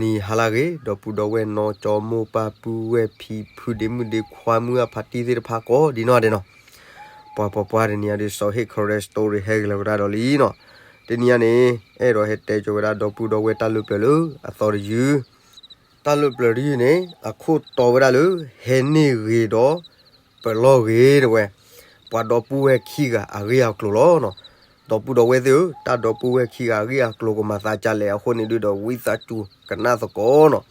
နံၤဟါလၢအဂ့ၤ ဒီပုၢ်ဒီဝဲၢ်နီၢ်ကၠီမိၢ်ပၢ်ပုၢ်ဝဲၢ်ဖံဖုဒ့မုၣ်ဒ့ခွါမုၢ်အဖါတံၢ်သ့ၣ်တဖၣ်ကိးဒံနီၢ်ဒဲးနီၤ, ပှၤပှၤပှၤတနံၤအံၤဒုး စီၤဟ့ၣ် Karen Story ဟဲက့ၤလီၤဝဲဒၣ်ဒီးလံနီၤ, တနံၤအံၤန့ၣ် အဲၣ်ဒိးဟဲတဲကၠီဝဲဒၣ်ဒီပုၢ်ဒီဝဲၢ်တၢ်လၢပျၢၤလၢအသီတယုၢ်, တၢ်လၢပျၢၤတယုၢ်န့ၣ် အခိၣ်တီဝဲဒၣ်လၢ ဟဲန့ၢ်ဂ့ၤဒီး ပလီၢ်ဂ့ၤတဝဲ, ပှၤဒီပုၢ်ဝဲၢ်ခံဂၤအဂ့ၢ်အကျိၤလီၤနီၤ, ဒီပုၢ်ဒီဝဲၢ်သ့ၣ်ဧၢ တၢ်ဒီပုၢ်ဝဲၢ်ခံဂၤအဂ့ၢ်အကျိၤကမၤသးဒ်လဲၣ်အဃိန့ၣ်ဒုးဒီး ဝံသးစူၤကနၣ်သကိးနီၤ,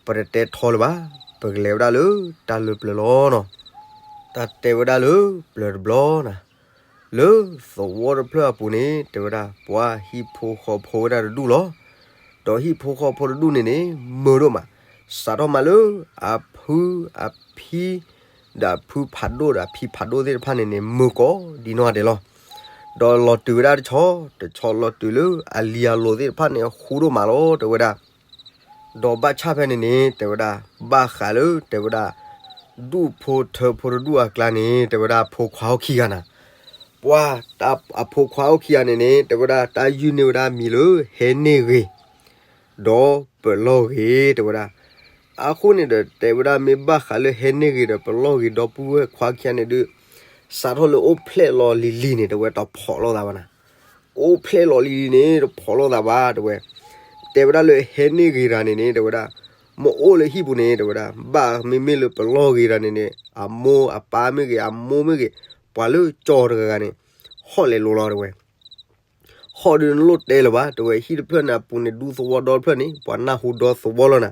ပတတဲထီလၢၤဘၣ်, ပကလဲၤဝဲဒၣ်လၢတၢ်လၢပျၢၤလီၤနီၤ, တၢ်တဲဝဲဒၣ်လၢပျၢၤတဘျီနီၤ, လၢသဝီတဖျၢၣ်အပူၤန့ၣ် တဲဝဲဒၣ် ပှၤဟံၣ်ဖိဃီဖိဝဲဒၣ်တဒူၣ်လီၤ, ဒီးဟံၣ်ဖိဃီဖိတဒူၣ်န့ၣ်န့ၣ် မုာ်ဒိၣ်မး, စးထီၣ်မးလၢအဖုအဖံ ဒီးဖုဖးဒိၣ်ဒီးအဖံဖးဒိၣ်သ့ၣ်တဖၣ်န့ၣ်န့ၣ် မုာ်ကိးဒံနီၢ်ဒဲးလီၤ, ဒီးလီၤတုၤဝဲဒၣ်တဆီ, တဆီလီၤတုၤလၢအလံၤအလိၤသ့ၣ်တဖၣ်န့ၣ် ဃူဒိၣ်မးလီၤ တဲဝဲဒၣ် ဒီးဘၣ်ဆၣ်ဖဲန့ၣ်န့ၣ် တဲဝဲဒၣ် ဘၣ်ဃးလၢ တဲဝဲဒၣ် ဒူၣ်ဖိထၢဖိတဒူၣ်အကျါန့ၣ် တဲဝဲဒၣ် အဖိခွါအိၣ်ခံဂၤနၤ, ပှၤအဖိခွါအိၣ်ခံဂၤန့ၣ်န့ၣ် တဲဝဲဒၣ် တၢ်ယုၢ်န့ၢ်ဝဲဒၣ်မံၤလၢ ဟဲန့ၢ်ဂ့ၤ ဒီးပလီၢ်ဂ့ၤ တဲဝဲဒၣ်, အဃိန့ၣ်ဒီး တဲဝဲဒၣ် မ့ၢ်ဘၣ်ဃးလၢဟဲန့ၢ်ဂ့ၤဒီးပလီၢ်ဂ့ၤ ဒီပုၢ်ဝဲၢ်ခွါခံဂၤန့ၣ်ဒုး စးထီၣ်လၢအိၣ်ဖျဲၣ်လီၤလံၤလံၤန့ၣ် တဲဝဲ တဖီၣ်လိာ်သးဘၣ်နၤ အိၣ်ဖျဲၣ်လီၤလံၤလံၤန့ၣ် တဖီၣ်လိာ်သးဘၣ် တဲဝဲ, တဲဝဲဒၣ်လၢဟဲန့ၢ်ဂ့ၤတဂၤန့ၣ်န့ၣ် တဲဝဲဒၣ် မ့ၢ်အိၣ်လၢဟံၣ်ပူၤန့ၣ် တဲဝဲဒၣ် ဘၣ်မ့မ့ၢ်လၢပလီၢ်ဂ့ၤတဂၤန့ၣ်န့ၣ် အမိၢ်အပၢ်မ့ၢ်ဂ့ၤ အမိၢ်မ့ၢ်ဂ့ၤ ပှၤလၢကၠီတဂၤဂၤန့ၣ် ဟီၣ်လဲၤလိၤလီၤ တဲဝဲ ဟီၣ်ဒုးနလိၣ်တဲလၢၤဘၣ် တဲဝဲ ဟံၣ်တဖျၢၣ်န့ၣ်အပူၤန့ၣ် ဒူသဝီဒီတဖျၢၣ်န့ၣ် ပှၤနၢ်ဟူဒီသဝီလီၤနၤ,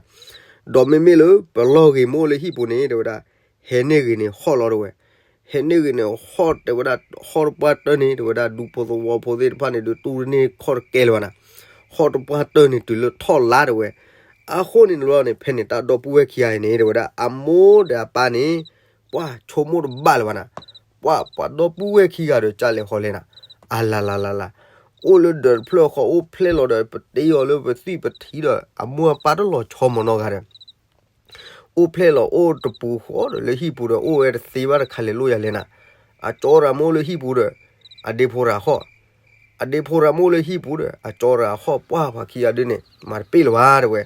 ဒီးမ့မ့ၢ်လၢပလီၢ်ဂ့ၤမ့ၢ်အိၣ်လၢဟံၣ်ပူၤန့ၣ် တဲဝဲဒၣ် ဟဲန့ၢ်ဂ့ၤန့ၣ်ဟီၣ်လီၤ တဲဝဲ, ဟဲန့ၢ်ဂ့ၤန့ၣ်ဟီၣ် တဲဝဲဒၣ် ဟီၣ်တပှၢ်တၢၢ်န့ၣ် တဲဝဲဒၣ် ဒူဖိသဝီဖိသ့ၣ်တဖၣ်န့ၣ်ဒုး တူၢ်တန့ၢ်ခီၣ်တကဲလၢၤဘၣ်နၤ, ဟီၣ်တပှၢ်တၢၢ်န့ၣ် တုၤလၢထီၣ်လါ တဲဝဲ, အဃိန့ၣ်န့ၣ်လီၤန့ၣ် ဖဲန့ၣ်တၢ်ဒီပုၢ်ဝဲၢ်ခံဂၤအံၤန့ၣ် တဲဝဲဒၣ် အမိၢ်ဒီးအပၢ်န့ၣ် ပှၤဆိကမိၣ်တဘၣ်လၢၤဘၣ်နၤ, ပှၤ ပှၤဒီပုၢ်ဝဲၢ်ခံဂၤဒီး ကၢ်လဲၤဃီလဲၤနၤ, အလၤလၤလၤလၤ, အိၣ်လၢဒၢးတဖျၢၣ်ဃီ အိၣ်ဖျဲၣ်လီၤဒီး ပတ့အီၤလၢပသွံၣ်ပထံဒီး အမိၢ်အပၢ်တလီၤဆီမနီၤဂၤဒီး အိၣ်ဖျဲၣ်လီၤ အိၣ်တပူၤဃီဒီး လၢဟံၣ်ပူၤဒီး အိၣ်ဝဲတသ့ဘၣ်တခါလဲၤလိၣ်ယၤလဲၤနၤ, အကၠီတဂၤမ့ၢ်အိၣ်လၢဟံၣ်ပူၤဒီး အဒ့ဖိတဂၤဟီၣ်, အဒ့ဖိတဂၤမ့ၢ်အိၣ်လၢဟံၣ်ပူၤဒီး အကၠီတဂၤဟီၣ် ပှၢ်ပှၤခံဂၤဒုးန့ၣ် မၤတပ့ၢ်လၢၤဘၣ် တဲဝဲ,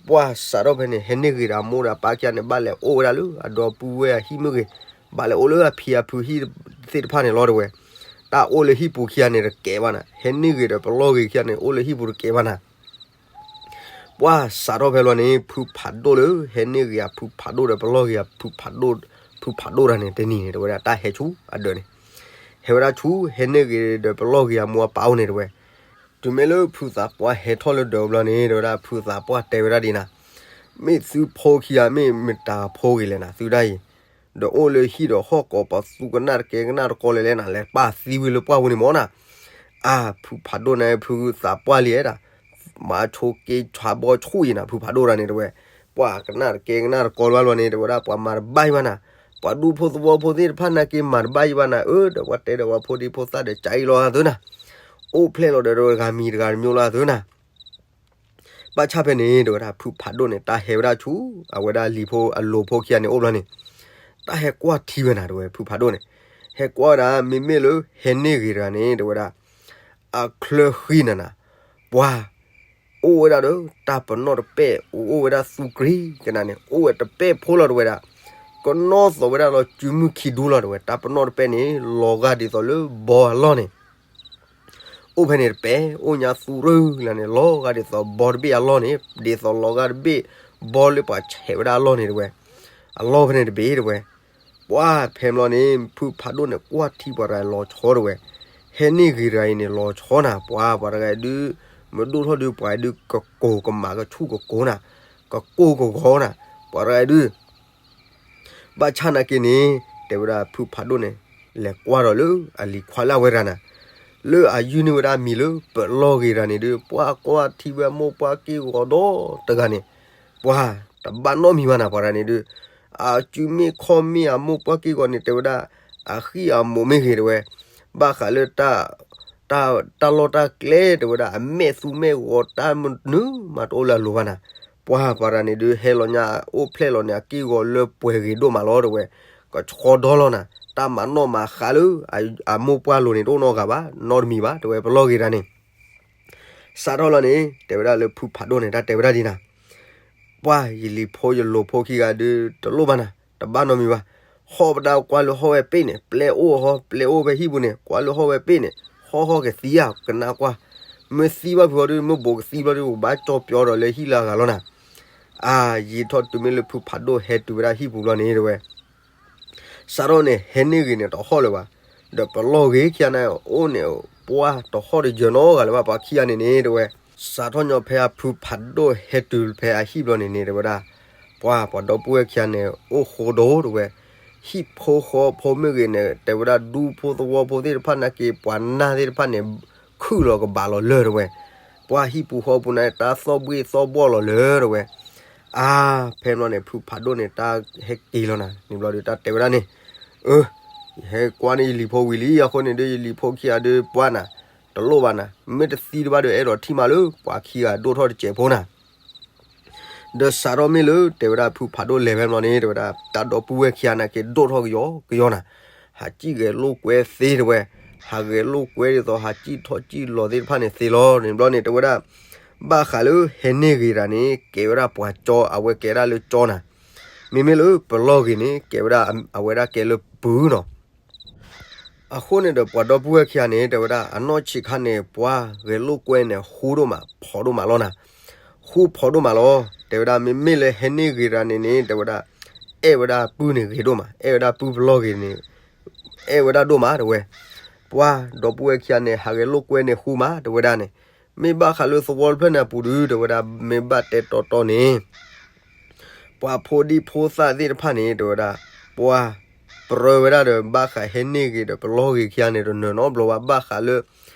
ပှၢ်စးထီၣ်ဖဲန့ၣ် ဟဲန့ၢ်ဂ့ၤဒီးအမိၢ်ဒီးအပၢ်ခံဂၤန့ၣ် ဘၣ်လဲၤအိၣ်ဝဲဒၣ်လၢအဒီပုၢ်ဝဲၢ်အဟံၣ်မ့ၢ်ဂ့ၤ, ဘၣ်လဲၤအိၣ်လၢအဖံအဖုဟံၣ်သ့ၣ်တဖၣ်န့ၣ်လီၤ တဲဝဲ, တၢ်အိၣ်လၢဟံၣ်ပူၤခံဂၤန့ၣ်တကဲဘၣ်နၤ, ဟဲန့ၢ်ဂ့ၤဒီးပလီၢ်ဂ့ၤခံဂၤန့ၣ် အိၣ်လၢဟံၣ်ပူၤတကဲဘၣ်နၤ ပှၢ်စးထီၣ်ဖဲလီၤန့ၣ် ဖုဖးဒိၣ်လၢ ဟဲန့ၢ်ဂ့ၤအဖုဖးဒိၣ်ဒီးပလီၢ်ဂ့ၤအဖုဖးဒိၣ်, ဖုဖးဒိၣ်တၢ်န့ၣ် တနံၤန့ၣ် တဲဝဲဒၣ် တၢ်ဟဲဆူအဒၢးန့ၣ်, ဟဲဝဲဒၣ်ဆူ ဟဲန့ၢ်ဂ့ၤဒီးပလီၢ်ဂ့ၤအမိၢ်အပၢ်အိၣ်န့ၣ် တဲဝဲ, တုၤမ့ၢ်လၢဖုသးပှၢ်ဟဲထီၣ်လၢဒၢးဘျီန့ၣ် တဲဝဲဒၣ် ဖုသးပှၢ်တဲဝဲဒၣ်ဒ်နၤ, မ့ၢ်သုဖိခံဂၤ မ့ၢ်မတၤဖိဂ့ၤလဲၣ်နၤ သုဒၣ်အံၤ, ဒီးအိၣ်လၢဟံၣ်ဒီးဟီၣ်ကိးပသူကနၣ်တကဲကနၣ်တကီလဲၣ်လဲၣ်နၤ လဲၤပာ်သံဝံၤလၢပှၢ်ဝဲန့ၣ်မၢ်နၤ, အါ ဖုဖးဒိၣ်န့ၣ် ဖုသးပှၢ်လံဧဒၣ်, မၤဆိက့ဆါဘီဆူၣ်အံၤနၤ ဖုဖးဒိၣ်တၢ်န့ၣ် တဲဝဲ, ပှၢ်ကနၣ်တကဲကနၣ်တကီလၢဘျီန့ၣ် တဲဝဲဒၣ် ပှၤမၤတဘၣ်ယဘၣ်နၤ, ပှၤဒူဖိသဝီဖိသ့ၣ်တဖၣ်နာ်က့မၤတဘၣ်ယဘၣ်နၤ, အၢ ဒီးပှၤတဲဒီးပှၤဖိဒံဖိသၣ်ဒီး ကၢ်အံၤလီၤသုနၤ, အိၣ်ဖျဲၣ်လီၤဒီးတဂၤမံၤတဂၤတမျိုးလီၤသုနၤ ဘၣ်ဆၣ်ဖဲန့ၣ် တဲဝဲဒၣ် ဖုဖးဒိၣ်န့ၣ် တၢ်ဟဲဝဲဒၣ်ဆူ အဝဲဒၣ်လံၤဖိအလိၤဖိခံဂၤန့ၣ်အိၣ်ဘျီန့ၣ်, တၢ်ဟဲကွၢ်ထံဝဲနၤ တဲဝဲ ဖုဖးဒိၣ်န့ၣ်, ဟဲကွၢ်ဝဲဒၣ် မ့မ့ၢ်လၢဟဲန့ၢ်ဂ့ၤတဂၤန့ၣ် တဲဝဲဒၣ် အချၢဃံနၤနၤ, ပှၤ အိၣ်ဝဲဒၣ်ဒီး တၢ်ပနီၣ်တပဲၣ် အိၣ်ဝဲဒၣ်သူကြံကနၤန့ၣ် အိၣ်ဝဲတပဲၣ်ဖိလီၤ တဲဝဲဒၣ်, ကနီၣ်သိးဝဲဒၣ်လီၤစုမုၢ်ခံဒူလီၤ တဲဝဲ, တၢ်ပနီၣ်တပဲၣ်န့ၣ် လီၤဂာ်ဒ်သိးလၢဘီအလီၢ်န့ၣ် အိၣ်ဖဲန့ၣ်တပဲၣ်, အိၣ်ညါသူရၢလၢန့ၣ် လီၤဂာ်ဒ်သိးဘီတဘ့ၣ်အလီၢ်န့ၣ် ဒ်သိးလီၤဂာ်တဘ့ၣ် ဘီလၢပှၤဆဲးဝဲဒၣ်အလီၢ်န့ၣ် တဲဝဲ, အလီၢ်ဖဲန့ၣ်တဘ့ၣ် တဲဝဲ, ပှၢ်ဖဲမလီၤန့ၣ် ဖုဖးဒိၣ်န့ၣ် ကွၢ်ထံပှၤတဂၤလီၤဆီ တဲဝဲ, ဟဲန့ၢ်ဂ့ၤတဂၤအံၤန့ၣ် လီၤဆီနၤ, ပှၢ်ပှၤတဂၤအံၤဒုး မ့ၢ်ဒိၣ်ထီၣ်ဒုး ပှၤအံၤဒုး ကကိၤကမးကဆူၣ်ကကိၤနၤ, ကကိၤကဂီၤနၤ, ပှၤတဂၤအံၤဒုး ဘၣ်ဆၣ်နာ်က့န့ၣ် တဲဝဲဒၣ်ဖုဖးဒိၣ်န့ၣ် လဲၤကွၢ်ဒီးလၢအလံၤခွါလၢအဝဲတဂၤနၤ, လၢအယုၢ်န့ၢ်ဝဲဒၣ်မံၤလၢပလီၢ်ဂ့ၤတဂၤန့ၣ်ဒုး ပှၢ်ကွၢ်ထံဝဲအမိၢ်ပှၢ်က့ၢ်ဂီၤဒီတဂၤန့ၣ်, ပှၢ်တဘၣ်နီတမံၤဘၣ်နၤ ပှၤတဂၤန့ၣ်ဒုး, အစုမ့ၢ်ခီၣ်မ့ၢ်အမိၢ်ပှၢ်က့ၢ်ဂီၤန့ၣ် တဲဝဲဒၣ် အဃံအမိးမ့ၢ်ဂ့ၤ တဲဝဲ, ဘၣ်ဃးလၢ တၢ်လီၢ်တၢ်ကျဲ တဲဝဲဒၣ် အမဲာ်သူမဲာ်ဂီၤ တၢ်မနုၤမးတအိၣ်လၢအလိၤဘၣ်နၤ, ပှၢ်ပှၤတဂၤန့ၣ်ဒုး ဟဲလီၤညါအိၣ်ဖျဲၣ်လီၤန့ၣ် အက့ၢ်ဂီၤလၢပှဲၤဂ့ၤဒိၣ်မးလီၤ တဲဝဲ, ကဆှီဒီလီၤနၤ, တၢ်မၤနီၣ်မၤဃါလၢ အမိၢ်ပှၢ်လိၤန့ၣ် တအိၣ်နီတဂၤဘၣ် နီတမံၤဘၣ် တဲဝဲ ပလီၢ်ဂ့ၤတဂၤန့ၣ် စးထီၣ်လီၤန့ၣ် တဲဝဲဒၣ်လၢဖုဖးဒိၣ်န့ၣ် တၢ်တဲဝဲဒၣ်ဒ်နၤ, ပှၢ်ယလံၤဖိယလိၤဖိခံဂၤဒုးတလိၣ်ဘၣ်နၤ, တဘၣ်နီတမံၤဘၣ်. ဟီၣ်ပဒၣ်ကွၢ်လၢဟီၣ်ဝဲပ့ၣ်န့ၣ် ပျဲအိၣ်ဟီ ပျဲအိၣ်ဖဲဟံၣ်ပူၤန့ၣ် ကွၢ်လၢဟီၣ်ဝဲပ့ၣ်န့ၣ် ဟီၣ်ဟီၣ်ကသံဧါ ကနၣ်ကွၢ်. မ့ၢ်သံဘၣ်ဖုးအီၤဒုး မ့ၢ်ဘိးကသံဘျီဒုး ကဘၣ်ကၠီပၠီဒီးလၢဟံၣ်လၢအဂၤလီၤနၤ. အါယံာ်ထီၣ်တုၤမ့ၢ်လၢဖုဖးဒိၣ်ဟဲတုၤဝဲဒၣ်ဟံၣ်ပူၤဘျီန့ၣ်တဲဝဲ စးထီၣ်န့ၣ် ဟဲန့ၢ်ဂ့ၤန့ၣ်တဟီၣ်လၢၤဘၣ်. ဒီးပလီၢ်ဂ့ၤခံဂၤန့ၣ်အိၣ်န့ၣ် ပှၢ်တဟီၣ်တယၢၤနီတဂၤလၢၤဘၣ် ပှၤခံဂၤန့ၣ်န့ၣ်တဲဝဲ. စးထီၣ်ညီဖဲအဖုဖးဒိၣ်ဟဲတုၤဖဲအဟံၣ်ဘျီန့ၣ်န့ၣ်တဲဝဲဒၣ် ပှၢ်ပှၤဒီပုၢ်ဝဲၢ်ခံဂၤန့ၣ် အိၣ်ဃိဒီးတဲဝဲ ဟံၣ်ဖိဃီဖိမ့ၢ်ဂ့ၤန့ၣ် တဲဝဲဒၣ်ဒူဖိသဝီဖိသ့ၣ်တဖၣ်နာ်က့ ပှၤနၢ်သ့ၣ်တဖၣ်န့ၣ် ခုၣ်လီၤကဘၣ်လီၤလၢတဲဝဲ. ပှၢ်ဟံၣ်ပူၤဃီပူၤန့ၣ် တၢ်သီၣ်ဘှ့ၣ်သီၣ်ဘှီၣ်လီၤလၢတဲဝဲ. အါ ဖဲန့ၣ်ဘျီန့ၣ် ဖုဖးဒိၣ်န့ၣ် တၢ်ဟဲက့ၤလီၤနၤ န့ၣ်ဘျီဒီး တၢ်တဲဝဲဒၣ်န့ၣ် အၢ ယဟဲကွၢ်န့ၢ်ယလံၤဖိဝံၤလံ အဃိန့ၣ်ဒီး ယလံၤဖိခံဂၤဒီးပှၢ်နၤ တလိၣ်ဘၣ်နၤ မ့ၢ်တသံတဘၣ်ဒီး အဲၣ်ဒိးထံၣ်မးလၢပှၤခံဂၤဒိၣ်ထီၣ်တစဲးဖိနၤ. ဒီးစးထီၣ်မ့ၢ်လၢတဲဝဲဒၣ် ဖုဖးဒိၣ်လဲၤဖဲန့ၣ်ဘျီန့ၣ် တဲဝဲဒၣ် တၢ်ဒီပုၢ်ဝဲၢ်ခံဂၤနာ်က့ ဒိၣ်ထီၣ်ကယီကယီနၤ. ဟးစံၣ်ဂဲၤလိာ်ကွဲသ့တဲဝဲ, ဟးဂဲၤလိာ်ကွဲဒ်သိး ဟးစံၣ်ထီၣ်စံၣ်လီၤသ့ၣ်တဖၣ်န့ၣ်သ့လီၤ. န့ၣ်ဘျီန့ၣ် တဲဝဲဒၣ် ဘၣ်ဃးလၢဟဲန့ၢ်ဂ့ၤတဂၤန့ၣ် ကဲဝဲဒၣ်ပှၤကၠီ အဝဲကဲဒၣ်လၢကၠီနၤ. မ့မ့ၢ်လၢပလီၢ်ဂ့ၤန့ၣ် ကဲဝဲဒၣ် အဝဲဒၣ်ကဲလၢပုၢ်နီၤ. အဃိန့ၣ်ဒီး ပှၤဒီပုၢ်ဝဲၢ်ခံဂၤန့ၣ် တဲဝဲဒၣ် အနီၢ်ဆံးခါန့ၣ် ပှၤဂဲၤလိာ်ကွဲန့ၣ် ဃူဒိၣ်မး ဖိးဒိၣ်မးလီၤနၤ. ဃူဖိးဒိၣ်မးလီၤ. တဲဝဲဒၣ် မ့မ့ၢ်လၢဟဲန့ၢ်ဂ့ၤတဂၤန့ၣ်န့ၣ် တဲဝဲဒၣ် အဲၣ်ဝဲဒၣ်ပုၢ်န့ၣ်ဂ့ၤဒိၣ်မး, အဲၣ်ဝဲဒၣ်ပုၢ်ပလီၢ်ဂ့ၤန့ၣ် အဲၣ်ဝဲဒၣ်ဒိၣ်မးတဲဝဲ. ပှၤဒီပုၢ်ဝဲၢ်ခံဂၤန့ၣ် ဟးဂဲၤလိာ်ကွဲန့ၣ်ဃူမး တဲဝဲဒၣ်န့ၣ်. မ့ၢ်ဘၣ်ဃးလၢသဝီတဖျၢၣ်န့ၣ်အပူၤဒုး တဲဝဲဒၣ် မ့ၢ်ဘၣ်တဲတီတီန့ၣ် ပှၤဖိဒံဖိသၣ်သ့ၣ်တဖၣ်န့ၣ် တဲဝဲဒၣ် ပှၤပြၢဝဲဒၣ်ဒီး ဘၣ်ဃးဟဲန့ၢ်ဂ့ၤဒီးပလီၢ်ဂ့ၤခံဂၤန့ၣ် တနၢၤနီတဘျီဘၣ်. ဘၣ်ဃးလၢ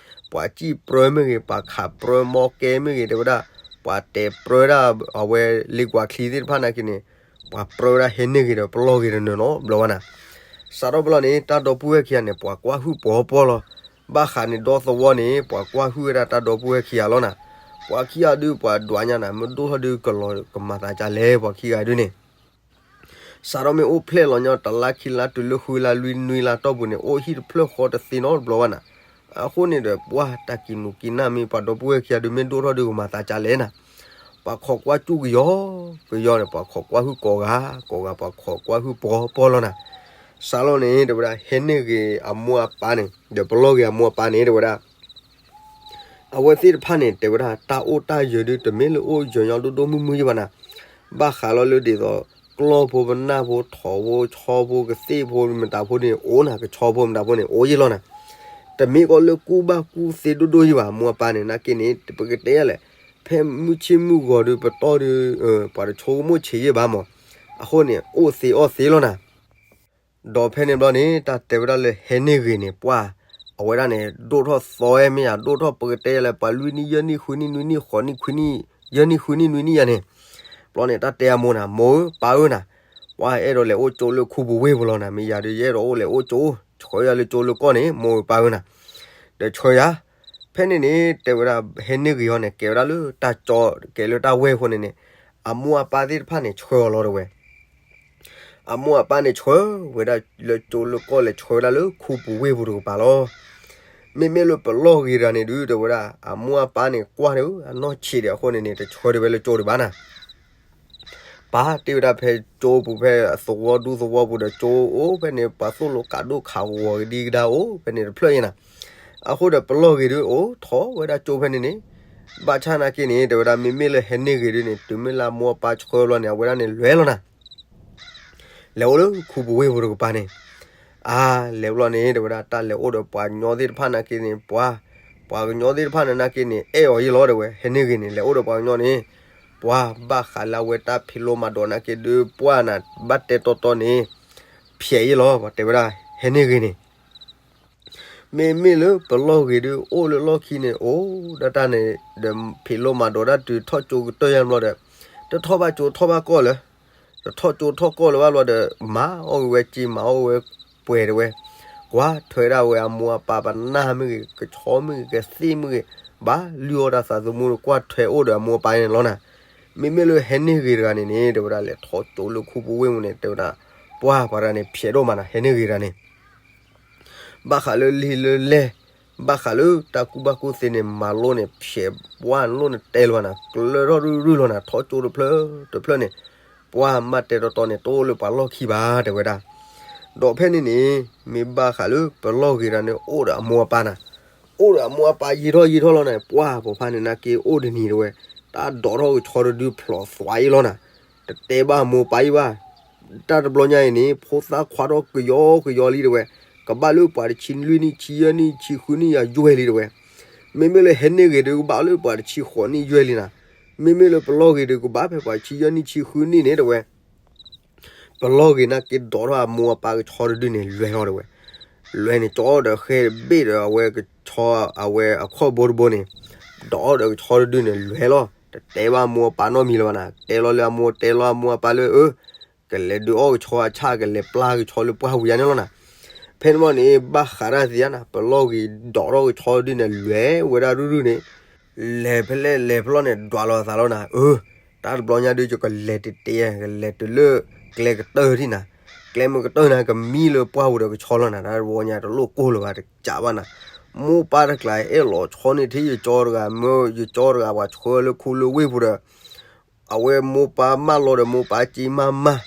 ပှၤစံၣ်ပြၢမ့ၢ်ဂ့ၤ, ပှၤခးပြၢမီကဲမ့ၢ်ဂ့ၤ တဲဝဲဒၣ် ပှၤတဲပြၢဒၣ်အဝဲလ့ကွၢ်ချံသ့ၣ်တဖၣ်နာ်က့န့ၣ် ပှၤပြၢဝဲဒၣ်ဟဲန့ၢ်ဂ့ၤဒီးပလီၢ်ဂ့ၤတနၢၤနီတဘျီဘၣ်နၤ. စးထီၣ်ဘျီန့ၣ် တၢ်ဒီပုၢ်ဝဲၢ်ခံဂၤန့ၣ် ပှၤကွၢ်ဟုၣ်ပှီၤပီၢ်လီၤ. ဘၣ်ဃးန့ၣ်ဒီသဝီန့ၣ် ပှၤကွၢ်ဟုၣ်ဝဲဒၣ်တၢ်ဒီပုၢ်ဝဲၢ်ခံဂၤလီၤနၤ. ပှၤခံဂၤဒုး ပှၤဒွးညါနၤ မ့ၢ်ဒိၣ်ထီၣ်ဒုးကလီၤကမၤသးကလဲၣ် ပှၤခံဂၤဒုးန့ၣ် စးထီၣ်မ့ၢ်အိၣ်ဖျဲၣ်လီၤညီ တလါခံလါတုၤလၢဃုလါလွံၢ်နွံလါတီၢ်ပူၤန့ၣ် အိၣ်ဟံၣ်တဖျၢၣ်ဃီတသ့နီတဘျီဘၣ်နၤ. အဃိန့ၣ်ဒီး ပှၤတၢ်ကံၢ်နူာ်ကံၢ်နၢ်မ့ၢ်ပှၤဒီပုၢ်ဝဲၢ်ခံဂၤဒုး မ့ၢ်ဒိၣ်ထီၣ်ဒုးကမၤသးကလဲၣ်နၤ. ပှၤခိးကွၢ်ကၠူၣ်ကယီကယီန့ၣ် ပှၤခိးကွၢ်ဟုၣ်ကိးဂၤကိးဂၤ ပှၤခိးကွၢ်ဟုၣ်ပှီၤပီၢ်လီၤနၤ. စးလီၤန့ၣ် တဲဝဲဒၣ် ဟဲန့ၢ်ဂ့ၤအမိၢ်အပၢ်န့ၣ် ဒီးပလီၢ်ဂ့ၤအမိၢ်အပၢ်န့ၣ် တဲဝဲဒၣ် အဝဲသ့ၣ်တဖၣ်န့ၣ် တဲဝဲဒၣ် တၢ်အိၣ်တၢ်ယၢၤဒုး တမ့ၢ်လၢအိၣ်ယၢၤညီဒိၣ်ဒိၣ်မုၢ်မုၢ်ယဲဘၣ်နၤ. ဘၣ်ဃးလီၤလၢဒ်သိး ကျီၢ်ဖိပနၢ်ဖိ ထိးဖိဆီဖိ ကသ့ၣ်ဖိ မတၤဖိန့ၣ် အိၣ်နၤ ကဆီဖိမတၤဖိန့ၣ် အိၣ်ယဲလီၤနၤ. တမ့ၢ်ကီးလၢကူၣ်ဘၣ်ကူၣ်သ့ဒိၣ်ဒိၣ်ယဲဘၣ် အမိၢ်အပၢ်န့ၣ် နာ်က့န့ၣ် ပကတဲယလဲၣ် ဖဲမုၢ်ဆ့ၣ်မုၢ်ဂီၤဒုး ပတီၢ်ဒုး ပှၤတဆိကမိၣ်ဆံးယဲဘၣ်မး. အဃိန့ၣ် အိၣ်သ့အီၣ်သ့လီၤနၤ. ဒီးဖဲန့ၣ်ဘျီန့ၣ် တၢ်တဲဝဲဒၣ်လၢဟဲန့ၢ်ဂ့ၤန့ၣ် ပှၢ် အဝဲဒၣ်န့ၣ် ဒိၣ်ထီၣ်သီဝဲမ့ၢ်ယၤ ဒိၣ်ထီၣ်ပကတဲယလဲၣ် ပှၤလွံၢ်နံၣ်ယဲၢ်နံၣ်ဃုနံၣ်နွံနံၣ်ဃိးနံၣ်ခွံနံၣ် ယဲၢ်နံၣ်ဃုနံၣ်နွံနံၣ်ယၤန့ၣ်. ဘျီန့ၣ် တၢ်တဲအမိၢ်နၤ မိၢ်ဧၢပၢ်ဧၢနၤ, ပှၢ်အဲၣ်ဒိးလဲၤအိၣ်ကၠိလၢခူပူၤဝ့ၢ်ပူၤလီၤနၤ. မ့ၢ်ယၤဒုး ယအဲၣ်ဒိးအိၣ်လဲၤအိၣ်ကၠိ ဆှၢယၤလၢကၠိလၢကီၢ်န့ၣ် မိၢ်ဧၢပၢ်ဧၢနၤ. ဒီးဆှၢယၤ ဖဲန့ၣ်န့ၣ် တဲဝဲဒၣ် ဟဲန့ၢ်ဂ့ၤဟီန့ၣ် ကဲဝဲဒၣ်လၢတၢ်ကၠီ ကဲလၢတၢ်ဝဲၢ်အဃိန့ၣ်န့ၣ် အမိၢ်အပၢ်သ့ၣ်တဖၣ်န့ၣ် ဆှၢအီၤလီၤတဲဝဲ. အမိၢ်အပၢ်န့ၣ် ဆှၢဝဲဒၣ်လၢကၠိလၢကီၢ်လဲၤဆှၢဝဲဒၣ်လၢခူပူၤဝ့ၢ်ပူၤတကပၤလီၤ. မ့မ့ၢ်လၢပလီၢ်ဂ့ၤတဂၤန့ၣ်ဒုး တဲဝဲဒၣ် အမိၢ်အပၢ်န့ၣ် ကွၢ်န့ၣ် အနီၢ်ဆံးဒံးအဃိန့ၣ်န့ၣ် တဆှၢဒံးဝဲလၢကၠိဒံးဘၣ်နၤ. ပာ်တ့ၢ်ဝဲဒၣ်ဖဲကၠိပူၤ ဖဲသဝီဒူသဝီပူၤဒီး ကၠိအိၣ်ဖဲန့ၣ် ပှၤသိၣ်လိကးဒိၣ်ခးဂီၤကဒံကဒါအိၣ်ဖဲန့ၣ်တဖျၢၣ်အံၤနၤ. အဃိဒီးပလီၢ်ဂ့ၤဒုး အိၣ်ထီၣ်ဝဲဒၣ်ကၠိဖဲန့ၣ်န့ၣ် ဘၣ်ဆၣ်နာ်က့န့ၣ် တဲဝဲဒၣ် မ့မ့ၢ်လၢဟဲန့ၢ်ဂ့ၤဒုးန့ၣ် တုၤမ့ၢ်လၢအမိၢ်အပၢ်ဆှၢဘျီန့ၣ် အဝဲဒၣ်န့ၣ်လဲၤလီၤနၤ. လဲၤအိၣ်လၢခူပူၤဝ့ၢ်ပူၤတကပၤန့ၣ် အါ လဲၤဘျီန့ၣ် တဲဝဲဒၣ် တၢ်လဲၤအိၣ်ဒီးပှၤကညီသ့ၣ်တဖၣ်နာ်က့န့ၣ် ပှၤ ပှၤကညီသ့ၣ်တဖၣ်န့ၣ်နာ်က့န့ၣ် အဲၣ်အီၤယဲလီၤတဲဝဲ. ဟဲန့ၢ်ဂ့ၤန့ၣ် လဲၤအိၣ်ဒီးပှၤကညီန့ၣ် ပှၤဘၣ်ဃးလၢအဝဲတၢ်ဖံးလိမၤဒိးနာ်က့ဒုး ပှၢ်နၤ ဘၣ်တဲတီတီန့ၣ် ဖျဲးယဲလီၤ တဲဝဲဒၣ် ဟဲန့ၢ်ဂ့ၤန့ၣ် မ့မ့ၢ်လၢပလီၢ်ဂ့ၤဒုး အိၣ်လၢလီၢ်ခံန့ၣ် အိၣ်ဒၣ်တၢ်န့ၣ် ဒီးဖံးလိမၤဒိးတၢ်တုၤထီၣ်ကၠိကတၢၢ်ယါဘျီဒီး တထီၣ်ဘၣ်ကၠိထီၣ်ဘၣ်ကီၢ်လၢၤ, တထီၣ်ကၠိထီၣ်ကီၢ်လၢၤဘၣ်ဘျီဒီး မၤအီၣ်က့ၤဝဲစ့ မၤအီၣ်က့ၤဝဲပှဲၤတဲဝဲ, ကွၢ်ထွဲဒၣ်ဝဲအမိၢ်အပၢ်ပနၢ်မ့ၢ်ဂ့ၤ ကဆီမ့ၢ်ဂ့ၤ ကသ့ၣ်မ့ၢ်ဂ့ၤ ဘၣ်လုၢ်အီၣ်တၢ်သးသမူဒီး ကွၢ်ထွဲအိၣ်ဒီးအမိၢ်အပၢ်န့ၣ်လီၤနၤ. မ့မ့ၢ်လၢဟဲန့ၢ်ဂ့ၤတဂၤန့ၣ်န့ၣ် တဲဝဲဒၣ် လဲၤထီၣ်ကၠိလၢခူပူၤဝ့ၢ်ပူၤန့ၣ် တဲဝဲဒၣ် ပှၢ်ပှၤတဂၤန့ၣ် ဖျဲးဒိၣ်မးနၤ ဟဲန့ၢ်ဂ့ၤတဂၤန့ၣ် ဘၣ်ဃးလၢလံာ်လၢလဲၢ် ဘၣ်ဃးလၢတၢ်ကူၣ်ဘၣ်ကူၣ်သ့န့ၣ် မၤလိန့ၣ် ဖျဲးပှၢ်လိၣ်န့ၣ်တဲလၢၤဘၣ်နၤ, ကျၢထီၣ်ရုၢ်ရုၢ်လီၤနၤ, ထီၣ်ကၠိတဖျၢၣ်တဖျၢၣ်န့ၣ်, ပှၢ်မၤတဲတီတီန့ၣ် တအိၣ်လၢပှၤလီၢ်ခံဘၣ် တဲဝဲဒၣ်. ဒီးဖဲန့ၣ်န့ၣ် မ့ၢ်ဘၣ်ဃးလၢပလီၢ်ဂ့ၤတဂၤန့ၣ် အိၣ်ဒီးအမိၢ်အပၢ်နၤ, အိၣ်ဒီးအမိၢ်အပၢ်ယံာ်ထီၣ်ယံာ်ထီၣ်လီၤန့ၣ်, ပှၢ်ပိာ်ခွါန့ၣ်နာ်က့အိၣ်တနံၤတဲဝဲ, တၢ်ဒိးထီၣ်ကဆီတဒုဖျိးသွါအံၤလီၤနၤ, တတဲဘၣ်အမိၢ်အပၢ်အံၤဘၣ်. တၢ်တဘျီညါအံၤန့ၣ် ဖိသၣ်ခွါထီၣ်ကယီကယီလံတဲဝဲ, ကဘၣ်လၢပှၤတဆံလွံၢ်နံၣ် ဆံယဲၢ်နံၣ် ဆံဃုနံၣ်အယွဲၢ်လံတဲဝဲ. မ့မ့ၢ်လၢဟဲန့ၢ်ဂ့ၤဒီး ကဘၣ်လၢပှၤတဆံဃိးနံၣ်ယွဲၢ်လံနၤ, မ့မ့ၢ်လၢပလီၢ်ဂ့ၤဒီး ကဘၣ်ဖဲပှၤတဆံယဲၢ်နံၣ် ဆံဃုနံၣ်န့ၣ်တဲဝဲ. ပလီၢ်ဂ့ၤနာ်က့ဒိးထီၣ်အမိၢ်အပၢ်ကဆီတဒုန့ၣ် လွဲၤလီၤတဲဝဲ. လွဲၤန့ၣ် ကၠီဒီးဃဲဘ့ၣ်ဒီးအဝဲကဆီ အဝဲအခီၣ်ဘိတဘိန့ၣ်, ဒိးထီၣ်ဒီးကဆီတဒုန့ၣ် လွဲၤလီၤ. တတဲဘၣ်အမိၢ်အပၢ်နီတမံၤလၢၤဘၣ်နၤ, တဲလီၤလၢအမိၢ် တဲလီၤအမိၢ်အပၢ်လၢ အၢ ကလဲၤဒုးအီၣ်ကဆီအဆၣ် ကလဲၤပျၢ်ကဆီလၢပှၢ်ပူၤယါန့ၣ်လီၤနၤ. ဖဲန့ၣ်ဘျီန့ၣ် ဘၣ်ဃးတၢ်သ့ဧါနၤ, ပလီၢ်ဂ့ၤဒိးထီၣ်ကဆီတဒုန့ၣ် လွဲၤဝဲဒၣ်ရုၢ်ရုၢ်န့ၣ်, လဲၤဖဲလဲၣ်လဲၤဖဲလဲၣ်န့ၣ် ဒွးလီၤအသးလီၤနၤ, အၢ တၢ်တဘျီညါဒုး ယကလဲၤတတဲ ကလဲၤတုၤလၢကျဲကတၢၢ်ထံၣ်နၤ, ကျဲမ့ၢ်ကတၢၢ်နၤ ကမံလၢပှၢ်ပူၤဒီးကဆီလီၤနၤ, တၢ်တဘျီညါတလိၣ်ကိၢ်လၢၤဘၣ် တကးဘၣ်နၤ. မိၢ်ပၢ်တကျါအဲၣ်လီၤဆီန့ၣ် ထံၣ်ယကၠီတဂၤ မ့ၢ်ယကၠီတဂၤပှၤဆှၢလၢခူလၢဝ့ၢ်ပူၤဒီး အဝဲမိၢ်ပၢ်မၢလီၤဒီးမိၢ်ပၢ်က့မၢမၢ,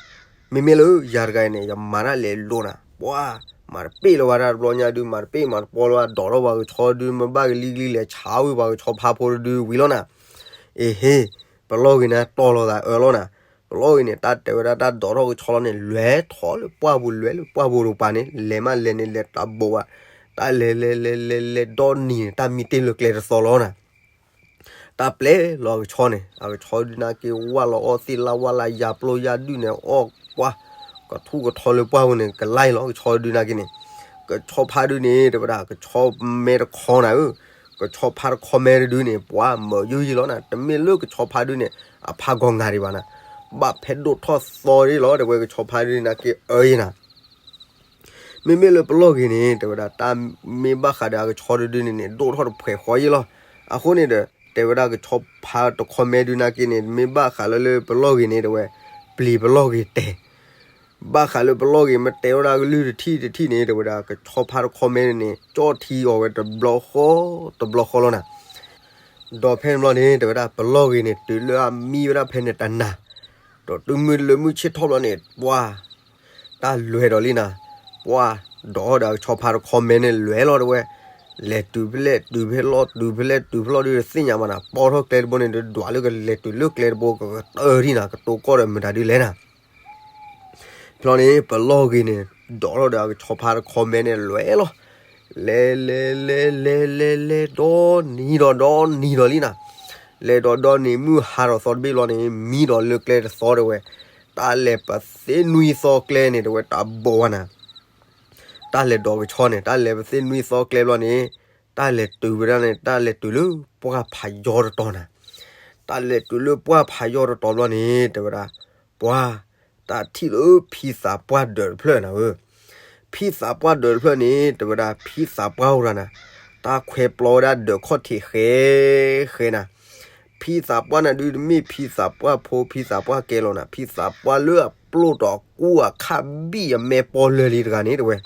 မ့မ့ၢ်လၢယၤတဂၤအံၤန့ၣ် ယမၤတၢ်လဲၤလိၤနၤ, ပှၤ မၤတပ့ၢ်လၢၤဘၣ် တၢ်တဘျီညါဒုး မၤတပ့ၢ်မၤတပီလၢၤဘၣ် ဒိးထီၣ်ပှၤကဆီဒုး မ့ၢ်ဘၣ်ကလံၤကလံၤလဲၤဆါဝံၤပှၤကဆီဖါဖိတဒုဝံၤလီၤနၤ. အ့ဟ့, ပလီၢ်ဂ့ၤန့ၣ် တီၢ်လီၤသးအၢလီၤနၤ. ပလီၢ်ဂ့ၤန့ၣ် တၢ်တဲဝဲဒၣ်တၢ်ဒိးထီၣ်ကဆီလီၤန့ၣ် လွဲၤထီၣ်လၢပှၢ်ပူၤ လွဲၤလၢပှၢ်ပူၤတကပၤန့ၣ် လဲၤမးလဲၤန့ၣ် လဲၤတၢ်ဘိးဘၣ်, တၢ်လဲၤလဲၤလဲၤလဲၤလဲၤဒီနံၤန့ၣ် တၢ်မံတ့ၢ်လၢကျဲတသီလီၤနၤ. တၢ်ပျဲလီၤအကဆီန့ၣ် အကဆီဒုးနာ်က့ ဝၢ်လီၤအီၣ်သ့ၣ်လၢ် ဝၢ်လၢယၤပျိယၤဒုၣ်န့ၣ် အီၣ်ကွၢ် ကထူၣ်ကထီလၢပှၢ်ပူၤန့ၣ် ကလါလီၤ ကဆီဒုးနာ်က့န့ၣ်. ကဆီဖါဒုးန့ၣ် တဲဝဲဒၣ် ကဆီမဲတခီနၤဧၢ, ကဆီဖါတခီမဲတဒုန့ၣ် ပှၤမၢယိယံလီၤနၤ, တမ့ၢ်လၢကဆီဖါဒုးန့ၣ် အဖါဂီၤငါဒံးဘၣ်နၤ, ဘၣ်ဖဲဒိၣ်ထီၣ်သီဒ်လီၤ တဲဝဲ ကဆီဖါဒုးနာ်က့အၢယံနၤ. မ့မ့ၢ်လၢပလီၢ်ဂ့ၤန့ၣ် တဲဝဲဒၣ် တၢ်မ့ၢ်ဘၣ်ဃးဒီးအကဆီတဒုန့ၣ်န့ၣ် ဒိၣ်ထီၣ်တဖှဲးဃီယံလီၤ. အဃိန့ၣ်ဒီး တဲဝဲဒၣ်ကဆီဖါတခီမဲဒုးနာ်က့န့ၣ် မ့ၢ်ဘၣ်ဃးလၢလၢပလီၢ်ဂ့ၤန့ၣ် တဲဝဲ ပျံၤပလီၢ်ဂ့ၤတဲာ်, ဘၣ်ဃးလၢပလီၢ်ဂ့ၤ မ့ၢ်တဲဝဲဒၣ်ကလုၢ်တထံၣ်တထံၣ်န့ၣ် တဲဝဲဒၣ် ကဆီဖါတခီမဲန့ၣ် ကၠီၣ်ထံအီၤဝဲတဘျီဃီ တဘျီဃီလီၤနၤ. ဒီးဖဲန့ၣ်ဘျီန့ၣ် တဲဝဲဒၣ် ပလီၢ်ဂ့ၤန့ၣ် တုၤလၢအမံဝဲဒၣ်ဖဲန့ၣ်တနၤ, ဒီးတုၤမုၢ်လၢမုၢ်ဆ့ၣ်ထီၣ်ဘျီန့ၣ် ပှၤ တၢ်လွဲၤဒီးလံနၤ, ပှၤ ဒိးဒီးအကဆီဖါတခီမဲန့ၣ် လွဲၤလီၤတဲဝဲ, လဲၤတုၤဖဲလဲၣ်တုၤဖဲလီၢ် တုၤဖဲလဲၣ်တုၤဖဲလီၢ်ဒုး တသ့ၣ်ညါဘၣ်နၤ, ပီထီၣ်ကျဲတဘိန့ၣ် ဒွးလၢကလဲၤတုၤလၢကျဲတဘိ ကကတၢၢ်ထံၣ်နၤ ကတိၤကီၢ်ဒီးမတၤဒုးလဲၣ်နၤ. ဖျီန့ၣ် ပလီၢ်ဂ့ၤန့ၣ် ဒိးထီၣ်ဒီးအကဆီဖါတခီမဲန့ၣ် လွဲၤလီၤ. လဲၤလဲၤလဲၤလဲၤလဲၤလဲၤ ဒီနံၤဒီးဒီနံၤဒီးလံနၤ, လဲၤဒီးဒီနံၤ မုၢ်ဟါဒီးသီတဘ့ၣ်လီၤန့ၣ် မံဒီးလၢကျဲတသီတဲဝဲ, တၢ်လဲၤပသ့ၣ်နွံသီကျဲန့ၣ်တဲဝဲ တၢ်ဘိးဝဲနၤ. တၢ်လဲၤဒိးကဆီန့ၣ် တၢ်လဲၤပသ့ၣ်နွံသီကျဲဘျီန့ၣ် တၢ်လဲၤတုၤဝဲဒၣ်န့ၣ် တၢ်လဲၤတုၤလၢပှၢ်ဖးယီတတီၤနၤ. တၢ်လဲၤတုၤလၢပှၢ်ဖးယီတတီၤဘျီန့ၣ် တဲဝဲဒၣ် ပှၤ တၢ်ထံၣ်လၢဖံသးပှၢ်ဒၢးတဖျၢၣ်နၤဧၢ. ဖံသးပှၢ်ဒၢးတဖျၢၣ်န့ၣ် တဲဝဲဒၣ် ဖံသးပှၢ်အိၣ်တဂၤနၤ, တၢ်ခွဲပျီဝဲဒၣ်ဒၢးခီၣ်ထံးဃဲဃဲနၤ. ဖံသးပှၢ်န့ၣ်ဒုးတမ့ၢ်ဖံသးပှၢ်ဖိ ဖံသးပှၢ်ကဲလီၤနၤ, ဖံသးပှၢ်လၢအပျိၢ်ဒီးကူအီၣ်အခါဘံၣ်အမဲာ်ပီၢ်လၢာ်လံတဂၤန့ၣ် တဲဝဲ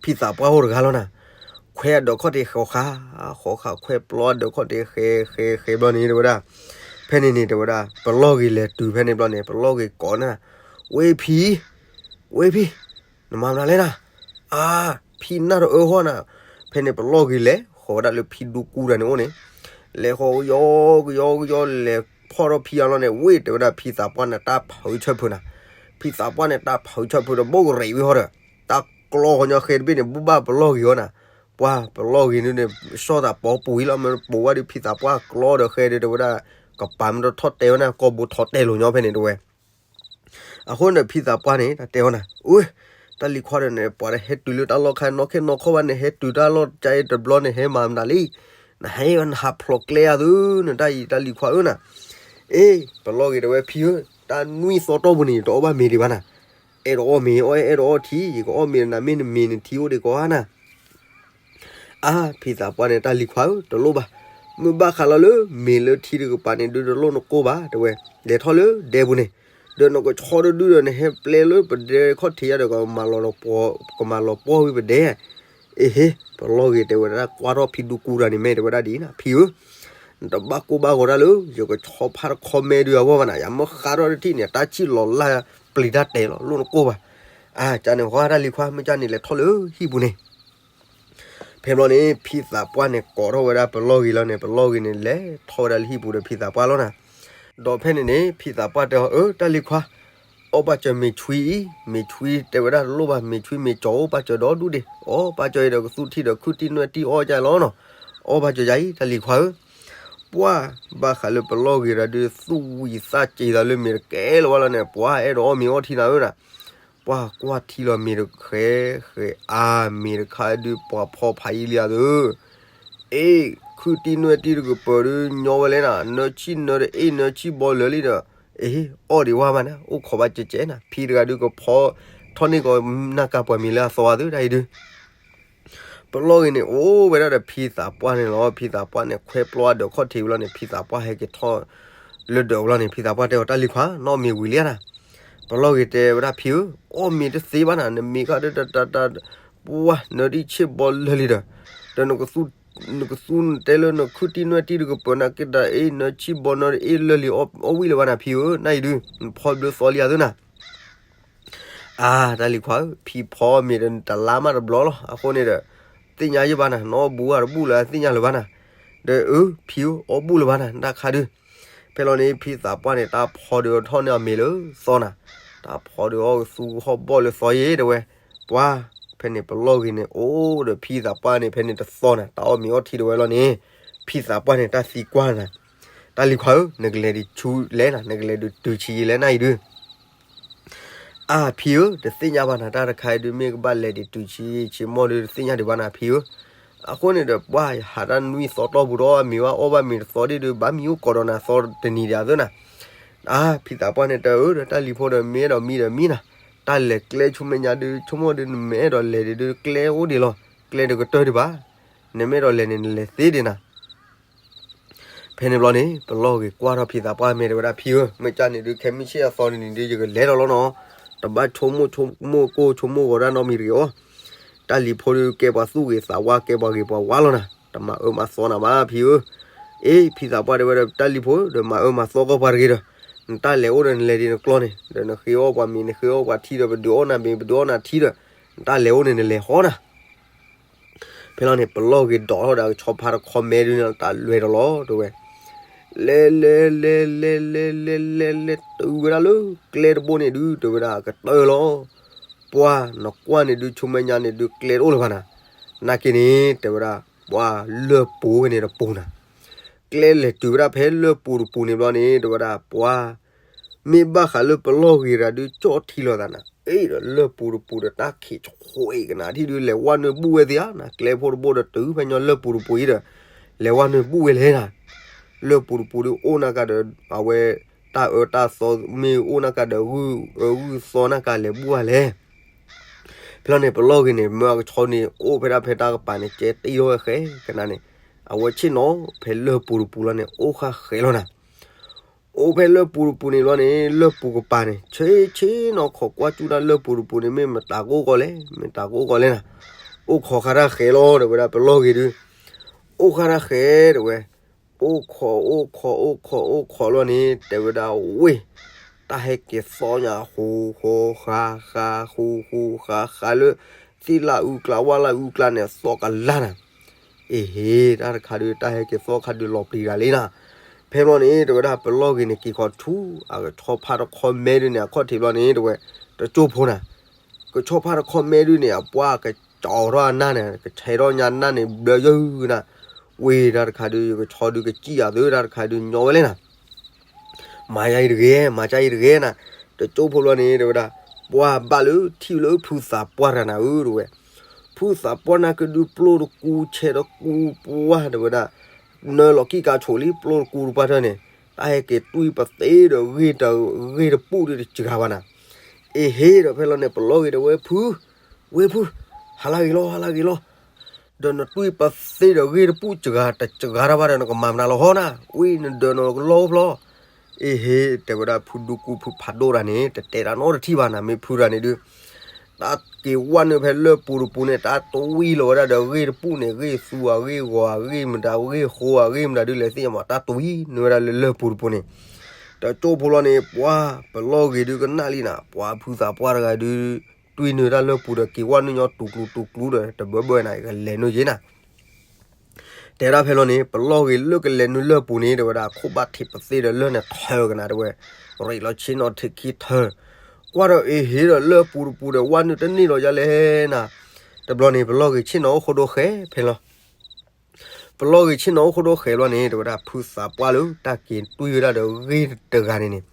ဖံသးပှၢ်အိၣ်တဂၤလီၤနၤ. ခွဲအဒၢးခီၣ်ထံးဃီဃာ် ဃီဃာ် ခွဲပျီဒၢးခီၣ်ထံးဃဲဃဲဘျီန့ၣ် တဲဝဲဒၣ်. ဖဲန့ၣ်န့ၣ် တဲဝဲဒၣ် ပလီၢ်ဂ့ၤလဲၤတုၤဖဲန့ၣ်ဘျီန့ၣ် ပလီၢ်ဂ့ၤကိးနၤ, ဝ့ၢ်ဖံ, ဝ့ၢ်ဖံ, နမၤမနုၤလဲၣ်နၤ. အါ, ဖံနၢ်တအၢဟီၣ်နၤ. ဖဲန့ၣ်ပလီၢ်ဂ့ၤလဲၤဃီၤဝဲဒၣ်လၢဖံဒူကူတဂၤန့ၣ်အိၣ်န့ၣ်, လဲၤဃီၤကယီကယီကယီ လဲၤဖီၣ်ထီၣ်ဖံအလီၢ်န့ၣ် ဝ့ၢ် တဲဝဲဒၣ် ဖံသးပှၢ်န့ၣ် တၢ်ဖုးဆၢဖုးနၤ. ဖံသးပှၢ်န့ၣ် တၢ်ဖုးဆၢဖုးဒီး ဘိၣ်ကရံးဝံၤဟီဒီး တၢ်ကျီဃီညီဃဲတဘ့ၣ်န့ၣ် ဘိၣ်ဘၣ်ပလီၢ်ဂ့ၤဟီနၤ. ပှၤပလီၢ်ဂ့ၤန့ၣ် ဆီၣ်သးပီပူၤဝံၤလီၤ မ့ၢ်ပိာ်ဝဲဒီးဖံသးပှၢ်ကျီဒီးဃဲဒီး တဲဝဲဒၣ် ကပၤမ့ၢ်တထီၣ်တဲဝဲန့ၣ် ကီၢ်ဘိထီၣ်တဲလိာ်ညီဖဲန့ၣ်တဲဝဲ. အဃိန့ၣ် ဖံသးပှၢ်န့ၣ် တၢ်တဲဝဲနၤ, အိ, တၢ်လံၤခွါဒီးန့ၣ် ပှၤတဟဲတုၤလၢတၢ်လီၢ်ခါနီၢ်ခဲနီၢ်ခီဘၣ်န့ၣ် ဟဲတုၤတၢ်လီၢ်ကါအံၤတဘျီန့ၣ် ဟဲမၤမနုၤလံ. နဟဲနဟးဖျိးကျဲဧါသု နတၢ်အံၤတၢ်လံၤခွါဧၢနၤ. အ့, ပလီၢ်ဂ့ၤတဲဝဲ ဖံဧၢ, တၢ်နွံသီတီၢ်ပူၤန့ၣ် ယတအီၣ်ဘၣ်မ့ၤဒံးဘၣ်နၤ. အဲၣ်ဒိးအီၣ်မ့ၤ အီၣ်အဲၣ်ဒိးအီၣ်ထံ ယကအီၣ်မ့ၤနၤ မ့ၢ်နမ့ၤနထံအိၣ်ဒံးကီးဧါနၤ. အါ, ဖံသးပှၢ်န့ၣ် တၢ်လံၤခွါဧၢ, တလိၣ်ဘၣ်. မ့ၢ်ဘၣ်ဃးလီၤလၢမ့ၤလၢထံတကပၤန့ၣ် ဒုးတလိၣ်နကိၢ်ဘၣ် တဲဝဲ, လဲၤထီၣ်လၢဒဲပူၤန့ၣ်, ဒီးနကဆီတဒုဒီးနဟဲပျဲလၢပဒဲခီၣ်ထံးယါဒီး ကမၤလီၤပှီၢ်ဝံၤပဒဲ. အ့ဟ့, ပလီၢ်ဂ့ၤတဲဝဲဒၣ် ကွၢ်ထီၣ်ဖံဒူကူတဂၤန့ၣ် မ့ၢ်တဲဝဲဒၣ်ဒ်အံၤနၤ, ဖံဧၢ, နတဘၣ်ကိၢ်ဘၣ်ဂီၤတၢ်လၢ ယကဆီဖါတခီမဲဒုအဂီၢ်ဘၣ်နၤ, ယမ့ၢ်ဃါထီၣ်တထံၣ်န့ၣ် တၢ်ဆံၣ်လီၤလၢပျံၤတၢ်တဲာ်လီၤ, လိၣ်နကိၢ်ဘၣ်. အါ ကန့ၣ် ဟီတၢ်လံၤခွါ မ့ၢ်ကန့ၣ် လဲၤထီၣ်လၢဟံၣ်ပူၤန့ၣ် ဖဲဘျီန့ၣ် ဖံသးပှၢ်န့ၣ် ကိးထီၣ်ဝဲဒၣ်ပလီၢ်ဂ့ၤလီၤန့ၣ်, ပလီၢ်ဂ့ၤန့ၣ် လဲၤထီၣ်ဝဲဒၣ်လၢဟံၣ်ပူၤဒီးဖံသးပှၢ်လီၤနၤ. ဒီးဖဲန့ၣ်န့ၣ် ဖံသးပှၢ်တဲအီၤ, အၢ တၢ်လံၤခွါ, အီၣ်ဘၣ်စၢၤမ့ၤဆွံအံၤ, မ့ၤဆွံတဲဝဲဒၣ်တလိၣ်ဘၣ်, မ့ၤဆွံမ့ၤကၠီၤအိၣ်ဘၣ်စၢၤဒီဒူၣ်ဒံး, အီၣ်ဘၣ်စၢၤအံၤဒီးကသူၣ်ထံဒီးခုၣ်တံၢ်နွဲၣ်တံၢ်အီၣ်ကၢ်လီၤနီၤ, အီၣ်ဘၣ်စၢၤယၤအံၤ တၢ်လံၤခွါဧၢ. ပှၢ်ဘၣ်ဃးလၢပလီၢ်ဂ့ၤတဂၤဒုး သူၣ်ဝံၤသးစ့ၤသးလၢမ့ၤတကဲလၢၤဘၣ်လီၤန့ၣ်, ပှၢ်အဲၣ်ဒိးအီၣ်မ့ၤအီထံနၤဧၢနၤ. ပှၢ်ကွၢ်ထံလီၤမ့ၤတဃဲဃဲအါ, မ့ၤတခါဒုးပှၤဖီဖးယံာ်လံဧါသၢ အ့ ခုၣ်တံၢ်နွဲၣ်တံၢ်တကပၤဒုး ညီဝဲလဲၣ်နၤ, နၢဆံၣ်နၢတအ့ၣ် နၢဆံၣ်ဘီလၢာ်လံဒီး, အ့ အီၣ်ဒံးဝဲဘၣ်နၤ, အိၣ်ခိးဘၣ်ကဲကဲနၤ, ဖံတဂၤဒုးကဖီထီၣ်န့ၢ်ကီးနၢ်ကၢ်ပှၤမ့ၤလၢအသီအသၢတၢ်အံၤဒုး ပလီၢ်ဂ့ၤန့ၣ် အိၣ်ဝဲဒၣ်ဒီးဖံသးပှၢ်န့ၣ်လီၤ. ဖံသးပှၢ်န့ၣ် ခွဲပျီအဒၢးခီၣ်ထံးဝံၤလီၤန့ၣ် ဖံသးပှၢ်ဟဲက့ၤထီၣ်လၢဒၢးဝံၤလီၤန့ၣ် ဖံသးပှၢ်တဲအီၤ တၢ်လံၤခွါ နီၢ်မ့ၤဝံၤလံဧါနၤ. ပလီၢ်ဂ့ၤတဲဝဲဒၣ် ဖံဧၢ, အီၣ်မ့ၤတသ့ဘၣ်နၤ, နမ့ၤခါဒုးတတတ ပှၢ် နၢတံၢ်ဆံၣ်ဘီလၢာ်လံဒီး, ဒီးနကသူ နကသူနတဲလၢနခုၣ်တံၢ်နွဲၣ်တံၢ်တကပၤနၤက့တၢ်အ့ၣ် နၢဆံၣ်ဘီနၢတအ့ၣ်လၢာ်လံ အီၣ်ဝံၣ်လၢၤဘၣ်နၤ ဖံဧၢ, နအံၤဒုး နဖီဘျၢသီလံဧါသၢနၤ. အါ တၢ်လံၤခွါဧၢ, ဖံဖီမ့ၤဒီးတလါမးတဘျီလီၤ. အဃိန့ၣ်ဒီး သ့ၣ်ညါယဘၣ်နၤ, နအီၣ်ဘူးအတဘူးလၢအသ့ၣ်ညါလၢၤဘၣ်နၤ. ဒီးအၢ ဖံဧၢ, အီၣ်ဘူးလၢၤဘၣ်နၤ တၢ်ခါဒုး. ဖဲလီၤန့ၣ် ဖံသးပှၢ်န့ၣ် တၢ်ဖီဒုးထီၣ်န့ၢ်အီၤမ့ၤလၢသီနၤ. တၢ်ဖီဒုးအီၣ်ကသူကဟီၣ်ဘီၣ်လၢသီယ့ၤတဲဝဲ. ပှၢ် ဖဲန့ၣ်ပလီၢ်ဂ့ၤန့ၣ် အိၣ်ဒီးဖံသးပှၢ်န့ၣ် ဖဲန့ၣ်တသီနၤ, တၢ်အီၣ်မ့ၤအီထံတဲဝဲလီၤန့ၣ် ဖံသးပှၢ်န့ၣ် တၢ်သံကွၢ်နၤ. တၢ်လံၤခွါဧၢ, နကလဲၤဒံးဆူလဲၣ်နၤ, နကလဲၤဒံးတုၤဆံယံၤလဲၣ်နၤအံၤဒုး. အါ ဖံဧၢ, တသ့ၣ်ညါဘၣ်နၤ, တၢ်တခါအံၤဒုး မ့ၢ်ကဘၣ်လဲၤဒံးတုၤဆံဆံမီၢ်ဒုး တသ့ၣ်ညါဒံးဘၣ်နၤ ဖံဧၢ. အဃိန့ၣ်ဒီး ပှၢ်ယဟးတၢ်နွံသီတီၢ်ပူၤဒီး အမ့ၤဝဲအီၣ်ဘၣ်မ့ၤတသီဒံးဒုး ဘၣ်မံအိၣ်ကိးဒီးနၤသီတနံၤဒံးအသၢနၤ. အါ ဖံသးပှၢ်န့ၣ်တဲအၢဒီး တၢ်လံၤဖိဒီး မ့ၢ်အဲၣ်ဒိးမံဒီးမံနၤ, တၢ်လဲၤကျဲဆိမဲာ်ညါဒုး ဆိကမိၣ်ဒုး နမ့ၢ်အဲၣ်ဒိးလဲၤဒံးဒုး ကျဲအိၣ်ဒံးလီၤ, ကျဲတကတၢၢ်ဒံးဘၣ်, နမ့ၢ်အဲၣ်ဒိးလဲၤန့ၣ် နလဲၤသ့ဒံးနၤ. ဖဲန့ၣ်ဘျီန့ၣ် ပလီၢ်ဂ့ၤကွၢ်ထီၣ်ဖံသးပှၢ်မဲာ်တဲဝဲဒၣ် ဖံဧၢ, မ့ၢ်ကန့ၣ်ဒုး ခဲမုၢ်ဆ့ၣ်အသီတနံၤဒုး ယကလဲၤဒီးလီၤနီၤ, တဘၣ်ဆိကမိၣ်ဆိကမိၣ်ကိၢ်ဆိကမိၣ်ဂီၤဒၣ်နီတမံၤတဂ့ၤအီၤ. တၢ်လံၤဖိဒုးကဲပှၤသူၣ်ဂ့ၤသးဝါ ကဲပှၤဂ့ၤပှၤဝါလီၤနၤ, တမၤအၢမၤသီနၤဘၣ် ဖံဧၢ. အ့ ဖံသးပှၢ်တဲဝဲဒီး တၢ်လံၤဖိဒီး မၤအၢမၤသီကီၢ်ပှၤတဂ့ၤဒီး, နတၢ်လဲၤအိၣ်ဒီးနလဲၤဒံးနကျီန့ၣ်, ဒီးနဃ့အီၣ်ပှၤမ့ၤ နဃ့အီၣ်ပှၤထံဒီး ပဒုးအီၣ်နၤမ့ၤ ပဒုးအီၣ်နၤထံဒီး, နတၢ်လဲၤအိၣ်န့ၣ် နလဲၤဟီနၤ. ဖဲလီၤန့ၣ် ပလီၢ်ဂ့ၤဒိးထီၣ်ဒီးအကဆီဖါတခီမဲဒုးန့ၣ် တၢ်လဲၤဒီးလီၤတဲဝဲ. လဲၤလဲၤလဲၤလဲၤလဲၤလဲၤလဲၤလဲၤတုၤဝဲဒၣ်လၢကျဲတဘိန့ၣ်ဒုး တဲဝဲဒၣ်ကတၢၢ်လီၤ. ပှၢ်နကွၢ်န့ၣ်ဒုး ဆိမဲာ်ညါန့ၣ်ဒုး ကျဲတအိၣ်လၢၤဘၣ်နၤ, နာ်က့န့ၣ် တဲဝဲဒၣ် ပှၢ်လၢၢ်ပူၤဝဲန့ၣ်တပူၤနၤ. ကျဲလဲၤတုၤဝဲဒၣ်ဖဲလၢၢ်ပူၤတပူၤန့ၣ်ဘျီန့ၣ် တဲဝဲဒၣ် ပှၢ် မ့ၢ်ဘၣ်ဃးလၢပလီၢ်ဂ့ၤတဂၤဒုး ကၠီၣ်ထံလီၤသးနၤ, အ့ဒီးလၢၢ်ပူၤတပူၤဒီး တၢ်ခံးဆှဲကနၤထံၣ်ဒုး လဲၤဝဲနုာ်ဘူၣ်ဝဲသ့ဧါနၤ, ကျဲဖိတဘိဒီးတုၤဖဲညီလၢၢ်ပူၤတပူၤအံၤဒီး လဲၤဝဲနုာ်ဘူၣ်ဝဲလဲၣ်နၤ. လၢၢ်ပူၤတပူၤဒုး အိၣ်နၤကါဒီး အဝဲ တၢ်အၢတၢ်သီမ့ၢ်အိၣ်နၤကါဒီး ဂုၢ်အၢဂုၢ်သီနၤကါလဲၤဘူၣ်ဝဲလဲၣ်. ဖဲလီၤန့ၣ် ပလီၢ်ဂ့ၤန့ၣ် မၢအကဆီန့ၣ် အိၣ်ဖဲဒၣ်ဖဲတၢ်ကပၤန့ၣ် ကဲတ့ထီၣ်ဝဲဃဲကနၤန့ၣ်, အဝဲဆ့ၣ်နီၤဖဲလၢၢ်ပူၤတပူၤလီၤန့ၣ် အိၣ်ဃာ်ဃဲလီၤနၤ. အိၣ်ဖဲလၢၢ်ပူၤတပူၤန့ၣ်ဘျီန့ၣ် လၢၢ်ပူၤကပၤန့ၣ် ဆ့ဆ့နီၤ ခိးကွၢ်ကၠူၣ်တၢ်လၢၢ်ပူၤတပူၤန့ၣ် မ့ၢ်မတၤကအိၣ်ကီးလဲၣ်, မတၤကအိၣ်ကီးလဲၣ်နၤ. အိၣ်ခိးဃာ်တၢ်ဃဲလီၤ တဲဝဲဒၣ်ပလီၢ်ဂ့ၤဒုး, အိၣ်ဃာ်တၢ်ဃဲ တဲဝဲ, အိၣ်ခိးအိၣ်ခိးအိၣ်ခိးအိၣ်ခိးလီၤန့ၣ် တဲဝဲဒၣ်ဝ့ၢ်, တၢ်ဟဲက့ၤသီညါ ဃူဃူဃာ်ဃာ် ဃူဃူဃာ်ဃာ်လၢ သ့ၣ်လၢအုၣ်ကျါ ဝၣ်လၢအုၣ်ကျါန့ၣ် သီကလါနၤ. အ့ဟ့ တၢ်တခါဒုး တၢ်ဟဲက့ၤသီခါဒုးလီၤပျံၤတဂၤလံနၤ. ဖဲဘျီန့ၣ် တဲဝဲဒၣ်ပလီၢ်ဂ့ၤန့ၣ် က့ၤခီထူ အကဆီဖါတခီမဲဒုးန့ၣ် အခီၣ်ထံးဘျီန့ၣ် တဲဝဲ တကၠိၢ်ဖိနၤ, ကဆီဖါတခီမဲဒုးန့ၣ် အပှၢ်ကကၠီထီၣ်အနၢ်န့ၣ် ကဆဲးထီၣ်ညါနၢ်န့ၣ် ဘျၢယုၢ်နၤ. ဝ့ၢ်တၢ်တခါဒုး ယကဆီဒုးကစံၣ်ယၤသၢ တၢ်တခါဒုးညီဝဲလဲၣ်နၤ. မၤယါအံၤတဂ့ၤ မၤကါအံၤတဂ့ၤနၤ. တကၠိၢ်ဖိဘျီန့ၣ် တဲဝဲဒၣ် ပှၢ်ဘၣ်လၢထံၣ်လၢဖုသးပှၢ်တဂၤနၤဧၢ တဲဝဲ. ဖုသးပှၢ်နၤကဒုးပျိၢ်တကူဆဲးတကူပှၢ် တဲဝဲဒၣ် နၢလီၤကံၢ်ကါဆိးလံ ပျိၢ်တကူတပှၢ်တၢၢ်န့ၣ် တၢ်ဟဲက့ၤတွံၢ်ပသ့ဒီးဂ့ၢ်တပူၣ်ဒုးတစှၤဘၣ်နၤ. အ့ဟ့ဒီးဖဲလီၤန့ၣ် ပလီၢ်ဂ့ၤဒီးဝဲဖု ဝ့ၢ်ဖု ဟါလၢဂ့ၤလီၤ ဟါလၢဂ့ၤလီၤ. ဒီးနတွံၢ်ပသ့ဒီးဂ့ၢ်တပူၣ်စှၤ တစှၤတၢ်ဘၣ်ဒီး နကမၤမနုၤလီၤဟီနၤ. ဝံနဒၢးနကလီၢ်အိၣ်ဖျီ. အ့ဟ့ တဲဝဲဒၣ်ဖုဒူကူဖုဖးဒိၣ်တဂၤန့ၣ် တတဲတၢ်နီတထံၣ်ဘၣ်နၤ မ့ၢ်ဖုတဂၤန့ၣ်ဒုး တၢ်က့ၤဝဲနုာ်ဖဲလၢၢ်ပူၤတပူၤန့ၣ် တၢ်တဝံလီၤဝဲဒၣ်ဒီးဂ့ၢ်တပူၤန့ၣ် ဂ့ၢ်သူအဂ့ၢ်ဂီၤအဂ့ၢ်မတၤဂ့ၢ်ဃိအဂ့ၢ်မတၤဒုလဲၣ်သ့ၣ်ညါမး တၢ်တဝံနုာ်ဝဲဒၣ်လၢလၢၢ်ပူၤတပူၤန့ၣ် တကၠိဖိလီၤန့ၣ် ပှၤပလီၢ်ဂ့ၤဒုကနၣ်လံနၤ ပှၤဖုသးပှၢ်တဂၤဒု တွံၢ်နုာ်တၢ်လၢၢ်ပူၤဒီးက့ၤဝဲနုာ်ညီတူၤကျူတူၤကျူဒီး တဘၢဘၢနၤ ကလဲၤနုာ်ယ့နၤ တဲဒၣ်ဖဲလီၤန့ၣ် ပလီၢ်ဂ့ၤလၢကလဲၤနုာ်လၢၢ်ပူၤန့ၣ် တဲဝဲဒၣ် ခိၣ်ဘၣ်ထံးပသ့ဒီးလၢၢ်န့ၣ်ထၢကနၤတဲဝဲ, ရ့းလီၤဆ့နီၤထံးခံထၢ, ကွၢ်ဒီးအ့ဟ့ဒီးလၢၢ်ပူၤတပူၤဒီးဝဲနုာ်တန့ၢ်လီၤယါလဲၣ်နၤ, တဘျီန့ၣ် ပလီၢ်ဂ့ၤဆ့ၣ်နီၤအိၣ်ဃိဒိဃဲၤဖဲလီၤ. ပလီၢ်ဂ့ၤဆ့ၣ်နီၤအိၣ်ဃိဒိဃဲၤဘျီန့ၣ် တဲဝဲဒၣ် ဖုသးပှၢ်လၢတၢ်က့ၤတွံၢ်ဝဲဒၣ်ဒီးဂ့ၢ်တဂၤန့ၣ်န့ၣ်,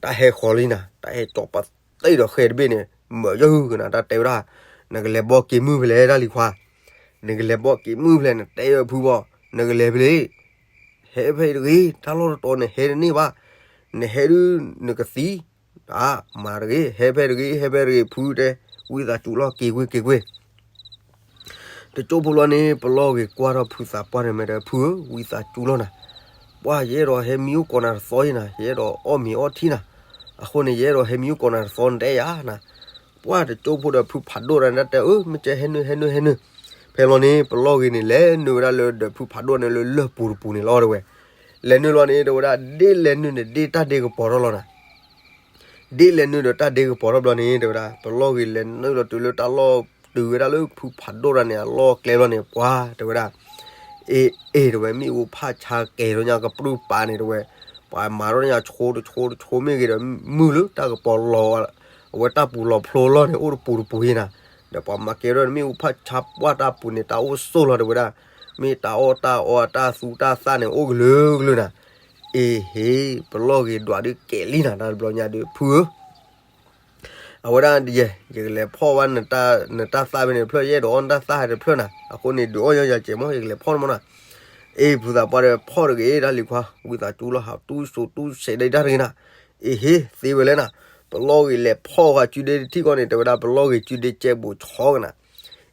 တၢ်ဟဲဃီၤလံနၤ တၢ်ဟဲကၠီၤပသ့ဒီးဃဲၤတဘ့ၣ်န့ၣ် မၢယၢကနၤ တၢ်တဲဝဲဒၣ်, နကလဲၤဘီက့ၤမုၢ်ဖဲလဲၣ်တၢ်လံၤခွါ, နကလဲၤဘီက့ၤမုၢ်ဖဲလဲၣ် နတဲအီၤဖုဘီ, နကလဲၤဖဲလဲၣ်, ဟဲဖဲတဂ့ၤ တၢ်လီၢ်တတီၤနဟဲတန့ၢ်ဘၣ်, နဟဲဒုးနကသံ, မၤတဂ့ၤ ဟဲဖဲတဂ့ၤ ဟဲဖဲတဂ့ၤဖုတဲ, ဝံသးစူၤလီၤ က့ၤကွ့ၢ်က့ၤကွ့ၢ် တကၠိဖိလီၤန့ၣ် ပလီၢ်ဂ့ၤကွၢ်ထီၣ်ဖုသးပှၢ်န့ၣ်မ့ၢ်ဒီး ဖုဧၢ ဝံသးစူၤလီၤနၤ, ပှၢ်ယအဲၣ်ဒိးဟဲမံအိၣ်ကိးနၤတသီယနၤ ယအဲၣ်ဒိးအီၣ်မ့ၤအီထံနၤ, အဃိန့ၣ် ယအဲၣ်ဒိးဟဲမံအိၣ်ကိးနၤတသီနတဲယၤနၤ, ပှၢ်တကၠိဖိဒီးဖုဖးဒိၣ်တၢ်န့ၣ် တၢ်တဲအၢ မ့ၢ်ကဲဟဲနုာ်ဟဲနုာ်ဟဲနုာ်, ဖဲလီၤန့ၣ် ပလီၢ်ဂ့ၤန့ၣ် လဲၤနုာ်ဝဲဒၣ်လၢဒီးဖုဖးဒိၣ်န့ၣ်လၢလၢၢ်ပူၤတပူၤန့ၣ်လီၤတဲဝဲ, လဲၤနုာ်လီၤန့ၣ် တဲဝဲဒၣ် ဒ်လဲၤနုာ်န့ၣ် ဒ်တၢ်ဒ့ကပီၤထီၣ်လီၤနၤ ဒ်လဲၤနုာ်ဒီးတၢ်ဒ့ကပီၤထီၣ်ဘျီန့ၣ် တဲဝဲဒၣ် ပလီၢ်ဂ့ၤလဲၤနုာ်လီၤတုၤလၢတၢ်လီၢ်တုၤဝဲဒၣ်လၢဖုဖးဒိၣ်တၢ်န့ၣ် အလီၢ်ကျဲဘျီန့ၣ် ပှၢ်တဲဝဲဒၣ်, အ့ အ့ တဲဝဲ မ့ၣ်အူဖးဆါကဲၤထီၣ်ညါကပြုၢ်ပာ်န့ၣ်တဲဝဲ, ပှၤမၤထီၣ်ညါဆိတဆိတဆိမ့ၢ်ဂ့ၤဒီး မုၢ်လၢတၢ်ကပီၤလီၤ အဝဲတၢ်ပူၤလီၤဖျိလီၤန့ၣ် အိၣ်တပူၤတပူၤယနၤ, ဒီးပှၤမၤကဲၤထီၣ်န့ၣ် မ့ၣ်အူဖးဆါပှၢ်တၢ်ပူၤန့ၣ် တၢ်အိၣ်ဆိၣ်လီၤတဲဝဲဒၣ်, မ့ၢ်တၢ်အီၣ်တၢ်အီတၢ်သူတၢ်သၣ်န့ၣ် အိၣ်ကလုာ်ကလုာ်နၤ, အ့ဟ့ ပလီၢ်ဂ့ၤဒွးဒုးကဲၤလံနၤ တၢ်တဘျီညါဒုး ဖုဧၢ အဝဲဒၣ်ယဲ ယကလဲၤဖီၣ်ဝဲ နတၢ်သၣ်ဖဲန့ၣ်တဖျၢၣ် ယအဲၣ်ဒိးအီၣ်နတၢ်သၣ်ဟဲတဖျၢၣ်နၤ, အဃိန့ၣ် ဒုးအီၣ်ယီၤယၤကဲၤမီၢ် ယကလဲၤဖီၣ်န့ၣ်မီၢ်နၤ, အ့ ဖုသးပှၢ်ဒီး ဖီၣ်တဂ့ၤတၢ်လံၤခွါ ဝံသးစူၤလီၤ ဟးတူၢ်စိတူၢ်စဲးဒၣ်တၢ်တဂ့ၤနၤ, အ့ဟ့ သ့ဝဲလဲၣ်နၤ, ပလီၢ်ဂ့ၤလဲၤဖီၣ်ဃာ်စုဒ့တထံၣ်ဃီန့ၣ် တဲဝဲဒၣ် ပလီၢ်ဂ့ၤစုဒ့ကဲဘူးဆီကနၤ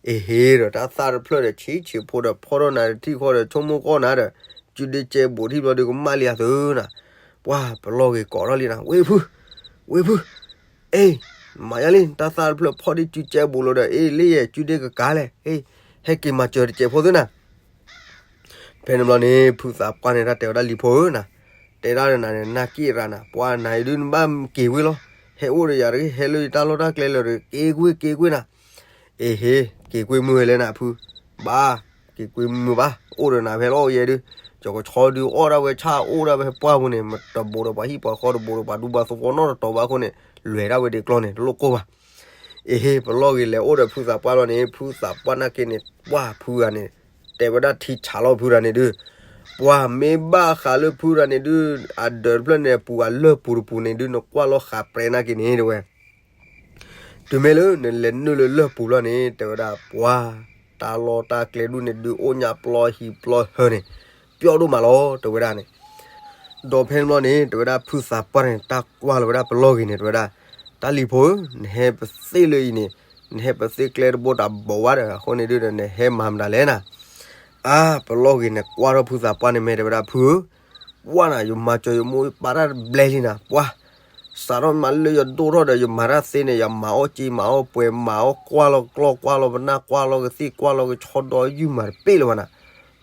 အ့ဟ့ဒီးတၢ်သၣ်တဖျၢၣ်ဒီး ဆံးဆံးဖိဒီး ဖီၣ်ထီၣ်နၤတထံၣ်ဃီဒီး ဆိကမိၣ်ဃီနၤဒီး စုဒ့ကဲဘူးထံၣ်ဘျီဒီး ကမၣ်လံအသိးနၤ, ပှၢ်ပလီၢ်ဂ့ၤကိးထီၣ်လံနၤ ဝ့ၢ်ဖု, ဝ့ၢ်ဖု, အ့ မၤယါလံ တၢ်သၣ်တဖျၢၣ်ဖီၣ်ဒံးစုကဲဘူးလီၤဒီး အ့ လၢယဲ စုဒ့ကကါလဲၣ် အ့ ဟဲက့ၤမၤစၢၤတစဲးဖိသ့နၤ ဖဲန့ၣ်ဘျီန့ၣ် ဖုသးပှၢ်န့ၣ် တၢ်တဲဝဲဒၣ်လံၤဖိဧၢနၤ, တဲဒၣ်နၤန့ၣ် နၢ်က့ၣ်ရၤနၤ ပှၢ်နၤအံၤဒုးနဘၣ်က့ၤဝ့ၢ်လီၤ, ဟဲအိၣ်ဒီးယၤတဂ့ၤ ဟဲလၢယတၢ်လီၢ်တၢ်ကျဲလၢာ်တဂ့ၤ က့ၤကွ့ၢ်က့ၤကွ့ၢ်နၤ, အ့ဟ့ က့ၤကွ့ၢ်မုၢ်ဝဲလဲၣ်နၤဖု, ဘၣ် က့ၤကွ့ၢ်မုၢ်ဘၣ် အိၣ်ဒီးနၤဖဲလီၤယဲဒုး, ယကဆီဒုးအီၣ်ဒၣ်ဝဲဆၣ်အိၣ်ဒၣ်ဝဲပှၢ်ပူၤန့ၣ် မတဘူးဒီးပှၤဟံၣ်ပှၤဃီတဘူးဒီးပှၤဒူပှၤသဝီနီတတီၤဘၣ်အဃိန့ၣ် လဲၤဒၣ်ဝဲဒံးကျီန့ၣ် တလိၣ်ကိၢ်ဘၣ် အ့ဟ့ ပလီၢ်ဂ့ၤလဲၤအိၣ်ဒီးဖုသးပှၢ်လီၤန့ၣ် ဖုသးပှၢ်နာ်က့န့ၣ် ပှၢ်ဖုဂၤန့ၣ် တဲဝဲဒၣ်ထံဆးလီၤဖုတဂၤန့ၣ်ဒုး, ပှၢ်မ့ၢ်ဘၣ်ဃးလၢဖုတဂၤန့ၣ်ဒုး အဒၢးတဖျၢၣ်န့ၣ်ပူၤအလၢၢ်ပူၤတပူၤန့ၣ်ဒုး နကွၢ်လီၤဃာ်ပြဲနာ်က့န့ၣ်တဲဝဲ တုၤမ့ၢ်လၢနလဲၤနုာ်လၢလၢၢ်ပူၤဘျီန့ၣ် တဲဝဲဒၣ်ပှၢ် တၢ်လီၢ်တၢ်ကျဲဒုးန့ၣ်ဒုး အိၣ်ညါပျီဟံးပျီဟၢန့ၣ် ပျီဒိၣ်မးလီၤ တဲဝဲဒၣ်န့ၣ် ဒီးဖဲန့ၣ်ဘျီန့ၣ် တဲဝဲဒၣ်ဖုသးပှၢ်န့ၣ် တၢ်ကွၢ်လီၤဝဲဒၣ်ပလီၢ်ဂ့ၤန့ၣ် တဲဝဲဒၣ် တၢ်လံၤဖိဧၢ နဟဲပသ့ၣ်လၢအံၤန့ၣ် နဟဲပသ့ၣ်ကျဲတဘိတၢ်ဘီဝါဒီး အဃိန့ၣ်ဒုးဒီး နဟဲမၤမတၤလဲၣ်နၤ အါ ပလီၢ်ဂ့ၤန့ၣ် ကွၢ်ထီၣ်ဖုသးပှၢ်န့ၣ် မ့ၢ်တဲဝဲဒၣ် ဖုဧၢ ပှၢ်နၤ ယမၤစၢၤယမိၢ်ယပၢ်တၢ်တဘျဲလံနၤ ပှၢ် စးထီၣ်မၤလၢယဒိၣ်ထီၣ်ဒီး ယမၤတၢ်သ့န့ၣ် ယမၤအီၣ်က့ၤ မၤအီၣ်ပှဲၤ မၤအီၣ်ကွၢ်လီၤကျီၢ် ကွၢ်လီၤပနၢ် ကွၢ်လီၤကသ့ၣ် ကွၢ်လီၤကဆီဒီးယုၢ်မၤတပ့ၢ်လၢၤဘၣ်နၤ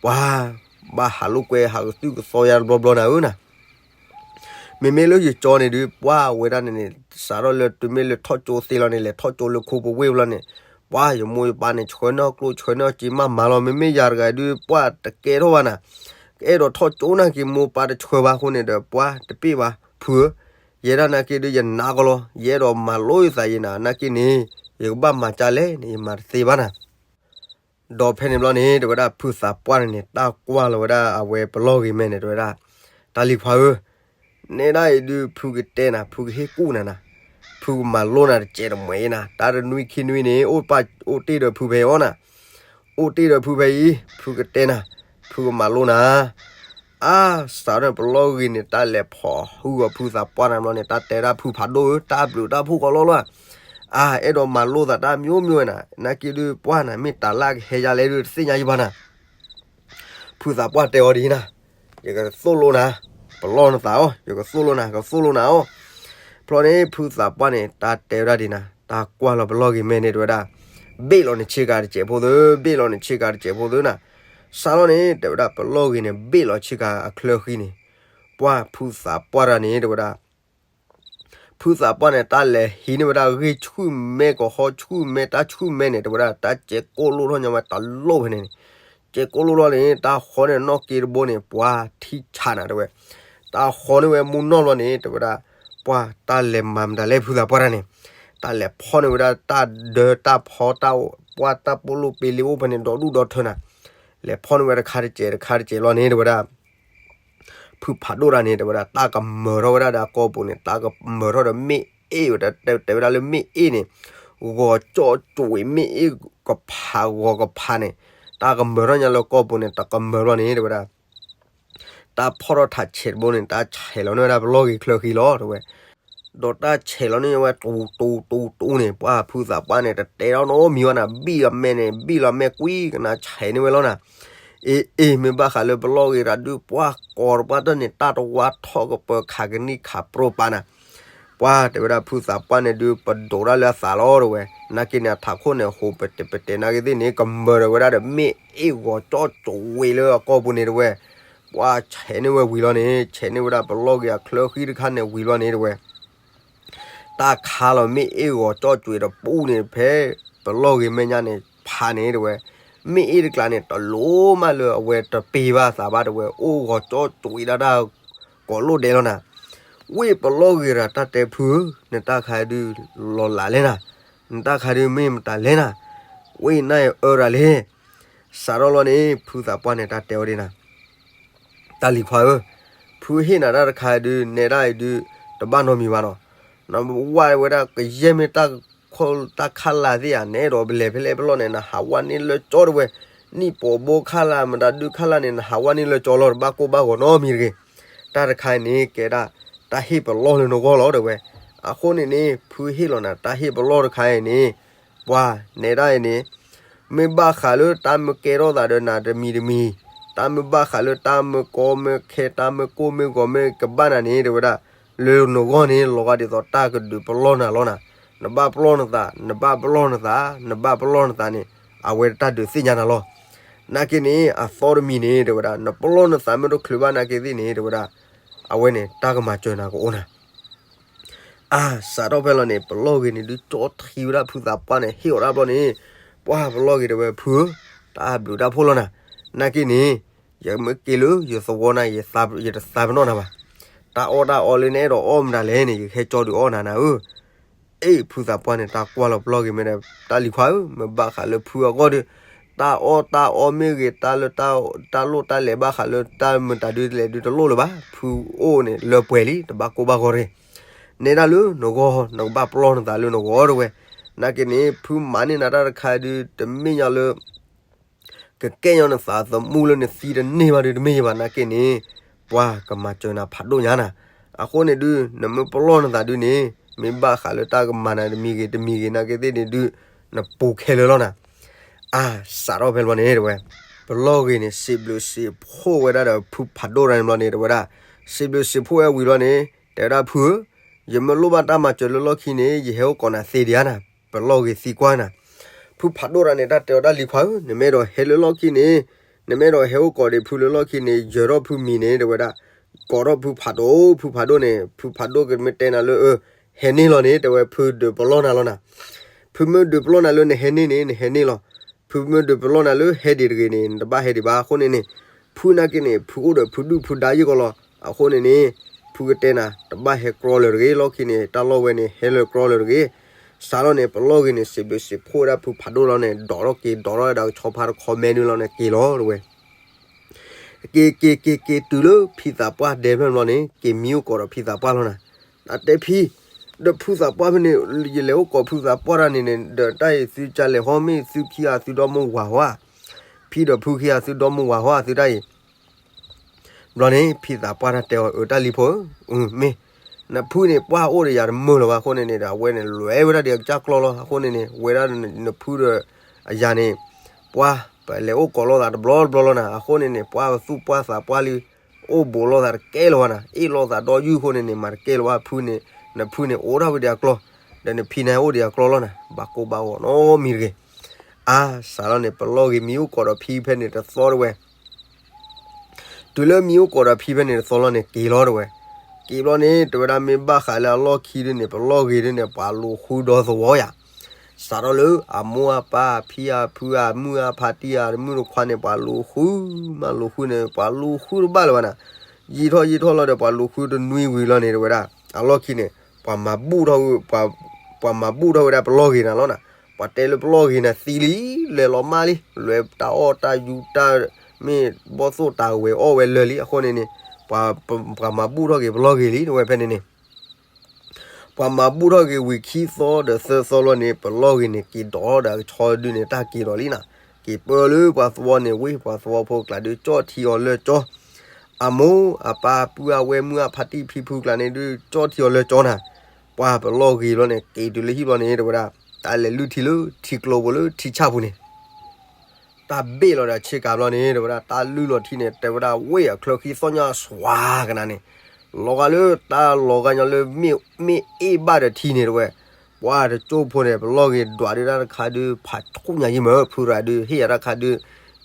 ပှၢ် ဘၣ်ဟးလိာ်ကွဲ ဟးကသုၣ်ကသီယါတဘျီဘျီနၤဧၢနၤ မ့မ့ၢ်လၢယကၠီန့ၣ်ဒုး ပှၢ်ဝဲဒၣ်န့ၣ်န့ၣ် စးထီၣ်လၢတုၤမ့ၢ်လၢထီၣ်ကၠိသ့လီၤန့ၣ် လဲၤထီၣ်ကၠိလၢခိပဝ့ၢ်ဘျီန့ၣ် ပှၢ်ယမိၢ်ယပၢ်န့ၣ် ဆှၢန့ၢ်ကျိၣ်ဆှၢန့ၢ်က့ၤမးမၤလီၤ မ့မ့ၢ်ယၤတဂၤဒုး ပှၢ်တကဲထီၣ်ဘၣ်နၤ ကအဲၣ်ဒိးထီၣ်ကၠိနာ်က့ၤ မိၢ်ပၢ်တဆှၢဘၣ်အဃိန့ၣ်ဒီး ပှၢ်တပ့ၢ်ဘၣ် ဖုဧၢ ယဲဒၣ်နာ်က့ဒုး ယနာ်ကီလီၤ ယအဲၣ်ဒိးမၤလိယသးယနၤ နာ်က့န့ၣ် ယကဘၣ်မၤကၢ်လဲၣ်န့ၣ် ယမၤတသ့ဘၣ်နၤ ဒီးဖဲန့ၣ်ဘျီန့ၣ် တဲဝဲဒၣ်ဖုသးပှၢ်န့ၣ်န့ၣ် တၢ်ကွၢ်လီၤဝဲဒၣ်အဝဲပလီၢ်ဂ့ၤမဲာ်န့ၣ် တဲဝဲဒၣ် တၢ်လံၤခွါဧၢ နဲဒၣ်အံၤဒုး ဖုကတဲနၤ ဖုကဟ့ၣ်ကူၣ်နၤနၤ ဖုကမၤလိနၤတစဲးတမှဲၤနၤ တၢ်တနွံခံနွံန့ၣ် အိၣ်ပၢ်အိၣ်တ့ၢ်ဒီးဖုဖဲအံၤအီၤနၤ အိၣ်တ့ၢ်ဒီးဖုဖဲအံၤ ဖုကတဲနၤ ဖုကမၤလိနၤ အါ စးထီၣ်န့ၣ် ပလီၢ်ဂ့ၤန့ၣ်တၢ်လဲၤဖီၣ်ဟုၣ်အီၤဖုသးပှၢ်နၤဘျီန့ၣ် တၢ်တဲဒၣ်ဖုဖးဒိၣ်ဧၢ တၢ်ဘျုးတၢ်ဖှိၣ်ကီးလီၤလီၤ အါ အဲၣ်ဒိးမၤလိသးတၢ်မိမိနၤ နာ်က့ဒုးပှၢ်နၤ မ့ၢ်တၢ်လၢကဟဲယါလဲၣ်ဒုးတသ့ၣ်ညါယဘၣ်နၤ ဖုသးပှၢ်တဲအီၤဒ်နၤ ယကသိၣ်လိနၤ ပလီၢ်နသးအီၤ ယကသိၣ်လိနၤ ကသိၣ်လိနၤအီၤ ဖျီန့ၣ် ဖုသးပှၢ်န့ၣ် တၢ်တဲဝဲဒၣ်ဒ်နၤ တၢ်ကွၢ်လီၤပလီၢ်ဂ့ၤမဲာ်န့ၣ် တဲဝဲဒၣ်, ဘ့ၣ်လီၤနဆ့ကၤတစဲးဖိသု, ဘ့ၣ်လီၤနဆ့ကၤတစဲးဖိသုနၤ. စးလီၤန့ၣ် တဲဝဲဒၣ် ပလီၢ်ဂ့ၤန့ၣ် ဘ့ၣ်လီၤဆ့ကၤအချၢဃံန့ၣ်, ပှၢ်ဖုသးပှၢ်တဂၤန့ၣ် တဲဝဲဒၣ် ဖုသးပှၢ်န့ၣ် တၢ်လဲၤဟံးန့ၢ်ဝဲဒၣ်ဂ့ၢ်ဆူၣ်မဲ ကဟီဆူၣ်မဲ တၢ်ဆူၣ်မဲန့ၣ် တဲဝဲဒၣ် တၢ်စဲးကိၢ်လိၣ်ထီၣ်ညီဝဲတလိၣ်ဖဲန့ၣ်န့ၣ်, စဲးကိၢ်လိၣ်လီၤန့ၣ် တၢ်ဟီန့ၣ်နီၣ်က့တဘိန့ၣ် ပှၢ်ထံဆးနၤ တဲဝဲ. တၢ်ဟီန့ၢ်ဝဲမူနီၢ်လီၤန့ၣ် တဲဝဲဒၣ်, ပှၢ်တၢ်လဲၤမၤမတၤလဲၣ် ဖုသးပှၢ်တဂၤန့ၣ်, တၢ်လဲၤဖီၣ်န့ၢ်ဝဲဒၣ်တၢ်ဒၢတၢ်ဖီတၢ် ပှၢ်တၢ်ပိာ်လိာ်ပ့ၤလ့အိၣ်ဖဲန့ၣ် ဒီဒူၣ်ဒီထၢနၤ, လဲၤဖီၣ်န့ၢ်ဝဲတခါတစဲးတခါတစဲးလီၤန့ၣ် တဲဝဲဒၣ် ဖုဖးဒိၣ်တဂၤန့ၣ် တဲဝဲဒၣ် တၢ်ကမၢၢ်ထီၣ်ဝဲဒၣ်ဒီးအကီၢ်ပူၤန့ၣ် တၢ်ကမၢၢ်ထီၣ်ဒီးမ့ၣ်အ့ၣ်ဝဲဒၣ် တဲဝဲဒၣ်လၢမ့ၣ်အ့ၣ်န့ၣ် ဂီၤကၠီၣ်ကွံာ် မ့ၣ်အ့ၣ်ကဖးဂီၤကဖးန့ၣ် တၢ်ကမၢၢ်ထီၣ်ညါလၢကီၢ်ပူၤန့ၣ် တၢ်ကမၢၢ်လီၤန့ၣ် တဲဝဲဒၣ် တၢ်ဖီၣ်ထီၣ်ထးဆဲးတဘိန့ၣ် တၢ်ဆဲးလီၤန့ၢ်ဝဲဒၣ်ပလီၢ်ဂ့ၤချၢဃံလီၤ တဲဝဲ. ဒီးတၢ်ဆဲးလီၤန့ၢ်ဝဲ တူတူတူန့ၣ် ပှၢ်ဖုသးပှၢ်န့ၣ် တတဲထီၣ်နီတမံၤဘၣ်နၤ, ဘံၣ်လီၤမဲာ်န့ၣ် ဘံၣ်လီၤမဲာ်ကွံာ်ကနၣ်ဆဲးန့ၢ်ဝဲလီၤနၤ. အ့ အ့ မ့ၢ်ဘၣ်ဃးလၢပလီၢ်ဂ့ၤတဂၤဒုး ပှၢ်ကိးတပှၢ်တၢၢ်န့ၣ် တၢ်တဝါထီၣ်ကပၢၤခးကနံၣ်ခးပြိပာ်နၤ ပှၢ်တဲဝဲဒၣ်ဖုသးပှၢ်န့ၣ်ဒုး ပဒိးတၢ်လၢအသးလီၤ တဲဝဲ. နာ်က့န့ၣ် အထးခိၣ်န့ၣ် ဟူးပတဲာ်ပတဲာ်နာ်က့သ့ၣ်န့ၣ် ကမၢၢ်ဒီးဝဲဒၣ်ဒီးမ့ၣ်အ့ၣ်ဂီၤကၠီၣ်ကွံာ်လၢအကီၢ်ပူၤန့ၣ် တဲဝဲ. ပှၢ်ဆဲးန့ၢ်ဝဲဝံၤလီၤန့ၣ် ဆဲးန့ၢ်ဝဲဒၣ်ပလီၢ်ဂ့ၤအချၢဃံတခါန့ၣ်ဝံၤလီၤန့ၣ် တဲဝဲ တၢ်ခါလီၤမ့ၣ်အ့ၣ်ဂီၤကၠီၣ်ကွံာ်တပူၤန့ၣ် ဖဲပလီၢ်ဂ့ၤမဲာ်ညါန့ၣ်ဖးန့ၣ် တဲဝဲ. မ့ၣ်အ့ၣ်တကျါန့ၣ် တလိၣ်မးလၢအဝဲတပ့ၤဘၣ်အသးဘၣ် တဲဝဲ, အိၣ်ဂီၤကၠီၣ်ကွံာ်ဒၣ်တၢ် ကိးလိၣ်ဒဲးလီၤနၤ. ဝ့ၢ်ပလီၢ်ဂ့ၤတဂၤ တၢ်တဲဖုဧၢ, နတၢ်ခါဒုးလီၤလးလဲၣ်နၤ, နတၢ်ခါဒုးမ့ၢ်မတၤလဲၣ်နၤ, ဝ့ၢ်နၢ်အၢတဂၤလဲၣ်. စးထီၣ်လီၤန့ၣ် ဖုသးပှၢ်န့ၣ် တၢ်တဲအီၤဒ်နၤ တၢ်လံၤခွါဧၢ, ဖုဟ့ၣ်နၤတၢ်တခါဒုး နဲဒၣ်အံၤဒုး တဘၣ်နီတမံၤဘၣ်နီၤ. နဝဲဝဲဒၣ်ကယဲၢ်မ့ၢ်တၢ်ခီတၢ်ခါလၢ်သ့ၣ်ဧါ, နအဲၣ်ဒိးပလဲၤဖဲလဲၣ်ပလီၢ်န့ၣ် နဟးဝဲန့ၢ်လၢကၠီ တဲဝဲ. နံၣ်ပိာ်ဘိခါလၢ် မတၤဒုးခါလၢ်န့ၣ် နဟးဝဲန့ၢ်လၢကၠီလီၤ, တဘၣ်ကိၢ်ဘၣ်ဂီၤနီတမံၤတဂ့ၤ. တၢ်တခါအံၤန့ၣ် ကဲဒၣ်တၢ်ဟ့ၣ်ပလီၢ်လၢနဂီၢ်လီၤ တဲဝဲ. အဃိန့ၣ်န့ၣ် ဖုဟ့ၣ်လီၤနၤ တၢ်ဟ့ၣ်ပလီၢ်တခါအံၤန့ၣ် ပှၤနဲဒၣ်အံၤန့ၣ် မ့ၢ်ဘၣ်ဃးလၢတၢ်မ့ၢ်ကဲထီၣ်သးဒီးနၤတမံၤတမံၤ, တၢ်မ့ၢ်ဘၣ်ဃးလၢတၢ်မ့ၢ်ကီမ့ၢ်ခဲ တၢ်မ့ၢ်ကိၢ်မ့ၢ်ဂီၤမ့ၢ်ကဘၣ်နၤန့ၣ် တဲဝဲဒၣ်, လၢနဂီၢ်န့ၣ် လီၤဂာ်ဒ်သိးတၢ်ကဒုးပလီၢ်နၤလီၤနၤ. နဘၣ်ပလီၢ်နသး, နဘၣ်ပလီၢ်နသး, နဘၣ်ပလီၢ်နသးန့ၣ် အဝဲတၢ်ဒုးသ့ၣ်ညါနၤလီၤ. နာ်က့န့ၣ် အသီတမံၤန့ၣ် တဲဝဲဒၣ် နပလီၢ်နသးမ့ၢ်တချုးဘၣ်နာ်က့သ့ၣ်န့ၣ် တဲဝဲဒၣ် အဝဲန့ၣ် တၢ်ကမၤစၢၤနၤကအိၣ်နၤ အါ, စးထီၣ်ဖဲလီၤန့ၣ် ပလီၢ်ဂ့ၤန့ၣ်ဒုး ကၠီထံဝဲဒၣ်ဖုသးပှၢ်န့ၣ် ဟ့ၣ်အီၤတၢ်ဘျီန့ၣ်, ပှၢ်ပလီၢ်ဂ့ၤတဲဝဲ ဖုဧၢ, တၢ်ဘျုးတၢ်ဖှိၣ်လီၤနၤ. နာ်က့န့ၣ် ယမ့ၢ်က့ၤလၢယသဝီနၤ ယတသးပနီၣ်နၤဘၣ်. တၢ်အီၣ်တၢ်အီလၢနအဲၣ်ဒိးအီၣ်မတၤလဲၣ်န့ၣ် ယကဟဲကၠီဒုးအီၣ်နၤနၤဧၢ. အ့ၣ် ဖုသးပှၢ်န့ၣ် တၢ်ကွၢ်လီၤပလီၢ်ဂ့ၤမဲာ်ဒီး တၢ်လံၤခွါဧၢ, မ့ၢ်ဘၣ်ဃးလၢဖုအဂီၢ်ဒီး တၢ်အီၣ်တၢ်အီမ့ၢ်ဂ့ၤ တၢ်လၢတၢ်လိၣ်တၢ်လဲၤဘၣ်ဃးလၢတၢ်မတၤဒုးလဲၤဒုးတလိၣ်လၢၤဘၣ်. ဖုအိၣ်န့ၣ်လၢပှဲၤလံ တဘၣ်ကိၢ်ဘၣ်ဂီၤတဂ့ၤ. နဲဒၣ်လၢနဂီၢ် နကဘၣ်ပလီၢ်နသးလၢနဂီၢ်တဲဝဲ. နာ်က့န့ၣ် ဖုမၤန့ၢ်နၤတၢ်တခါဒုး တမ့ၢ်ညီလၢ ကကဲညီနသးသမူလၢနသံတန့ၢ်ဘၣ်ဒုးတမ့ၢ်ယဘၣ်နာ်က့န့ၣ်, ပှၤကမၤစၢၤနၤဖးဒိၣ်ညါနၤ. အဃိန့ၣ်ဒုး နမ့ၢ်ပလီၢ်နသးဒုးန့ၣ် မ့ၢ်ဘၣ်ဃးလၢတၢ်ကမၤနၤတမံၤဂ့ၤတမံၤဂ့ၤနာ်က့သ့ၣ်န့ၣ်ဒုး နပူၤခဲလၢာ်လီၤနၤ. အါ စးထီၣ်ဖဲလီၤန့ၣ်တဲဝဲ, ပလီၢ်ဂ့ၤန့ၣ် စံးဘျုးစံးဖှိၣ်ဝဲဒၣ်ဒီးဖုဖးဒိၣ်တဂၤန့ၣ်ဘျီန့ၣ်တဲဝဲဒၣ်, စံးဘျုးစံးဖှိၣ်ဝဲဝံၤလီၤန့ၣ် တဲဝဲဒၣ်ဖုဧၢ, ယမ့ၢ်လိၣ်ဘၣ်တၢ်မၤစၢၤလၢလီၢ်ခံန့ၣ် ယဟဲအိၣ်ကိးနၤသ့ဒံးဧါနၤ, ပလီၢ်ဂ့ၤသံကွၢ်နၤ. ဖုဖးဒိၣ်တဂၤန့ၣ် တၢ်တဲအီၤဒၣ်လံၤခွါဧၢ, နမ့ၢ်အဲၣ်ဒိးဟဲလၢလီၢ်ခံန့ၣ်, နမ့ၢ်အဲၣ်ဒိးဟဲအိၣ်ကိးဒီးဖုလၢလီၢ်ခံန့ၣ် ယၢၤထီၣ်ဖုမံၤန့ၣ်တဲဝဲဒၣ်, ကိးထီၣ်ဖုဖးဒိၣ်, ဖုဖးဒိၣ်န့ၣ် ဖုဖးဒိၣ်ကမ့ၢ်တဲနၤလၢ အၢ ဟဲန့ၢ်လီၤန့ၣ် တဲဝဲဖုဒုးပလီၢ်နၤလီၤနၤ. ဖုမ့ၢ်ဒုးပလီၢ်နၤလၢနဟဲန့ၢ်န့ၣ် နဟဲန့ၢ်လီၤ. ဖုမ့ၢ်ဒုးပလီၢ်နၤလၢဟဲဒံးတဂ့ၤန့ၣ် နတဘၣ်ဟဲဒံးဘၣ်အဃိန့ၣ်န့ၣ်, ဖုနာ်က့န့ၣ် ဖုအိၣ်ဒီးဖုဒုၣ်ဖုဒါယံာ်ကီးလီၤ. အဃိန့ၣ်န့ၣ် ဖုကတဲနၤ တဘၣ်ဟဲကြီလၢၤတဂ့ၤ, လီၢ်ခံန့ၣ် တၢ်လီၢ်ဝဲန့ၣ် ဟဲလၢကြီလၢၤတဂ့ၤ. စးထီၣ်န့ၣ် ပလီၢ်ဂ့ၤန့ၣ် စံးဘျုးစံးဖှိၣ်ဝဲဒၣ်ဖုဖးဒိၣ်လီၤန့ၣ် ဒိးထီၣ်က့ၤဒိးထီၣ်ဝဲဒၣ်ကဆီဖါတခီမဲဒုလီၤန့ၣ်က့ၤလီၤတဲဝဲ. က့ၤက့ၤက့ၤက့ၤတုၤလၢဖံသးပှၢ်ဒဲဖျၢၣ်ဘျီန့ၣ် က့ၤမံအိၣ်ကိးဒီးဖံသးပှၢ်လီၤနၤ. နတဲဖံ, ဒီးဖုသးပှၢ်ဖဲန့ၣ် ယလဲၤအိၣ်ကိးဖုသးပှၢ်တၢ်န့ၣ်န့ၣ် ဒီးတၢ်အံၤသုကလဲၤဟီမ့ၢ်သုခံဂၤသုဒီမိၢ်ဝၤဟီဧါ, ဖံဒီးဖုခံဂၤသုဒီမိၢ်ဝၤဟီဧါသုတၢ်အံၤ ဘျီန့ၣ် ဖံသးပှၢ်တၢ်တဲအီၤ အၢတၢ်လံၤဖိဧၢ, မ့ၢ် နဖုန့ၣ် ပှၢ်အိၣ်ဒီးယၤတမုာ်လၢၤဘၣ်အဃိန့ၣ်န့ၣ်ဒီး အဝဲန့ၣ်လဲၤဝဲဒၣ်ဒီးအကစၢ်ကျီလီၤ. အဃိန့ၣ်န့ၣ် ဝဲဒၣ်နဖုဒီးအယၤန့ၣ် ပှၢ်ပလဲၤအိၣ်ကိးလိာ်သးတဘျီတဘျီလီၤနၤ. အဃိန့ၣ်န့ၣ် ပှၢ်ပသူၣ်ပှၢ်သးပှၢ်လံ အိၣ်ဘူးလိာ်သးတကဲလၢၤဘၣ်နၤ, အ့ၣ်လိာ်သးဒီးယုၢ်အဃိန့ၣ်န့ၣ် မၤတကဲလၢၤဘၣ်ဖုန့ၣ်, နဖုန့ၣ်အိၣ်ဒၣ်ဝဲဒီးအကျီ ဒီးနဖံန့ၣ်အိၣ်ဒီးအကျီလီၤနၤ, ဘၣ်ကိၢ်ဘၣ်ဂီၤနီတမံၤတဂ့ၤ. အါ စးထီၣ်န့ၣ် ပလီၢ်ဂ့ၤမံအိၣ်ကိးဒီးဖံဖဲန့ၣ်တသီတဝဲ တုၤလၢမံအိၣ်ကိးဒီးဖံဖဲန့ၣ်တသီလီၤန့ၣ် က့ၤလီၤတဝဲ. က့ၤဘျီန့ၣ် တဲဝဲဒၣ်မ့ၢ်ဘၣ်ဃးလၢအလီၢ်ခံဒုန့ၣ် ပလီၢ်ဂ့ၤဒုန့ၣ် ပှၤလူၤဃုဒီသဝီယၤ. စးထီၣ်လၢအမိၢ်အပၢ်အဖံအဖု အမုၢ်အဖါတံၢ် အတမုၣ်တခွါန့ၣ် ပှၤလူၤဃုမးလူၤဃုန့ၣ် ပှၤလူၤဃုတဘၣ်လၢၤဘၣ်နၤ. ယံာ်ထီၣ်ယံာ်ထီၣ်လီၤဒီး ပှၤလူၤဃုတနွံဝံၤလီၤန့ၣ် တဲဝဲဒၣ် အလီၢ်ခံန့ၣ် ပှၤမၤဘူၣ်ထီၣ် ပှၤမၤဘူၣ်ထီၣ်ဝဲဒၣ်ပလီၢ်ဂ့ၤနၤလီၤနၤ. ပှၤတဲလၢပလီၢ်ဂ့ၤနၤသံလံ, လဲၤလီၤမၢ်လံ, လဲၤတၢ်အီၣ်တၢ်ယူၤတၢ် မ့ၢ်ဘီၣ်သိၣ်တၢ်ဝဲၤအီၣ်ဝဲလၢာ်လံ. အဃိန့ၣ်န့ၣ် ပှၤမၤဘူၣ်ထီၣ်က့ၤပလီၢ်ဂ့ၤလံ တဲဝဲဖဲန့ၣ်န့ၣ် ပှၤမၤဘူၣ်ထီၣ်က့ၤဝံၤခံသီဒီးသၢသီလီၤန့ၣ် ပလီၢ်ဂ့ၤန့ၣ် က့ၤဒိးဒီးအကဆီဒုန့ၣ် တၢ်က့ၤဒီးလံနၤ. က့ၤပၢလၢပှၤသဝီန့ၣ် ဝ့ၢ်ပှၤသဝီဖိကျါဒု ကၠီၣ်ထံအီၤလၢကၠီ, အမိၢ်အပၢ်ပုၢ်အဝဲၢ်မုၢ်အဖါတံၢ်ဖံဖုကျါန့ၣ်ဒု ကၠီၣ်ထံအီၤလၢကၠီနၤ. ပှၤပလီၢ်ဂ့ၤလီၤန့ၣ် က့ၤတုၤလၢဟံၣ်ဘျီန့ၣ် တဲဝဲဒၣ် တၢ်လဲၤလုၢ်ထံလၢထံကျိဖိလၢထံဆၣ်ပူၤန့ၣ် တၢ်ဘ့ၣ်လီၤဒီးဆ့ကၤဘျီန့ၣ် တဲဝဲဒၣ် တၢ်လုၢ်လီၤထံန့ၣ် တဲဝဲဒၣ်ဝ့ၢ်အချၢဃံသီၣ်ညါစွၤကနၤန့ၣ် လီၤဂာ်လၢတၢ်လီၤဂာ်ညီလၢ မ့ၢ်အ့ၣ်ဘၣ်ဒီးထံန့ၣ် တဲဝဲ. ပှၤတကၠိဖိန့ၣ် ပလီၢ်ဂ့ၤဒွးဒုတၢ်တခါဒု ဖးဆူၣ်ညါယံမၢ ဖုရၤဒု ဟ့ၣ်ယၤတၢ်ခါဒု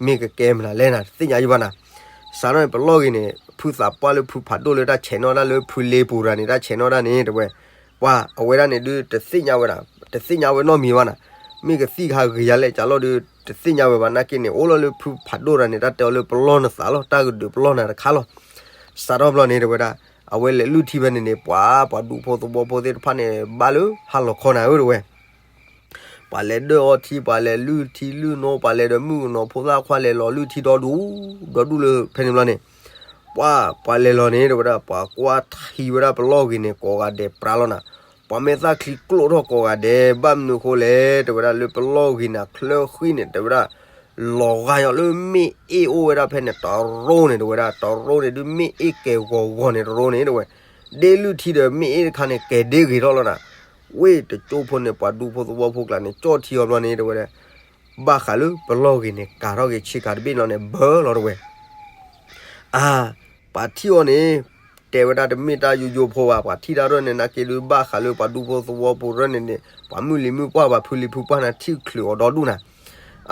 မ့ၢ်ကကဲမနုၤလဲၣ်နၤ တသ့ၣ်ညါယံဘၣ်နၤ. စးထီၣ်န့ၣ် ပလီၢ်ဂ့ၤန့ၣ် ဖုသးပှၢ်လၢဖုဖးဒိၣ်လၢတၢ်ဆဲးနီၣ်တၢ်လၢဖုလ့ပူၤရၤန့ၣ် တၢ်ဆဲးနီၣ်တၢ်န့ၣ် တဲဝဲ ပှၤအဝဲဒၣ်န့ၣ်ဒု တသ့ၣ်ညါဝဲဒၣ် တသ့ၣ်ညါဝဲနီတမံၤဘၣ်နၤ. မ့ၢ်ကသံၣ်ခါဂ့ၤယၤလဲၣ်ကလီၢ်ဒု တသ့ၣ်ညါဝဲဘၣ် နာ်က့န့ၣ် အိၣ်လီၤလၢဖုဖးဒိၣ်တဂၤန့ၣ် တၢ်တဲအီၤလၢပလီၢ်နသးလီၤ တၢ်ကဒုးပလီၢ်နၤတခါလီၤ. စးထီၣ်ဘျီန့ၣ် တဲဝဲဒၣ် အဝဲလဲၤလုၢ်ထံဖဲန့ၣ်န့ၣ် ပှၤပှၤဒူဖိသဝီဖိသ့ၣ်တဖၣ်န့ၣ် ဘၣ်လၢဟါလီၤခီနၤဧၢ တဲဝဲ ပှၤလဲၤဒၢၣ်အီထံ ပှၤလဲၤလုၢ်ထံလုၢ်နိ ပှၤလဲၤဒီးမုၣ်ကနီၤဖိသၣ်ခွါလဲၤလီၤလုၢ်ထံဒီဒူၣ် ဒီဒူၣ်လၢဖဲန့ၣ်ဘျီန့ၣ် ပှၤပှၤလဲၤလီၤန့ၣ် တဲဝဲဒၣ် ပှၤကွၢ်ထံဝဲဒၣ်ပလီၢ်ဂ့ၤန့ၣ် ကိးဂၤဒဲးပြါလီၤနၤ. ပှၤမဲာ်သၣ်ချံကျိၣ်ထီၣ်ကိးဂၤဒဲး ဘၣ်မနုၤဃိလဲၣ် တဲဝဲဒၣ်လၢပလီၢ်ဂ့ၤန့ၣ် ချၢဃံန့ၣ် တဲဝဲဒၣ် လီၤဂာ်ညီလၢမ့ၣ်အ့ၣ်အိၣ်ဝဲဒၣ်ဖဲန့ၣ် တရိန့ၣ် တဲဝဲဒၣ် တရိန့ၣ်ဒု မ့ၣ်အ့ၣ်ကဲၤဂီၤဂီၤန့ၣ် တရိန့ၣ် တဲဝဲ ဒ့လုၢ်ထံဒီးမ့ၣ်အ့ၣ်တခါန့ၣ် ကဲၤဒ့ဂ့ၤထီၣ်လီၤနၤ. ဝ့ၢ်တကၠိဖိန့ၣ် ပှၤဒူဖိသဝီဖိကျါန့ၣ် ကၠီၣ်ထံအီၤဘျီန့ၣ် တဲဝဲဒၣ် ဘၣ်ဃးလၢပလီၢ်ဂ့ၤန့ၣ် ကၤထီၣ်က့ၤဆ့ကၤတဘ့ၣ်လီၤန့ၣ် ဘၢလီၤတဝဲ အါ ပှၤထံၣ်အီၤန့ၣ် တဲဝဲဒၣ်တမ့ၢ်တၢ်ယိယိဖိဘၣ် ပှၤထံၣ်တၢ်ရၢၢ်န့ၣ် နာ်က့ဒု ဘၣ်ဃးလၢပှၤဒူဖိသဝီဖိရၢၢ်န့ၣ်န့ၣ် ပှၤမုၢ်လံၤမုၢ်ပှၢ် ပှၤဖုလံၤဖုပှၢ်န့ၣ် ထံၣ်ချုးအီၤဒီဒူၣ်နၤ.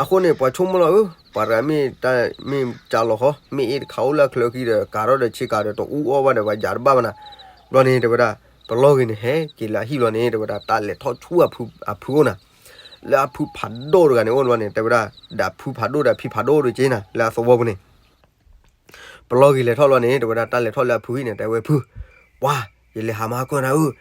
အဃိန့ၣ် ပှၤဆိကမိၣ်လီၤဧၢ ပှၤတဂၤမ့ၢ်တၢ်မ့ၢ်ကၢ်လီၤဃီ မ့ၣ်အ့ၣ်တခါအိၣ်လၢအချၢဃံဒီး ကၤထီၣ်ဒီးဆ့ကၤဒီး တအူအီၣ်ဘၣ်ဒီး ပှၤယၤတဘၣ်ဘၣ်နၤ. ဘျီန့ၣ် တဲဝဲဒၣ် ပလီၢ်ဂ့ၤန့ၣ် ဟဲက့ၤလၢအဟံၣ်ဘျီန့ၣ် တဲဝဲဒၣ် တၢ်လဲၤထီၣ်ဆူအဖုအဖုအိၣ်နၤ လၢအဖုဖးဒိၣ်တဂၤန့ၣ်အိၣ်ဘျီန့ၣ် တဲဝဲဒၣ် ဒီးဖုဖးဒိၣ်ဒီးဖံဖးဒိၣ်တက့ၢ်နၤ လၢအသဝီပူၤန့ၣ် ပလီၢ်ဂ့ၤလဲၤထီၣ်လီၤန့ၣ် တဲဝဲဒၣ် တၢ်လဲၤထီၣ်လၢအဖုဟံၣ်န့ၣ် တဲဝဲဖု, ပှၤ, ယလဲၤဟးမၤကၢၢ်နၤဧၢ,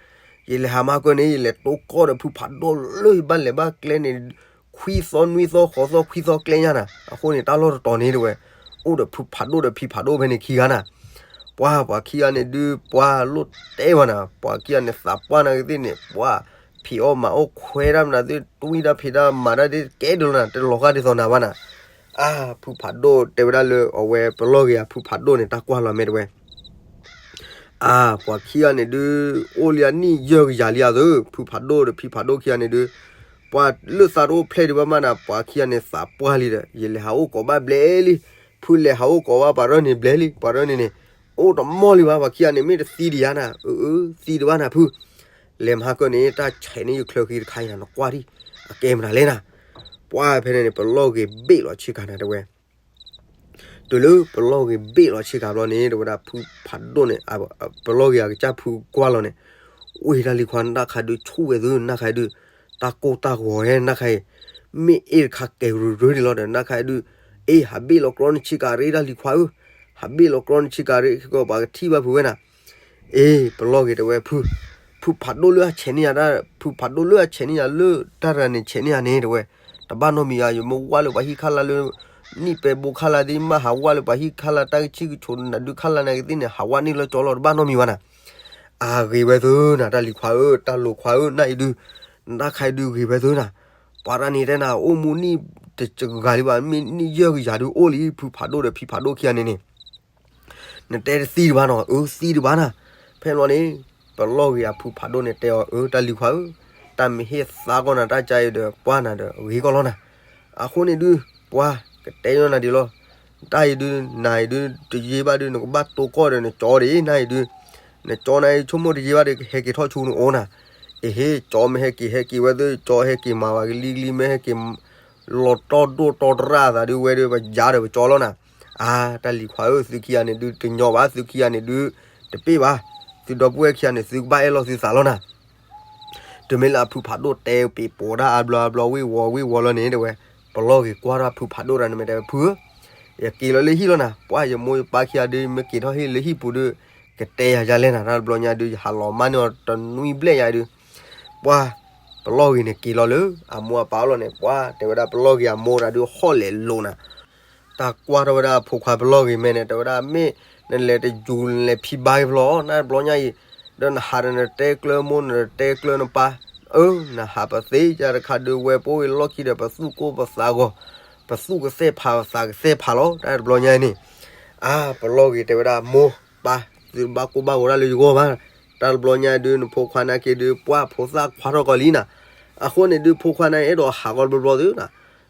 ယလဲၤဟးမၤကၢၢ်န့ၣ် ယလဲၤတိကီၢ်ဒီးဖုဖးဒိၣ်လၢယဘၣ်လဲၤဘၣ်ကျဲန့ၣ် ခွံသီနွံသီဃိးသီခွံသီကျဲညါနၤ, အဃိန့ၣ် တၢ်လီၢ်တတီၤန့ၣ် တဲဝဲ, အိၣ်ဒီးဖုဖးဒိၣ်ဒီးဖံဖးဒိၣ်ဖဲန့ၣ်ခံဂၤနၤ, ပှၤ ပှၤခံဂၤန့ၣ်ဒုး ပှၤလိၣ်တဲဘၣ်နၤ, ပှၤခံဂၤန့ၣ်သးပှၢ်နၤကသ့ၣ်န့ၣ် ပှၤ ဖံးအီၣ်မၤအီၣ်ခွဲးတၢ်မနုၤသ့ၣ် တွံၢ်တၢ်ဖံးတၢ်မၤတၢ်ဒ်ကဲဒိၣ်လီၤနၤ တလီၤဂာ်ဒ်သိးနၤဘၣ်နၤ, အါ ဖုဖးဒိၣ်တဲဝဲဒၣ်လၢအဝဲပလီၢ်ဂ့ၤဧါ ဖုဖးဒိၣ်န့ၣ် တၢ်ကွၢ်လီၤမ့ၢ်တဲဝဲ အါ ပှၤခံဂၤန့ၣ်ဒုး အိၣ်လံအနံၣ်ယဲၢ်ကယၤလံဧါသု, ဖုဖးဒိၣ်ဒီးဖံဖးဒိၣ်ခံဂၤန့ၣ်ဒုး ပှၤလၢသးတအိၣ်ဖျဲၣ်ဒံးဘၣ်မးနၤ, ပှၤခံဂၤန့ၣ်သးပှၢ်လံဒီး ယလဲၤဟးအိၣ်ကိးဘၣ်ဘျဲၣ်လံ, ဖုလဲၤဟးအိၣ်ကိးဘၣ်ပှၤရၢၢ်န့ၣ်ဘျဲၣ်လံ, ပှၤရၢၢ်န့ၣ်န့ၣ် အိၣ်တမီၢ်လံဘၣ်, ပှၤခံဂၤန့ၣ် မ့ၢ်တသံဒံးဧါနၤ, အၢ အၢ သံတဘၣ်နၤဖု, လဲၤမၤဟါကၢၢ်န့ၣ် တၢ်ဆဲးန့ၢ်ယချၢဃံတခါအံၤနၤ နကွၢ်ဒံး အကဲမနုၤလဲၣ်နၤ, ပှၤဖဲန့ၣ်န့ၣ် ပလီၢ်ဂ့ၤဘ့ၣ်လီၤဆ့ကၤနၤတဲဝဲ တုၤလၢပလီၢ်ဂ့ၤဘ့ၣ်လီၤဆ့ကၤဘျီန့ၣ် တဲဝဲဒၣ်ဖုဖးဒိၣ်န့ၣ် ပလီၢ်ဂ့ၤအကစၢ်ဖုကွၢ်လီၤန့ၣ်, ဝ့ၢ်တၢ်လံၤခွါ နၢ်ခါဒုးဆူၣ်ဝဲသု နၢ်ခါဒုး, တၢ်ကိၢ်တၢ်ဂီၤဟဲ နၢ်ခါအံၤ, မ့ၢ်အ့ၣ်တခါကဲၤရူၤရူၤဒံးလီၤဒီး နၢ်ခါဒုး, အ့ၣ် ဟးဘ့ၣ်လီၤကြီနဆ့ကၤရ့ တၢ်လံၤခွါဧၢ, ဟးဘ့ၣ်လီၤကြီနဆ့ကၤရ့ ခဲကီးပှၤကထံၣ်ဘၣ်ဖုဝဲနၤ အ့ၣ် ပလီၢ်ဂ့ၤတဲဝဲဖု, ဖုဖးဒိၣ်လၢအဆဲးန့ၢ်ယၤ, ဖုဖးဒိၣ်လၢအဆဲးန့ၢ်ယၤလၢတၢ်ရၤန့ၣ်ဆဲးန့ၢ်ယၤန့ၣ်တဲဝဲ, တဘၣ်နီတမံၤဧါ, ယမ့ၢ်ဝၢ်လၢပှၤဟံၣ်ခါလၢ်လၢ နံၣ်ပဲဘိခါလၢ်သ့ၣ် မ့ၢ်ဟးဝၢ်လၢပှၤဟံၣ်ခါလၢ် တၢ်ကဆံၣ်ကဆိးနၤဒုးခါလၢ်နၤကသ့ၣ်န့ၣ် ဟးဝၢ်န့ၢ်လၢကၠီလီၤ တဘၣ်နီတမံၤဘၣ်နၤ, အဂ့ၤဝဲသုနၤ တၢ်လံၤခွါဧၢ, တၢ်လိၤခွါဧၢ, နၢ်အံၤဒုး, နတၢ်ခါအံၤဒုးဂ့ၤဝဲသုနၤ, ပှၤတၢ်န့ၣ်တဲနၤ အိၣ်မူနံၣ်တဂၤလံဘၣ်, မ့ၢ်နံၣ်ယဲၢ်ကယၤဒုးအိၣ်လံ ဖုဖးဒိၣ်ဒီးဖံဖးဒိၣ်ခံဂၤန့ၣ်န့ၣ် နတဲတသံတဘၣ်နီၤ, အၢ သံတဘၣ်နၤ, ဖဲန့ၣ်ဘျီန့ၣ် ပလီၢ်ဂ့ၤအဖုဖးဒိၣ်န့ၣ်တဲအီၤ အၢ တၢ်လံၤခွါဧၢ, တၢ်မ့ၢ်ဟ့ၣ်သါကီးနၤတၢ်ကါအံၤဒီး ပှၢ်နၤဒီးအဂ့ၤကီးလီၤနၤ, အဃိန့ၣ်ဒုး ပှၤကတဲညီနၤဒ်လီၤ, တၢ်အံၤဒုး နၤအံၤဒုး တယ့ဘၣ်ဒုး နကဘၣ်တိကီၢ်ဒီးနကၠီဒံး နၤအံၤဒုး, နကၠီနၤအံၤ ဆိကမိၣ်တယ့ဘၣ်ဒီး ကဟဲက့ၤထီၣ်ဆူနအိၣ်နၤ, အဟ့ၣ်ကၠီမ့ၢ်ဟဲက့ၤဟဲက့ၤဝဲသ့ၣ် ကၠီဟဲက့ၤမၤဝဲကလံၤကလံၤ မ့ၢ်ဟဲက့ၤ လီၤတီၢ်ဒိၣ်တီၢ်တရၣ်အသးဒုး ဝဲဒုးပယါဒီးပကၠီလီၤနၤ. အါ တၢ်လံၤခွါဧၢ သုခံဂၤန့ၣ်ဒုးတညီဘၣ် သုခံဂၤန့ၣ်ဒုး တပ့ၢ်ဘၣ်, သုဒီပုၢ်ဝဲၢ်ခံဂၤန့ၣ် သုကဘၣ်အဲၣ်လီၤသုသးလီၤနၤ. တမ့ၢ်လၢအဖုဖးဒိၣ်တဲပ့ၤပိာ်တၢ်အါဘျီအါဘျီ ဝ့ၢ်ဝီၤဝ့ၢ်ဝီၤလီၤန့ၣ် တဲဝဲ, ပလီၢ်ဂ့ၤကွၢ်ထီၣ်ဖုဖးဒိၣ်တဂၤန့ၣ် မ့ၢ်တဲဝဲ ဖုဧၢ, ယက့ၤလီၤလၢဟံၣ်လီၤနၤ, ပှၢ်ယမိၢ်ယပၢ်ခံဂၤဒုး မ့ၢ်က့ၤထီၣ်ဟံၣ်လၢဟံၣ်ပူၤဒုး ကတဲယၤဒ်လဲၣ်နၤ, တၢ်တဘျီညါဒုး ယဟးလီၤမၢ်န့ၢ်အီၤတနွံဘျဲၣ်ညါဒုး, ပှၢ် ပလီၢ်ဂ့ၤန့ၣ် က့ၤလီၤလၢအမိၢ်အပၢ်အအိၣ်လီၤန့ၣ် ပှၢ် တဲဝဲဒၣ်ပလီၢ်ဂ့ၤအမိၢ်တဂၤဒုး ဟီၣ်လဲၤလိာ်နၤ တၢ်ကွၢ်ထီၣ်ဝဲဒၣ်အဖိခွါပလီၢ်ဂ့ၤမဲာ်န့ၣ် တဲဝဲဒၣ် မ့ၢ်နလဲၤတယူၤလဲၤဖံဘါက့ၤဖျီ နတဘျီညါအံၤ, ဒီးနဟးဒီးနတဲကျၢမိၢ် နတဲကျၢနပၢ်, အၢ နဟးပသ့ယၤတခါဒုး ဝဲပအိၣ်ဂ့ၤလီၢ်ခံဒီး ပသူၣ်ကိၢ်ပသးဂီၤ, ပသူၣ်ကသဲၣ်ဖးပသးကသဲၣ်ဖးလီၤ တၢ်တဘျီညါအံၤန့ၣ်, အါ ပလီၢ်ဂ့ၤတဲဝဲဒၣ် မိၢ်ပၢ် သုတဘၣ်ကိၢ်ဘၣ်ဂီၤတၢ်လၢယဂီၢ်ဘၣ်, တၢ်တဘျီညါဒုး နဖိခွါနာ်က့ဒုး ပှၢ်ဖိသၣ်ခွါထီၣ်ကီးလံနၤ, အဃိန့ၣ်ဒုး ဖိခွါနာ်က့အဲၣ်ဒိးဟးဂီၤတဘျီဘျီသုနၤ,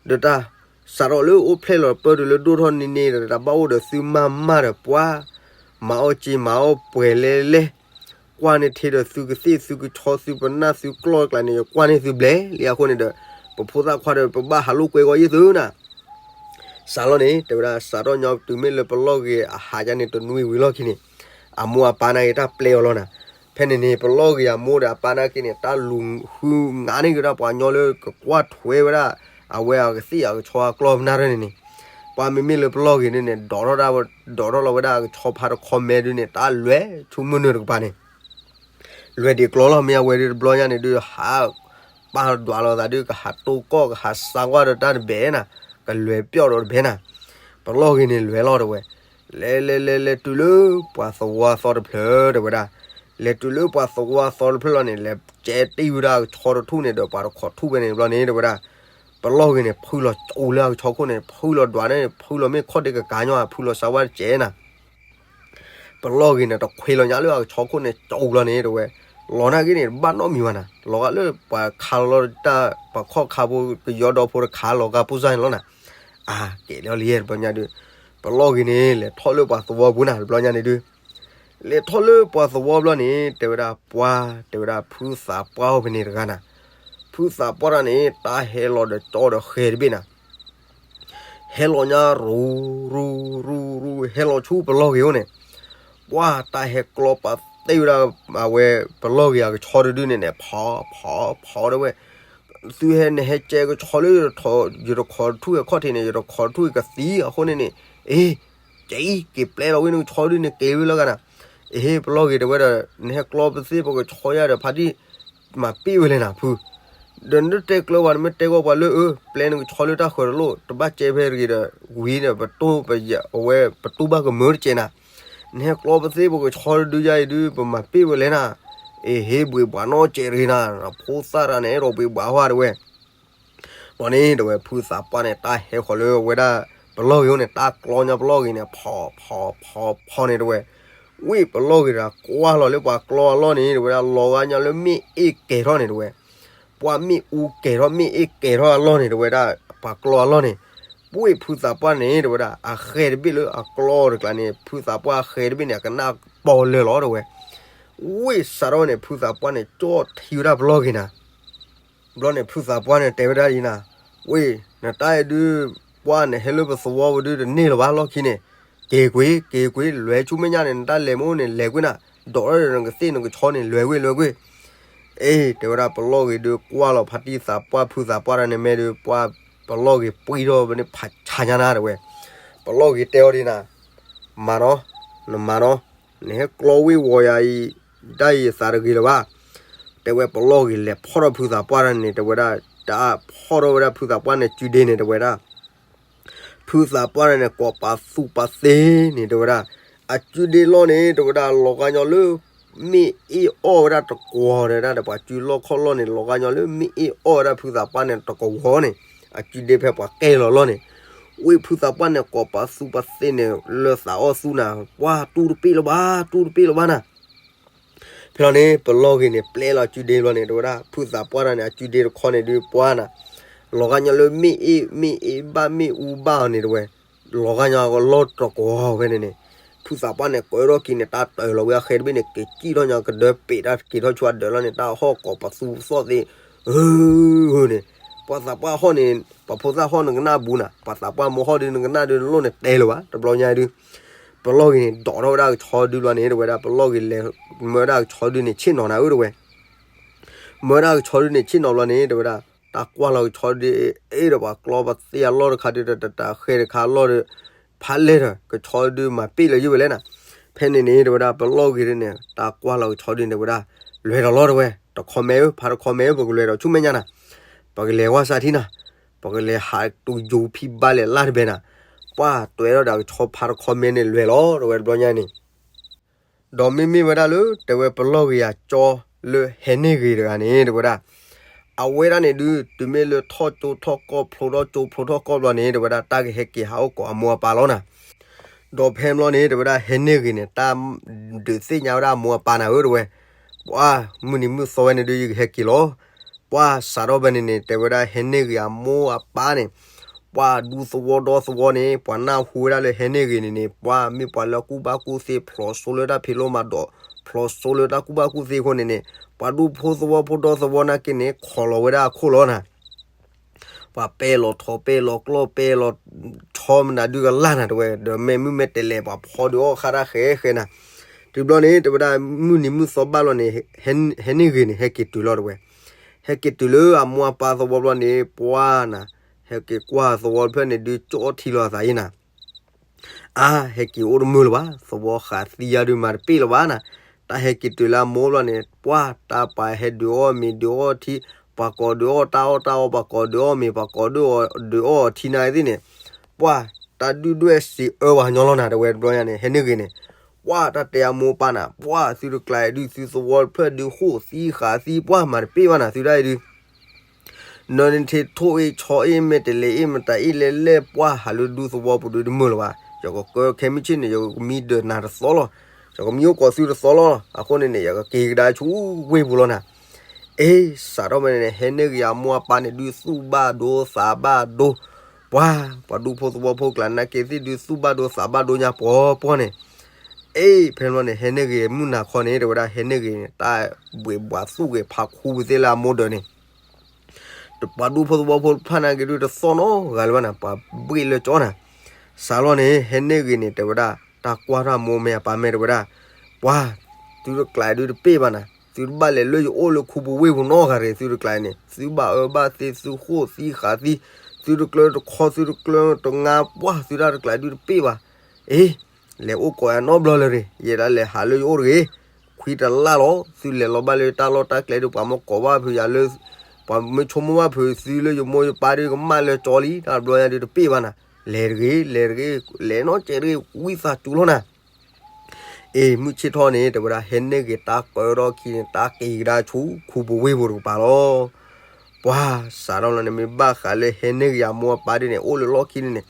ဒီးတၢ် စးထီၣ်လၢအိၣ်ဖျဲၣ်လီၤပၢၢ်တုၤလၢဒိၣ်ထီၣ်န့ၢ်န့ၣ်ဒီး တၢ်ဘၣ်အိၣ်ဒီးသုမၢ်မၢ်ဒီးပှၢ်, မၤအီၣ်စ့မၤအီၣ်ပှဲၤလဲၣ်လဲၣ်, ကွၢ်န့ၢ်ထံဒီးသုကသ့ၣ်သုကဆီသုပနၢ်သုကျီၢ်တကျါန့ၣ် ယကွၢ်န့ၢ်သုဘျဲၣ်လံအဃိန့ၣ်ဒီး, ပဖိသၣ်ခွါဒီး ပဘၣ်ဟးလိာ်ကွဲကီးယ့ၢ်သုနၤ စးလီၤန့ၣ် တဲဝဲဒၣ် စးထီၣ်ညီတုၤမ့ၢ်လၢပလီၢ်ဂ့ၤအဟးယါန့ၣ် တနွံဝံၤလီၢ်ခံန့ၣ်, အမိၢ်အပၢ်နာ်က့တၢ်ပျဲအီၤလီၤနၤ, ဖဲန့ၣ်န့ၣ် ပလီၢ်ဂ့ၤအမိၢ်ဒီးအပၢ်နာ်က့န့ၣ် တၢ်လူၤဃုငါန့ၢ်က့ၤဒၣ်ပှၤညီလၢကကွၢ်ထွဲဝဲဒၣ် အဝဲအကသ့ၣ်အကဆီအကျီၢ်ပနၢ်ထၢၣ်န့ၣ်န့ၣ်, ပှၤမ့မ့ၢ်လၢပလီၢ်ဂ့ၤန့ၣ်န့ၣ် ဒိးထီၣ်ဒၣ်ဝဲ ဒိးထီၣ်လီၤဝဲဒၣ်အကဆီဖါတခီမဲဒုးန့ၣ် တၢ်လွဲၢ်ဆူမုၢ်နုာ်တကပၤန့ၣ် လွဲၢ်ဒံးကျီလီၤ မ့ၢ်အဝဲဒုးတဘျီညါန့ၣ်ဒုး ဟးပာ်ဒွးလိာ်သးဒုး ကဟးတိၢ်ကီၢ် ကဟးစါကွၢ်ဒီးတၢ်တဘဲနၤ, ကလွဲၢ်ပျီၢ်ဒီးတဘဲနၤ, ပလီၢ်ဂ့ၤန့ၣ်လွဲၢ်လီၤတဲဝဲ, လဲၤလဲၤလဲၤလဲၤတုၤလၢပှၤသဝီအသီတဖျၢၣ်တဲဝဲဒၣ်, လဲၤတုၤလၢပှၤသဝီအသီတဖျၢၣ်လီၤန့ၣ် လဲၤကဲတံၢ်ဝဲဒၣ်အကဆီတထူၣ်န့ၣ်ဒီး ပှၤတခိးထူၣ်ဖဲန့ၣ်ဘျီန့ၣ်တဲဝဲဒၣ်, ပလီၢ်ဂ့ၤန့ၣ် ဖုလီၤကၠိလၢအကဆီခိၣ်န့ၣ် ဖုလီၤဒွးန့ၣ် ဖုလီၤမ့ၢ်ခီၣ်ဒ့ကကၤညီ ဖုလီၤစါဝါတကဲးနၤ ပလီၢ်ဂ့ၤန့ၣ် တခွ့လီၤညါလၢအကဆီခိၣ်န့ၣ် ကၠိလီၤန့ၣ်တဲဝဲ, လီၤနာ်က့န့ၣ် တဘၣ်နီတမံၤဘၣ်နၤ, လီၤဂာ်လၢပှၤခးလီၤတၢ် ပှၤခီၣ်ခါဖိ ကယီဒီဖိတခးလီၤဂာ်ပိၢ်စၢ်န့ၣ်လီၤနၤ, အါ ကဲလီၤလံတဘျီညါဒုး, ပလီၢ်ဂ့ၤန့ၣ် လဲၤထီၣ်လၢပှၤသဝီပူၤနၤ တဘျီညါန့ၣ်ဒုး လဲၤထီၣ်လၢပှၤသဝီဘျီန့ၣ် တဲဝဲဒၣ်ပှၢ် တဲဝဲဒၣ်ဖုသးပှၢ်အိၣ်ဖဲန့ၣ်တဂၤနၤ, ဖုသးပှၢ်တဂၤန့ၣ် တၢ်ဟဲလီၤဒီးကၠီဒီးဃဲၤတဘ့ၣ်နၤ ဟဲလီၤညါရူၤ ရူၤ ရူၤ ရူၤ ဟဲလီၤဆူပလီၢ်ဂ့ၤအိၣ်န့ၣ်, ပှၢ်တၢ်ဟဲကျီပာ်သ့ဝဲဒၣ် အဝဲပလီၢ်ဂ့ၤအကဆီတဒုန့ၣ်န့ၣ် ဖီ ဖီ ဖီတဲဝဲ, သုဟဲနဟဲကဲကဆီလၢ ယတခိးတထူၣ်အခီၣ်ထံးန့ၣ် ယတခိးတထူၣ်ကသံအဃိန့ၣ်န့ၣ်, အ့ က့ၤက့ၤပျဲလီၤဝဲနကဆီဒုန့ၣ် က့ၤဝဲလီၤဂာ်နၤ, အ့ ပလီၢ်ဂ့ၤတဲဝဲဒီး နဟဲကျီပသ့ၣ်ပကဆီယါဒီး ဖါတံၢ် မၤပ့ၢ်ဝဲလဲၣ်နၤဖု ဒီးနတတဲကျၢၤပှၤ နမ့ၢ်တဲဂီၢ်ပှၤလၢအၢ ပျဲနကဆီလၢတၢ်ဃၢၤတလိၣ် တဘၣ်ကဲဖဲတဂ့ၤဒီး ဝံၤဒီးပတိၢ်ပယ အဝဲပတိၢ်ဘၣ်ကမၢတကဲးနၤ, နဟဲကျီပသ့ၣ်ပကဆီတဒုယါအံၤဒုး ပမၤပ့ၢ်ဝဲလဲၣ်နၤ, အ့ဟ့ၣ်ဘှံးဘှးနီတကဲးတဂ့ၤနၤ, ဖိသၣ်တဂၤန့ၣ် အဲၣ်ဒိးဘှံးဘှးဟါတဲဝဲ ဘျီန့ၣ် တဲဝဲ ဖုသးပှၢ်န့ၣ် တၢ်ဟဲဃီၤလၢအဝဲဒၣ် ပလီၢ်ဂ့ၤအိၣ်န့ၣ် တၢ်ကျီညါပလီၢ်ဂ့ၤန့ၣ် ဖီ ဖီ ဖီ ဖီန့ၣ် တဲဝဲ, ဝ့ၢ်ပလီၢ်ဂ့ၤတဂၤကွၢ်လီၤလၢပှၤကျီအလီၢ်န့ၣ် တဲဝဲဒၣ် လီၤဂာ်ညါလၢမ့ၣ်အ့ၣ်ကဲၤထီၣ်န့ၣ် တဲဝဲ, ပှၢ်မ့ၣ်အူကဲၤထီၣ် မ့ၣ်အ့ၣ်ကဲၤထီၣ်အလီၢ်န့ၣ် တဲဝဲဒၣ် ပှၤကျီအလီၢ်န့ၣ်, ဝ့ၢ်ဖုသးပှၢ်န့ၣ် တဲဝဲဒၣ် အဃဲၤတဘ့ၣ်လၢအကျီတကျါန့ၣ် ဖုသးပှၢ်အဃဲၤတဘ့ၣ်န့ၣ် အကနၣ်ပီၣ်လၢာ်လီၤ တဲဝဲ, ဝ့ၢ်စးထီၣ်ဝဲန့ၣ် ဖုသးပှၢ်န့ၣ် ကၠီၣ်ထံဝဲဒၣ်ပလီၢ်ဂ့ၤနၤ ဘျီန့ၣ် ဖုသးပှၢ်န့ၣ် တဲဝဲဒၣ်အံၤနၤ, ဝ့ၢ် နတၢ်အဲၣ်ဒုး ပှၢ်နဟဲလၢပသဝီပဒုးတန့ၢ်လၢၤဘၣ်လီၢ်ခံန့ၣ်, က့ၤကွံာ် က့ၤကွံာ် လွဲၤဆူမဲာ်ညါန့ၣ် နတၢ်လဲၤမ့ၢ်အိၣ်န့ၣ် လဲၤကွံာ်နၤ, ဒိးထီၣ်ဒီးနကသ့ၣ်နကဆီန့ၣ် လွဲၤကွံာ် လွဲၤကွံာ်, အ့ တဲဝဲဒၣ်ပလီၢ်ဂ့ၤဒုးကွၢ်လီၤ ဖါတံၢ်သးပှၢ်ဖုသးပှၢ်တၢ်န့ၣ်မ့ၢ်ဒုး ပှၢ်ပလီၢ်ဂ့ၤပှံၢ်ထီၣ်ဝဲန့ၣ် ဖးဆါညါနၤ တဲဝဲ, ပလီၢ်ဂ့ၤတဲအီၤဒ်နၤ, မၤနီၤ, နမၤနီၤ နဟဲကျီဝ့ၢ်ဝီၤယၤအံၤ တၢ်အံၤအသးတဂ့ၤလၢၤဘၣ်, တဲဝဲပလီၢ်ဂ့ၤလဲၤဖီၣ်ထီၣ်ဖုသးပှၢ်တၢ်န့ၣ် တဲဝဲဒၣ်, တၢ်ဖီၣ်ထီၣ်ဝဲဒၣ်ဖုသးပှၢ်န့ၣ် စုဒ့န့ၣ် တဲဝဲဒၣ်, ဖုသးပှၢ်တၢ်န့ၣ် ကိးပာ်သူၣ်ပာ်သ့န့ၣ် တဲဝဲဒၣ်, အစုဒ့လီၢ်န့ၣ် တဲဝဲဒၣ် လီၤဂာ်ညီလၢ မ့ၣ်အ့ၣ်အီၣ်ဝဲဒၣ်တကွီၤ တဲဝဲဒၣ်ဒီး ပှၤစုလီၢ်ခီၣ်လီၢ်န့ၣ် လီၤဂာ်ညီလၢမ့ၣ်အ့ၣ်အီၣ်ဝဲဒၣ်ဖုသးပှၢ်န့ၣ်တကွီၤန့ၣ်, အစုဒ့ဖဲပှၤကဲလီၤလီၢ်န့ၣ် ဝ့ၢ်ဖုသးပှၢ်န့ၣ် ကိးပာ်သူၣ်ပာ်သ့န့ၣ် လၢသးအီၣ်သူၣ်နၤ, ပှၢ်တူၢ်တပ့ၢ်လၢၤဘၣ် တူၢ်တပ့ၢ်လၢၤဘၣ်နၤ, ဖဲလီၤန့ၣ် ပလီၢ်ဂ့ၤန့ၣ် ပျဲလီၤအစုဒ့ဘျီန့ၣ် တဲဝဲဒၣ် ဖုသးပှၢ်တၢ်န့ၣ် အစုဒ့တခီန့ၣ်ဒုးပှၢ်နၤ, လီၤဂာ်ညီလၢမ့ၣ်အ့ၣ် မ့ၣ်အ့ၣ်ဘၣ်မ့ၣ်အူဘၣ်အီၤန့ၣ် တဲဝဲ, လီၤဂာ်ညီလီၢ်တကွီၤဖဲန့ၣ်န့ၣ်, ဖု ဖုသးပှၢ်န့ၣ် ကၢထီၣ်ခံန့ၣ် တၢ်တၢၢ်လီၤဝဲအဃဲတဘ့ၣ်န့ၣ် က့ၤစံၣ်ထီၣ်ညါကဒၢပ့းတၢ်က့ၤထီၣ်ဆူအဒၢးလီၤန့ၣ် တၢ်ဟီၣ်ကိးပသူသီၣ်သ့ၣ်, အၢ, န့ၣ်, ပှၤသးပှၢ်ဟီၣ်န့ၣ် ပှၤဖိသၣ်ဟီၣ်နကနၣ်ဘူးနၤ, ပှၤသးပှၢ်မိၢ်ဟီၣ်ဒုးနကနၣ်ဒုးနလိၣ်န့ၣ်တဲလၢၤဘၣ် တဘျီညါဒုး, ပလီၢ်ဂ့ၤန့ၣ် ဒိးထီၣ်ဝဲဒၣ်ကဆီဒုဘျီန့ၣ် တဝဲဒၣ် ပလီၢ်ဂ့ၤလဲၤမၢဝဲဒၣ်ကဆီဒုန့ၣ် ဆ့ၣ်နီၤနၤဧၢတဝဲ မၢဝဲဒၣ်ကဆီဒုန့ၣ် ဆ့ၣ်နီၤဘျီန့ၣ် တဝဲဒၣ် တၢ်ကွၢ်လီၤကဆီဒု အ့ၣ်ဒီးပှၤကျီပသ့ၣ်အလီၢ်တခါဒု တတၢ်ဃဲတခါအလီၢ်ဒီး ဖးလဲၢ်ဒီး ကဆီဒုမၤပ့ၣ်လၢယုၢ်ဝဲလဲၣ်နၤ, ဖဲန့ၣ်န့ၣ် တဝဲဒၣ် ပလီၢ်ဂ့ၤဒုန့ၣ် တၢ်ကွၢ်လီၤကဆီဒုန့ၣ် တဝဲဒၣ် လဲၤဒီးလီၤတဝဲ တခီမဲဧၢ ဖးတခီမဲဧၢ ပကလဲၤဒီးဆူမဲာ်ညါနၤ, ပကလဲၤဝဲစးထံနၤ, ပကလဲၤဟးတူယူၤဖံဘါလဲၤလၢတဘဲနၤ, ပှၢ်တွဲထီၣ်ဒီးကဆီဖးတခီမဲန့ၣ်လဲၤလီၤတဝဲတဘျီညါန့ၣ် ဒီးမ့မ့ၢ်ဝဲဒၣ်လၢ တဲဝဲပလီၢ်ဂ့ၤအကၠီလၢဟဲန့ၢ်ဂ့ၤတဂၤန့ၣ် တဝဲဒၣ် အဝဲဒၣ်န့ၣ်ဒု တုၤမ့ၢ်လၢထီၣ်ကၠိထီၣ်ကီၢ်ဖျိထီၣ်ကၠိဖျိထီၣ်ကီၢ်ဘျီန့ၣ် တဝဲဒၣ်တၢ်ကဟဲက့ၤဟးအိၣ်ကိးအမိၢ်အပၢ်လီၤနၤ, ဒီးဖဲန့ၣ်ဘျီန့ၣ် တဝဲဒၣ်ဟဲန့ၢ်ဂ့ၤန့ၣ် တၢ်ဒုးသ့ၣ်ညါဝဲဒၣ်အမိၢ်အပၢ်နၤဧၢတဝဲ, ပှၢ်မုၢ်နံၤမုၢ်သီဝဲန့ၣ်ဒု ယကဟဲက့ၤလီၤ ပှၢ်စးထီၣ်ဖဲန့ၣ်န့ၣ် တဲဝဲဒၣ်ဟဲန့ၢ်ဂ့ၤအမိၢ်အပၢ်န့ၣ် ပှၢ်ဒူသဝီဒီသဝီန့ၣ် ပှၤနၢ်ဟူဝဲဒၣ်လၢဟဲန့ၢ်ဂ့ၤန့ၣ်န့ၣ် ပှၢ်မ့ၢ်ပှၤလၢအကူၣ်ဘၣ်ကူၣ်သ့ ဖျိးစိလၢတၢ်ဖံးလိမၤဒိး ဖျိးစိလၢတၢ်ကူၣ်ဘၣ်ကူၣ်သ့အဃိန့ၣ်န့ၣ် ပှၤဒူဖိသဝီဖိဒီသဝီနာ်က့န့ၣ် ခိးလီၤဝဲဒၣ်အခိၣ်လီၤနၤ ပှၤပဲလီၤထိးပဲလီၤကျီၢ်ပဲလီၤဆီမနုၤဒုကလၢ်နၤတဝဲ ဒီးမ့ၢ်မုၢ်မ့ၢ်တဲလဲၤပှၤဖီဒုးအီၣ်ဃာ်တၢ်ဃဲဃဲနၤ, တုၤဘျီန့ၣ် တဝဲဒၣ်မုၢ်နံၤမုၢ်သီဘၣ်လီၤန့ၣ် ဟဲန့ၢ်ဂ့ၤန့ၣ် ဟဲက့ၤတုၤလီၤတဝဲ, ဟဲက့ၤတုၤလၢအမိၢ်အပၢ်သဝီဘျီန့ၣ် ပှၢ်နၤ, ဟဲက့ၤကွၢ်သဝီတဖျၢၣ်န့ၣ်ဒု ကၠီထံလီၤအသးအံၤနၤ အါ, ဟဲက့ၤအိၣ်တမုာ်လၢၤဘၣ်, သဝီဃးသံယါဒုးမၤတပ့ၢ်လၢၤဘၣ်နၤ, တၢ်ဟဲက့ၤတုၤလၢအမိၢ်ဘျီန့ၣ် ပှၢ်တၢ်ပှၤဟဲဒုးအီၣ်မ့ၤဒုးအီၣ်ထံ, ပှၤကိးဒုးအီၣ်တၢ်အီၣ်တၢ်အီ, ပှၤကိးဒုးအီၣ်မ့ၤ, ပှၤကိးဒုးအီၣ်ဒုးအီၣ်ထံနၤသ့ၣ်န့ၣ်, ပှၢ်တၢ်ဒုၣ်ဒွဲၣ်စံးအၢပှၤညီလီၤနၤ တဝဲတဘျီညါန့ၣ် ဟဲန့ၢ်ဂ့ၤန့ၣ်, ပှၢ်တၢ်တဲအမိၢ်ပၢ်နၤ, ပှၢ်သုတကျါအံၤဒု သုသဝီတဖျၢၣ်ဒု ဃိၣ်သံဃးသံ ပှၢ်မၤတပ့ၢ်ဘၣ်နၤ သုဒၣ်အံၤဒု နနထံထိၣ်အ့ၣ်ဆီအ့ၣ် မဲာ်တလဲၤအ့ၣ်မတၤအ့ၣ်လဲၤလဲၣ် ပှၢ်ဟးလၢဒူသဝီပူၤဒုတမုာ်လၢၤဘၣ်, ယကကဲခဲမုၢ်ဆ့ၣ်န့ၣ် ယကမံဒၢးနၤတသီလီၤ, ယကမံအိၣ်ကိးသုတသီလီၤ, အဃိန့ၣ်န့ၣ် ယကက့ၤကဒါဆူဝ့ၢ်ပူၤလီၤနၤ, အ့ စးထီၣ်ဖဲန့ၣ်န့ၣ် ဟဲန့ၢ်ဂ့ၤအမိၢ်အပၢ်န့ၣ်ဒု သူၣ်ဘၣ်ဒိသးဘၣ်ဒိ, ပှၢ် ပှၤဒူဖိသဝီဖိကျါနာ်က့သ့ၣ်ဒု သူၣ်ဘၣ်ဒိသးဘၣ်ဒိညါပှီၤပှီၤန့ၣ်, အ့ ဖဲန့ၣ်ဘျီန့ၣ် ဟဲန့ၢ်ဂ့ၤမုၢ်နၤခီန့ၣ် တဝဲဒၣ်ဟဲန့ၢ်ဂ့ၤန့ၣ် တၢ်ဘှံးဘှးသူၣ်ဂ့ၤဖးခူပူၤသ့ၣ်လၢအမိၢ်ဒၢးန့ၣ် ပှၤဒူဖိသဝီဖိတဖၣ်နာ်က့ဒုတသီၣ်နီတဂၤလၢၤဘၣ်နၤ ပှၤဘှ့ၣ်လၢကၠီနၤ, စးလီၤန့ၣ် ဟဲန့ၢ်ဂ့ၤန့ၣ် တဲဝဲဒၣ် တၢ်ကွၢ်ထီၣ်အမိၢ်မဲာ်အပၢ်မဲာ်တဝဲဒၣ်, ပှၢ် သုတကျါဒုတပ့ၢ်ဘၣ်နၤ သုတဘၣ်လဲၤလၢယအိၣ်လၢခူပူၤဝ့ၢ်ပူၤနီတဂၤတဂ့ၤ သုတကျါန့ၣ် သုဘၣ်အၢဘၣ်သီ သုဃိၣ်သံဃးသံ သုတကျၢတခီ သုတကျၢတငါ ပှၢ် သုတၢ်တကျါဒုတပ့ၢ်ဘၣ်, အ့ လဲၤအိၣ်ကိးယၤနီတဘျီလၢၤတဂ့ၤ ယဲဒၣ်လဲၤဟးလၢယအိၣ်တဂ့ၤ, ခွံတလၢ်လီၤ သုလဲၤလီၤဘၣ်လၢတၢ်လီၢ်တၢ်ကျဲဒု ပှၤမ့ၢ်ကိးဘၣ်ဖုးယၤလၢ ပှၤမ့ၢ်ဆိကမိၣ်ဘၣ်ဖုးသုလၢယမိၢ်ယပၢ်ဒု ကမၣ်လၢကၠီလံ တၢ်တဘျီညါဒုတပ့ၢ်ဘၣ်နၤ, လဲၤတဂ့ၤ လဲၤတဂ့ၤ လဲၤနီတစဲးတဂ့ၤ ဝံသးစူၤလီၤနၤ အ့ မုၢ်ဆ့ၣ်ထီၣ်န့ၣ် တဲဝဲဒၣ် ဟဲန့ၢ်ဂ့ၤတၢ်ကၢထီၣ်ခံန့ၣ် တၢ်က့ၤကဒါဆူခူပူၤဝ့ၢ်ပူၤတကပၤလီၤ. ပှၢ် စးထီၣ်လီၤန့ၣ် မ့ၢ်ဘၣ်ဃးလၢဟဲန့ၢ်ဂ့ၤအမိၢ်အပၢ်ဒ်န့ၣ် အိၣ်လၢလီၢ်ခံန့ၣ်န့ၣ်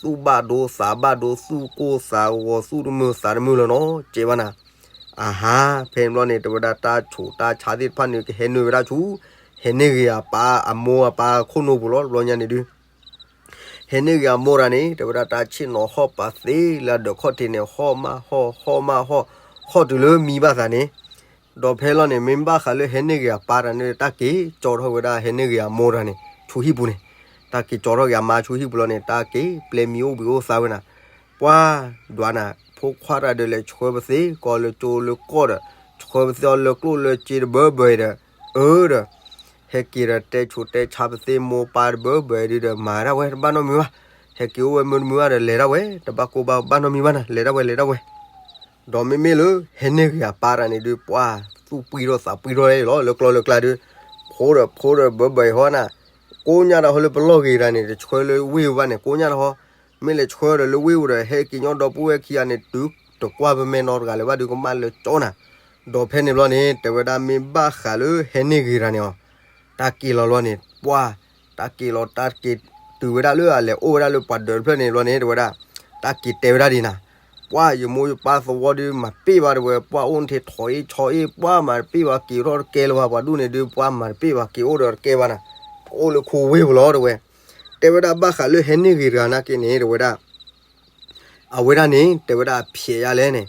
သူၣ်ဘၣ်ဒိသးဘၣ်ဒိ သူၣ်ကိၢ်သးဂီၤ သူၣ်တမုာ်သးတမုာ်လၢၤနီတစဲးဘၣ်နၤ. အဟါ ဖဲန့ၣ်ဘျီန့ၣ် တဲဝဲဒၣ်တၢ်ဆူးတၢ်ဆါသ့ၣ်တဖၣ်န့ၣ် ကဟဲနုာ်ဝဲဒၣ်ဆူ ဟဲန့ၢ်ဂ့ၤအပၢ်အမိၢ်အပၢ်ခိၣ်နူာ်ပူၤလီၤ တဘျီညါန့ၣ်ဒု ဟဲန့ၢ်ဂ့ၤအမိၢ်တဂၤန့ၣ် တဲဝဲဒၣ်တၢ်ဆ့ၣ်နီၤဟီၣ်ပာ်သ့လၢအဒၢးခီၣ်ထံးန့ၣ် ဟီၣ်မၢ်ဟီၣ် ဟီၣ်မၢ်ဟီၣ် ဟီၣ်တုၤလၢမံဘၣ်သးန့ၣ်, ဒီးဖဲလီၤန့ၣ် မ့ၢ်ဘၣ်ဃးလၢဟဲန့ၢ်ဂ့ၤအပၢ်တဂၤန့ၣ် တၢ်က့ၤကၠီထီၣ်ဝဲဒၣ်ဟဲန့ၢ်ဂ့ၤအမိၢ်တဂၤန့ၣ် ဆူဟံၣ်ပူၤန့ၣ်, တၢ်က့ၤကၠီထီၣ်က့ၤအမါဆူဟံၣ်ပူၤလီၤန့ၣ် တၢ်က့ၤပျဲမံအိၣ်ဘှံးအိၣ်သါဝဲနၤ, ပှၢ်ဒွးနၤ ဖိခွါတဂၤဒီးလဲၤဆှၢပသ့ ကီၢ်လၢကၠိလၢကီၢ်ဒီး ဆှၢပသ့အီၤလၢကျိၣ်လၢစ့တဘၢဘၢဒီး အၢဒီး ဟဲက့ၤဒီးတဲဆူးတဲဆါပသ့မိၢ်ပၢ်တဘၢဘၢဒုဒီး မၤဒၣ်ဝဲတဘၣ်နီတမံၤဘၣ်, ဟဲက့ၤအိၣ်ဝဲမုာ်တမုာ်ဘၣ်ဒီး လဲၤဒၣ်ဝဲ တဘၣ်ကိၢ်ဘၣ်ဘၣ်နီတမံၤဘၣ်နၤ လဲၤဒၣ်ဝဲ လဲၤဒၣ်ဝဲ. ဒီးမ့မ့ၢ်လၢ ဟဲန့ၢ်ဂ့ၤအပၢ်တဂၤန့ၣ်ဒုး ပှၢ်သူၣ်ပှံထီၣ်သးပှံထီၣ်လီၤ လၢကျီလၢကျါဒုး ဖိဒီးဖိဒီးဘၢဘၢအံၤဟီနၤ, ကိးညါတၢ်ဟီလၢပလီၢ်ဂ့ၤတဂၤန့ၣ် တဆှၢလၢဝ့ၢ်ဝဲဘၣ်န့ၣ် ကိးညါတၢ်ဟီ, မ့ၢ်လဲၤဆှၢဒီးလၢဝ့ၢ်ဝဲဒီး ဟဲက့ၤညီဒီပုၢ်ဝဲၢ်ခံဂၤန့ၣ် တုၤတကွၢ်ပမဲာ်နီတဂၤလၢၤဘၣ်ဒုး ကမၣ်လၢကၠီနၤ. ဒီးဖဲန့ၣ်ဘျီန့ၣ် တဲဝဲဒၣ်မ့ၢ်ဘၣ်ဃးလၢဟဲန့ၢ်ဂ့ၤတဂၤန့ၣ်အီၤ တၢ်က့ၤလီၤလီၤန့ၣ် ပှၢ် တၢ်က့ၤလီၤ တၢ်က့ၤတုၤဝဲဒၣ်လၢအလဲၤအိၣ်ဝဲဒၣ်လၢပှၤဒၢးတဖျၢၣ်န့ၣ်ဘျီန့ၣ် တဲဝဲဒၣ် တၢ်က့ၤတဲဝဲဒၣ်ဒ်နၤ, ပှၢ်ယမိၢ်ယပၢ်သဝီဒုးမၤပ့ၢ်ဘၣ်တဲဝဲ ပှၢ်အိၣ်နထံးထိးအ့ၣ်ဆီအ့ၣ် ပှၢ်မၤတပ့ၢ်ဘၣ် က့ၤထီၣ်တကဲလၢၤဘၣ် ပှၤဒူၣ်န့ၣ်ဒုး ပှၢ်မၤတပ့ၢ်ဘၣ် က့ၤအိၣ်ဒီးတကဲဘၣ်နၤ, အိၣ်လၢခိဝ့ၢ်ပူၤလီၤတဲဝဲ. တဲဝဲဒၣ်ဘၣ်ဃးလၢဟဲန့ၢ်ဂ့ၤတဂၤနာ်က့န့ၣ် တဲဝဲဒၣ် အဝဲဒၣ်န့ၣ် တဲဝဲဒၣ်အဖျဲးယါလဲၣ်န့ၣ်,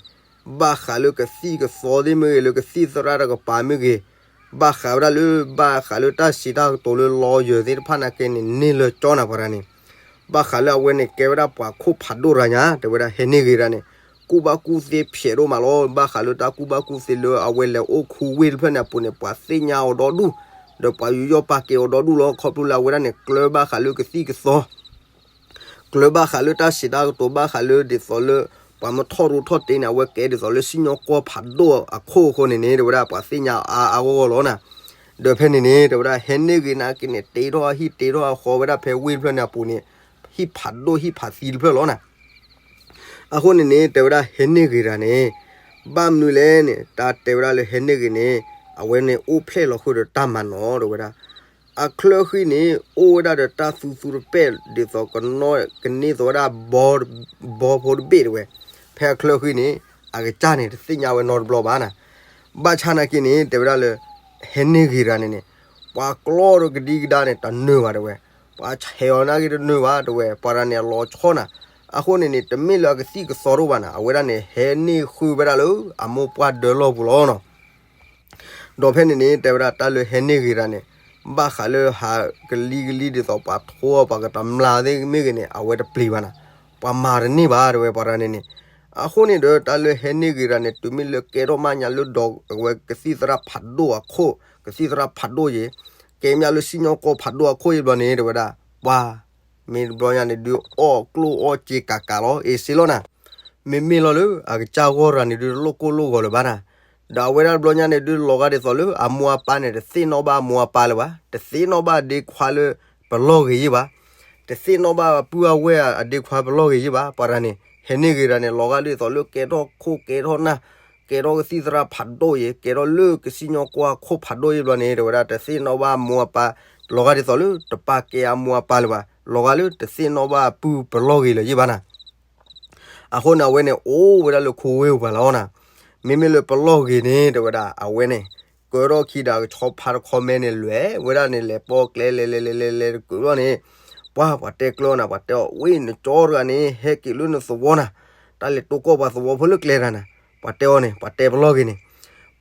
ဘၣ်ဃးလၢကသံၣ်ကသီသ့ၣ်မ့ၢ်ဂ့ၤ လၢကသံၣ်သရၣ်တကပၤမ့ၢ်ဂ့ၤ, ဘၣ်ဃးဝဲဒၣ်လၢ ဘၣ်ဃးလၢတၢ်စံးတၢ်ကတိၤလၢလီယၢၤသ့ၣ်တဖၣ်နာ်က့န့ၣ် န့ၢ်လၢကၠီနၤပှၤတဂၤန့ၣ်, ဘၣ်ဃးလၢအဝဲန့ၣ်ကဲဝဲဒၣ်ပှၤခိၣ်ဖးဒိၣ်တဂၤညါ တဲဝဲဒၣ်ဟဲန့ၢ်ဂ့ၤတဂၤန့ၣ်, ကူၣ်ဘၣ်ကူၣ်သ့ဖျဲးဒိၣ်မးလီၤ. ဘၣ်ဃးလၢတၢ်ကူၣ်ဘၣ်ကူၣ်သ့လၢအဝဲလဲၤအိၣ်ခူဝ့ၢ်တဖျၢၣ်န့ၣ်အပူၤန့ၣ် ပှၤသ့ၣ်ညါအီၤဒီဒူၣ်, ဒီးပှၤယူးယီၣ်ပာ်ကဲအီၤဒီဒူၣ်လီၤ. ခီဖျိလၢအဝဲဒၣ်န့ၣ် ကျၢၤဘၣ်ဃးလၢကသံၣ်ကသီ ကျၢၤဘၣ်ဃးလၢတၢ်စံးတၢ်ကတိၤဘၣ်ဃးလၢဒ်သိးလၢ ပှၤမ့ၢ်ထီၣ်ရူထီၣ်တ့န့ၣ် အဝဲကဲဒ်သိးလၢစံၣ်ညီၣ်ကွီၢ်ဖးဒိၣ်အခိၣ်အဃိန့ၣ်န့ၣ် တဲဝဲဒၣ်ပှၤသ့ၣ်ညါအါအါဂီၢ်ဂီၢ်လီၤနၤ. ဒီးဖဲန့ၣ်န့ၣ် တဲဝဲဒၣ်ဟဲန့ၢ်ဂ့ၤနာ်က့န့ၣ် တ့ထီၣ်အဟံၣ်တ့ထီၣ်အဃီဝဲဒၣ်ဖဲဝ့ၢ်တဖျၢၣ်န့ၣ်အပူၤန့ၣ် ဟံၣ်ဖးဒိၣ်ဟံၣ်ဖးသံတဖျၢၣ်လီၤနၤ. အဃိန့ၣ်န့ၣ် တဲဝဲဒၣ်ဟဲန့ၢ်ဂ့ၤတဂၤန့ၣ် ဘၣ်မနုၤလဲၣ်န့ၣ် တၢ်တဲဝဲဒၣ်လၢဟဲန့ၢ်ဂ့ၤန့ၣ် အဝဲန့ၣ်အိၣ်ဖျဲၣ်လီၤဃုာ်ဒီးတၢ်မၤနီၤ တဲဝဲဒၣ် အချၢဃံန့ၣ် အိၣ်ဝဲဒၣ်ဒီးတၢ်သူသူတပဲၣ် ဒ်သိးကနီၣ်ကန့ၢ်သိးဝဲဒၣ် ဘီဖိတဘ့ၣ်တဲဝဲ, ဖဲအချၢဃံန့ၣ် အကစၢ်န့ၣ် တသ့ၣ်ညါဝဲနီတဘျီဘၣ်နၤ. ဘၣ်ဆၣ်နာ်က့န့ၣ် တဲဝဲဒၣ်လၢ ဟဲန့ၢ်ဂ့ၤတဂၤန့ၣ်န့ၣ် ပှၤကျီဒီးကဒံကဒါန့ၣ် တနၢၤဘၣ်တဲဝဲ, ပှၤဆဲးအီၤနာ်က့တနၢၤဘၣ်တဲဝဲ, ပှၤတဂၤန့ၣ် အလီၤဆီနၤ. အဃိန့ၣ်န့ၣ် တမ့ၢ်လၢအကသံၣ်ကသီတအိၣ်ဘၣ်နၤ, အဝဲဒၣ်န့ၣ် ဟဲန့ၢ်ဃုာ်ဝဲဒၣ်လၢအမိၢ်ပှၢ်ဒၢလီၢ်ပူၤလီၤနီၤ. ဒီးဖဲန့ၣ်န့ၣ် တဲဝဲဒၣ်တၢ်လၢဟဲန့ၢ်ဂ့ၤတဂၤန့ၣ် ဘၣ်ဃးလၢဟးကလံကလံဒ်သိးပှၤထိအီၤပှၤကတမျၢ်သ့ၣ်မ့ၢ်ဂ့ၤန့ၣ် အဝဲတပျံၤဘၣ်နၤ, ပှၤမၤတန့ၢ်ဘၣ်တဲဝဲပှၤတဂၤန့ၣ်န့ၣ်. အဃိန့ၣ်ဒီးတၢ်လၢဟဲန့ၢ်ဂ့ၤတဂၤန့ၣ် တုၤမ့ၢ်လၢကဲထီၣ်မးညါလၢဒီးအဝဲကသံၣ်သရၣ်ဖးဒိၣ်အခိၣ် ကသံၣ်သရၣ်ဖးဒိၣ်ယဲၤ ကဲမးလၢစံၣ်ညီၣ်ကွီၢ်ဖးဒိၣ်အခိၣ်ယဲၤဘျီန့ၣ် တဲဝဲဒၣ် ပှၤ မ့ၢ်တဘျီညါန့ၣ်ဒုးအီၣ်ကျိၣ်အီၣ်စ့ကးကးလီၤ အ့ၣ်စ့လီၤနၤ. မ့မ့ၢ်လီၤလၢအကစၢ်ဂီၢ်တဂၤန့ၣ်ဒုးတလိၣ်ကိၢ်လိၣ်ဂီၤလၢၤဘၣ်နၤ. ဒီးအဝဲဒၣ်တဘျီညါန့ၣ်ဒုးလီၤဂာ်ဒ်သိးလၢအမိၢ်အပၢ်န့ၣ် တသ့ၣ်နီၣ်ဘၣ်အမိၢ်အပၢ်လၢၤဘၣ်, တသ့ၣ်နီၣ်ဘၣ်အဒ့ခွါလၢပလီၢ်ဂ့ၤယဲၤဘၣ်, တသ့ၣ်နီၣ်ဘၣ်ပုၢ်အဝဲၢ်အဒ့ခွါပလီၢ်ဂ့ၤယဲၤဘၣ်, ပှၤတဂၤန့ၣ် ဟဲန့ၢ်ဂ့ၤတဂၤန့ၣ် လီၤဂာ်ဒ်သိးလၢကဲထီၣ်ခိၣ်ကဲထီၣ်နၢ် ကဲထီၣ်ကသံၣ်သရၣ်ဖးဒိၣ်ယဲၤ ကဲထီၣ်လၢကစံၣ်ညီၣ်ကွီၢ်ခိၣ်ဖးဒိၣ်ယဲၤဘျီန့ၣ် တဲဝဲဒၣ်တသ့ၣ်နီၣ်ဘၣ်အမိၢ်အပၢ်, လီၤဂာ်ဒ်သိးလၢတပာ်ကဲအမိၢ်အပၢ်လၢၤဘၣ်, လီၤဂာ်လၢတသ့ၣ်နီၣ်ဘၣ်အပုၢ်ပလီၢ်ဂ့ၤလၢၤယဲၤဘၣ်နၤ. အဃိန့ၣ် အဝဲန့ၣ်အိၣ်ဝဲဒၣ်လၢခူဝ့ၢ်ပူၤပှၤလီၤနၤ. မ့မ့ၢ်လၢပလီၢ်ဂ့ၤန့ၣ် တဲဝဲဒၣ် အဝဲန့ၣ် ကၢထီၣ်ခံဒီးအကဆီဖါတခီမဲန့ၣ် လဲၤဝဲဒၣ်န့ၣ် လဲၤပိာ်ကျဲလဲၤလဲၤလဲၤလဲၤလဲၤတကုာ်ဘျီန့ၣ်, ပှၤ ပှၤတဲကျၢၤနၤ ပှၤတဲအီၤ ဝ့ၢ်နကၠီတဂၤန့ၣ် ဟဲက့ၤလၢနသဝီနၤ, တၢ်လဲၤတိၢ်ကီၢ်ပှၤသဝီဖိလၢကျဲတဂၤနၤ, ပှၤတဲအီၤန့ၣ် ပှၤတဲပလီၢ်ဂ့ၤန့ၣ်,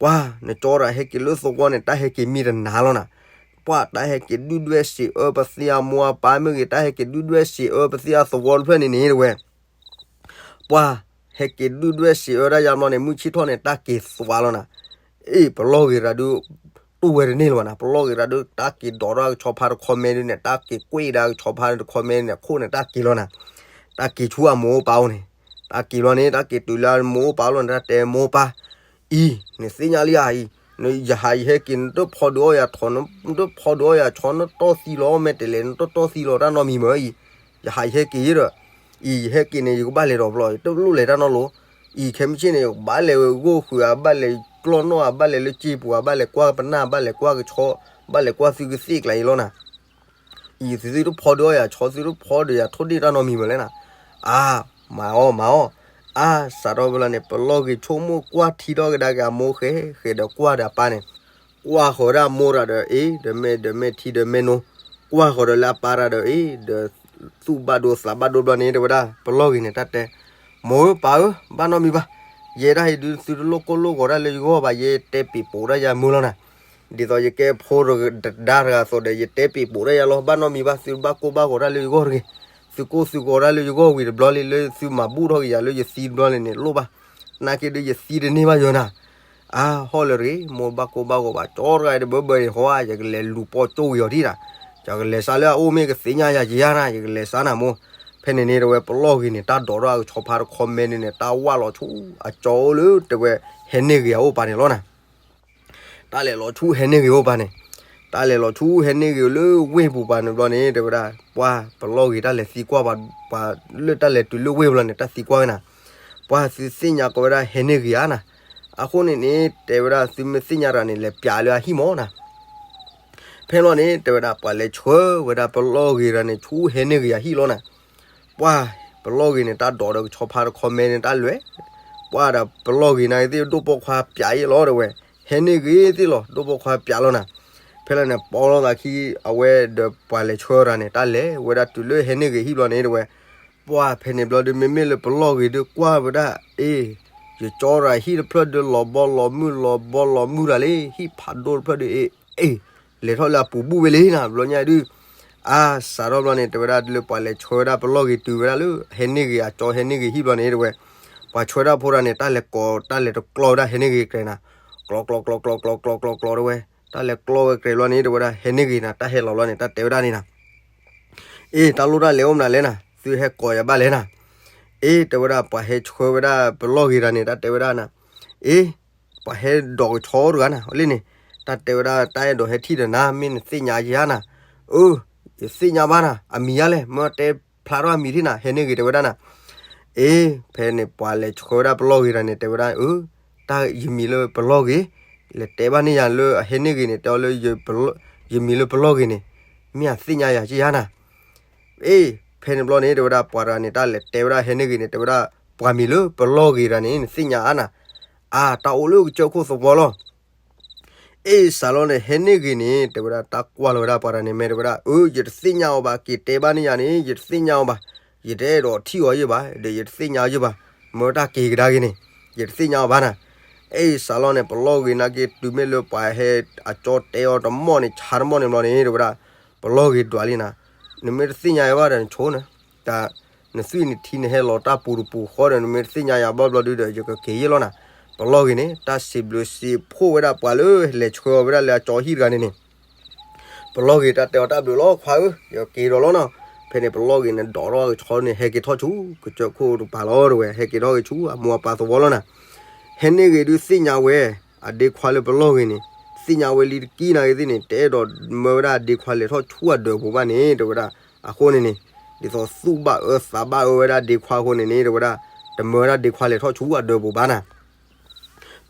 ပှၤ နကၠီတဂၤဟဲက့ၤလၢသဝီန့ၣ် တၢ်ဟဲက့ၤမံတနၤလီၤနၤ. ပှၤ တၢ်ဟဲက့ၤဒုၣ်ဒွဲၣ်စံးအၢပသ့အမိၢ်အပၢ်မ့ၢ်ဂ့ၤ တၢ်ဟဲက့ၤဒုၣ်ဒွဲၣ်စံးအၢပသ့အသဝီတဖျၢၣ်န့ၣ်န့ၣ် တဲဝဲ ပှၤ ဟဲက့ၤဒုၣ်ဒွဲၣ်စံးအၢတၢ်ယါဘျီန့ၣ် မုၢ်ဆ့ၣ်ထီၣ်န့ၣ် တၢ်က့ၤသွါလီၤနၤ. အ့ၣ် ပလီၢ်ဂ့ၤတဂၤဒုး တူၢ်ဝဲတန့ၢ်လၢၤဘၣ်နၤ, ပလီၢ်ဂ့ၤတဂၤဒုး တၢ်က့ၤဒိးထီၣ်အကဆီဖါတခီမဲဒုးန့ၣ် တၢ်က့ၤကွ့ၢ်ဒၣ်အကဆီဖါတခီမဲဒုးန့ၣ် အခိၣ်န့ၣ် တၢ်က့ၤလီၤနၤ. တၢ်က့ၤဆူအမိၢ်အပၢ်အိၣ်န့ၣ်, တၢ်က့ၤလီၤန့ၣ် တၢ်က့ၤတုၤလၢအမိၢ်အပၢ်အိၣ်န့ၣ် တၢ်တဲမိၢ်ပၢ် အံၤ နသ့ၣ်ညါလံဧါအံၤ, ယဟးယဟဲက့ၤ နတဖီဒုးအီၣ်ယၤဆီ နတဖီဒုးအီၣ်ယၤဆီ နတီၢ်သံလီၤ မဲာ်တဲးလဲး နတတီၢ်သံလီၤ တၢ်နီတမံၤမ့ၢ်အံၤ, ယဟးယဟဲက့ၤဒီး အံၤ ယဟဲက့ၤန့ၣ် ယကဘၣ်လဲၤဒီးပျီ ယတလိၣ်လဲၤတၢ်နီတလိၤ, အံၤ ခဲမုၢ်ဆ့ၣ်န့ၣ် ယကဘၣ်လဲၤဂိၢ်ဃုာ်ဧါ ဘၣ်လဲၤကျီၢ်နီၣ်ဧါ ဘၣ်လဲၤလၢစ့ပူၤဧါ ဘၣ်လဲၤကွၢ်ပနၢ် ဘၣ်လဲၤကွၢ်ကဆီ ဘၣ်လဲၤကွၢ်သုကသ့ၣ်ကျါအံၤလီၤနၤ. အံၤ သုသုတဖီဒုးအီၣ်ယၤဆီ သုတဖီဒုးယၤထိၣ်ဒ့ၣ်တၢ်နီတမံၤမ့ၢ်လဲၣ်နၤ. အါ မၤအီၣ်မၤအီၣ်, အါ စးထီၣ်ဖဲလီၤန့ၣ် ပလီၢ်ဂ့ၤဆိကမိၣ်ကွၢ်ထံထီၣ်ကဒါက့ၤအမိၢ်ဃဲ ဃဲဒီးကွၢ်ဒီးအပၢ်န့ၣ်, ကွၢ်ဃီၤဝဲဒၣ်အမိၢ်တဂၤဒီးအ့ၣ် ဒီးမ့ၢ် ဒီးမ့ၢ်ထံဒီးမ့ၢ်နိ, ကွၢ်ဃီၤဒီးလၢအပၢ်တဂၤဒီးအ့ၣ် ဒီးသူၣ်ဘၣ်ဒိသးဘၣ်ဒိဘျီန့ၣ် တဲဝဲဒၣ် ပလီၢ်ဂ့ၤန့ၣ် တၢ်တဲ, မိၢ်ဧၢပၢ်ဧၢ ဘၣ်နီတမံၤဘၣ်, ယဲဒၣ်အံၤဒုး သုတလိၣ်ကိၢ်လိၢ်ဂီၤတၢ်လၢယဂီၢ်ဘၣ်, ယတဲပ့ၤပိာ်ဒၣ်ယၤမုၢ်လီၤနၤ. ဒ်သိးယကဲဖိတဒါတဂၤအသိးဒီး ယတဲပ့ၤပိာ်ဒၣ်ယၤလီၤ, ဘၣ်နီတမံၤဘၣ်, သုဘၣ်ကိၢ်ဘၣ်ဂီၤတၢ်လၢယဂီၢ်တဂ့ၤ, သုကိၢ်သုဂီၤတၢ်လၢယဂီၢ်ဝံၤတဘျီလံ လၢသုမၤဘူၣ်ထီၣ်က့ၤယၤလၢယသံတဘျီလံန့ၣ် လိၣ်ဘၣ်, နာ်က့ဒုးယသံတန့ၢ်ဘၣ်ယၤနၤ. အါ ဟီၣ်လၢတဂ့ၤ, မိၢ်ဘၣ်ကိၢ်ဘၣ်ဂီၤဘၣ် ကၠီတဂၤတဘၢဘၢအံၤဟီဧါ, ယကလဲၤလူၤပိာ်ကၠိဝံၤအီၤဒံးနၤ, ယကလဲၤစးလၢအအိၣ်မ့ၢ်ကသ့ၣ်ညါယၤယၤနၤ, ယကလဲၤစးနၤမိၢ်. ဖဲန့ၣ်န့ၣ် တဲဝဲပလီၢ်ဂ့ၤန့ၣ် တၢ်ဒိးထီၣ်အကဆီဖါတခီမဲန့ၣ်န့ၣ် တၢ်ဝၢ်လီၤဆူအကၠီအိၣ်လၢ တဲဝဲ ဟဲန့ၢ်ဂ့ၤအအိၣ်ပာ်န့ၣ်လီၤနၤ. တၢ်လဲၤလီၤဆူဟဲန့ၢ်ဂ့ၤအိၣ်ပာ်န့ၣ်, တၢ်လဲၤလီၤဆူဟဲန့ၢ်ဂ့ၤလၢဝ့ၢ်ပူၤပာ်န့ၣ်ဘျီန့ၣ် တဲဝဲဒၣ် ပှၤပလီၢ်ဂ့ၤတၢ်လဲၤသံကွၢ်ပှၤ, ပှၤလၢတၢ်လဲၤတုၤလၢဝ့ၢ်ဘျီန့ၣ် တၢ်သံကွၢ်ဝဲနၤ, ပှၤသုသ့ၣ်ညါကိးဝဲဒၣ်ဟဲန့ၢ်ဂ့ၤဧါနၤ. အဃိန့ၣ်န့ၣ် တဲဝဲဒၣ်သုမ့ၢ်သ့ၣ်ညါတၢ်န့ၣ် လဲၤပျးလၢအဟံၣ်မၢ်နၤ. ဖဲလီၤန့ၣ် တဲဝဲဒၣ် ပှၤလဲၤဆှၢဝဲဒၣ်ပလီၢ်ဂ့ၤတၢ်န့ၣ် ဆူဟဲန့ၢ်ဂ့ၤအဟံၣ်လီၤနၤ. ပှၤပလီၢ်ဂ့ၤန့ၣ် တၢ်ဒိးဒီးကဆီဖါတခီမဲန့ၣ် တၢ်လဲၤ, ပှၤဒီးပလီၢ်ဂ့ၤနာ်က့သ့ၣ် ဒိၣ်ပိာ်ခွါပျးအံၤလီၤ တဲဝဲ, ဟဲန့ၢ်ဂ့ၤသ့ၣ်လီၤ ဒိၣ်ပိာ်ခွါပျးလီၤနၤ. ဖဲလီၤန့ၣ် ပိာ်လိာ်သးခံ အဝဲဒီးပှၤလဲၤဆှၢတၢ်န့ၣ် တၢ်လဲၤဝဲဒၣ်တုၤလၢဟဲန့ၢ်ဂ့ၤဟံၣ်ဘျီန့ၣ် တဲဝဲ, ပှၢ်ဖဲန့ၣ်ဘျီဒုး မ့မ့ၢ်လၢပလီၢ်ဂ့ၤဒုးကွၢ်ဝဲဒၣ်, အ့, ယကၠီရၤဟံၣ်တဖျၢၣ်ဒုး လီၤဘီလီၤမုၢ် လီၤဘီလီၤမုၢ်တၢ်လံ, ဟံၣ်ဖးဒိၣ်တဖျၢၣ်ဒုး အ့, အ့, လဲၤထီၣ်လၢအပူၤဘူၣ်ဝဲလံနၤ ဘျီညါဒုး, အါ စးထီၣ်ဘျီန့ၣ် တဲဝဲဒၣ်လၢပှၤလဲၤဆှၢဝဲဒၣ်ပလီၢ်ဂ့ၤတုၤဝဲဒၣ်လၢ ဟဲန့ၢ်ဂ့ၤ အကၠီဟဲန့ၢ်ဂ့ၤဟံၣ်ဘျီန့ၣ် တဲဝဲ, ပှၤဆှၢတၢ်ဖိတဂၤန့ၣ် တၢ်လဲၤကိး တၢ်လဲၤတကျီဝဲဒၣ်ဟဲန့ၢ်ဂ့ၤကြဲးနၤ, ကျီကျီကျီကျီကျီကျီကျီကျီတဲဝဲ, တၢ်လဲၤကျီဝဲကြဲးဘျီန့ၣ် တဲဝဲဒၣ် ဟဲန့ၢ်ဂ့ၤနၤ တၢ်ဟဲလီၤဘျီန့ၣ် တၢ်တဲဝဲဒၣ်န့ၣ်နၤ အ့ တၢ်လိၣ်တၢ်လဲၤအိၣ်မနုၤလဲၣ်နၤ, သုဟဲကိးယၤဘၣ်လဲၣ်နၤ, အ့ တဲဝဲဒၣ် ပှၤဟဲဆှၢဝဲဒၣ်ပလီၢ်ဂ့ၤတဂၤန့ၣ် တၢ်တဲဝဲဒၣ်နၤ, အ့ ပှၤဟဲဒိးကဆီတဂၤနၤ အလံန့ၣ်, တၢ်တဲဝဲဒၣ် တၢ်အဲၣ်ဒိးဟဲထံၣ်ဒီးနၤ မ့ၢ်နသ့ၣ်ညါယၤနၤ, အၢ, ယသ့ၣ်ညါဘၣ်နၤ အမံၤယါလဲၣ် မ့ၢ်တဲဖျါထီၣ်အမံၤထံၣ်နၤ ဟဲန့ၢ်ဂ့ၤတဲဝဲဒၣ်နၤ, အ့ ဖဲန့ၣ်ပှၤလဲၤဆှၢဝဲဒၣ်ပလီၢ်ဂ့ၤတဂၤန့ၣ် တဲဝဲဒၣ် အၢ, တၢ်ယမံၤလၢပလီၢ်ဂ့ၤ, လဲၤတဲဘၣ်န့ၢ်ယၤလၢအဟဲန့ၢ်ဂ့ၤန့ၣ် တဲအီၤလၢ ယမံၤလၢပလီၢ်ဂ့ၤန့ၣ်, မ့ၢ်အသ့ၣ်ညါယၤက့ယါနၤ, အ့ ဖဲန့ၣ်ဘျီန့ၣ် တဲဝဲဒၣ်ပှၤတဂၤန့ၣ် တၢ်လဲၤတဲဝဲဒၣ်ဟဲန့ၢ်ဂ့ၤန့ၣ် တဲဝဲဒၣ် ပှၤမံၤလၢပလီၢ်ဂ့ၤတဂၤန့ၣ် နသ့ၣ်ညါအါနၤ, အါ တၢ်အိၣ်လၢကစၢၢ်ခိၣ်သဝီလီၤ အ့ စးလီၤန့ၣ် ဟဲန့ၢ်ဂ့ၤန့ၣ် တဲဝဲဒၣ် တၢ်ကွၢ်လီၤဝဲဒၣ်ပှၤတဂၤန့ၣ် မ့ၢ်တဲဝဲဒၣ် အၢ ယတသ့ၣ်ညါအီၤဘၣ် က့ၤတဲဘၣ်န့ၢ်ယၤန့ၣ် ယတသ့ၣ်ညါအီၤဘၣ်, ယတအဲၣ်ဒိးထံၣ်အီၤယဲၢ်ဘၣ် ဒီးယတသ့ၣ်ညါအီၤယဲၢ်ဘၣ်, မ့ၢ်တၢ်က့ၤကဒါက့ၤန့ၣ် ယတသ့ၣ်ညါအီၤဘၣ်နၤ, အ့ စးလီၤန့ၣ် ပလီၢ်ဂ့ၤနာ်က့ တုၤမ့ၢ်လၢပှၤဟဲအကၠီတဲအီၤတမီၢ်န့ၣ် ဆါတမီၢ်န့ၣ်ဘျီန့ၣ် တဲဝဲဒၣ် ပလီၢ်ဂ့ၤဒွးလံနၤ, နမ့ၢ်တသ့ၣ်ညါအီၤဘၣ်ဒီးနဆိနၤ တၢ် နသွံၣ်နထံနဟဲလီၤတၢ်ပူၤတပူၤဃီဒီး နမ့ၢ်တသ့ၣ်ညါယၤဘၣ်ဘျီဒုဒီး ယကက့ၤယဲၢ်လီၤနၤ, ပလီၢ်ဂ့ၤန့ၣ် တၢ်စံးဘျုးစံးဖှိၣ်ဝဲဒၣ်ပှၤလၢလဲၤဆှၢအီၤဝဲဒၣ်လၢအကၠီဟံၣ်တဂၤန့ၣ်န့ၣ် ပလီၢ်ဂ့ၤတၢ်တဲအီၤ တၢ်ဘျုးလီၤခွါဧၢ ယက့ၤဒီးလီၤနီၤ, ဖဲန့ၣ်ပလီၢ်ဂ့ၤန့ၣ် ဒိးထီၣ်ကဆီန့ၣ် ဟဲက့ၤထီၣ်ဆူ ကစၢၢ်ခိၣ်တပၤလီၤတဲဝဲ ဟဲက့ၤထီၣ်က့ၤဆူအမိၢ်အပၢ်သဝီလီၤနၤ, ဟဲန့ၢ်ဂ့ၤဒုးသ့ၣ်ညါဝဲ အဒ့ခွါလၢပလီၢ်ဂ့ၤန့ၣ် သ့ၣ်ညါဝဲလံတကံၢ်နာ်ဂ့ၤသ့ၣ်န့ၣ် တအဲၣ်ဒိးမၢဝဲဒၣ်အဒ့ခွါလဲၤထီၣ်ဆူအဒၢးပူၤဘၣ်န့ၣ် တဲဝဲဒၣ်, အဃိန့ၣ်န့ၣ် ဒ်သိးသူၣ်ဘၣ်အၢသးဘၣ်အၢဝဲဒၣ်ဒ့ခွါအဃိန့ၣ်န့ၣ် တဲဝဲဒၣ် တမၢဝဲဒၣ်ဒ့ခွါလဲၤထီၣ်ဆူအဒၢးပူၤဘၣ်နၤ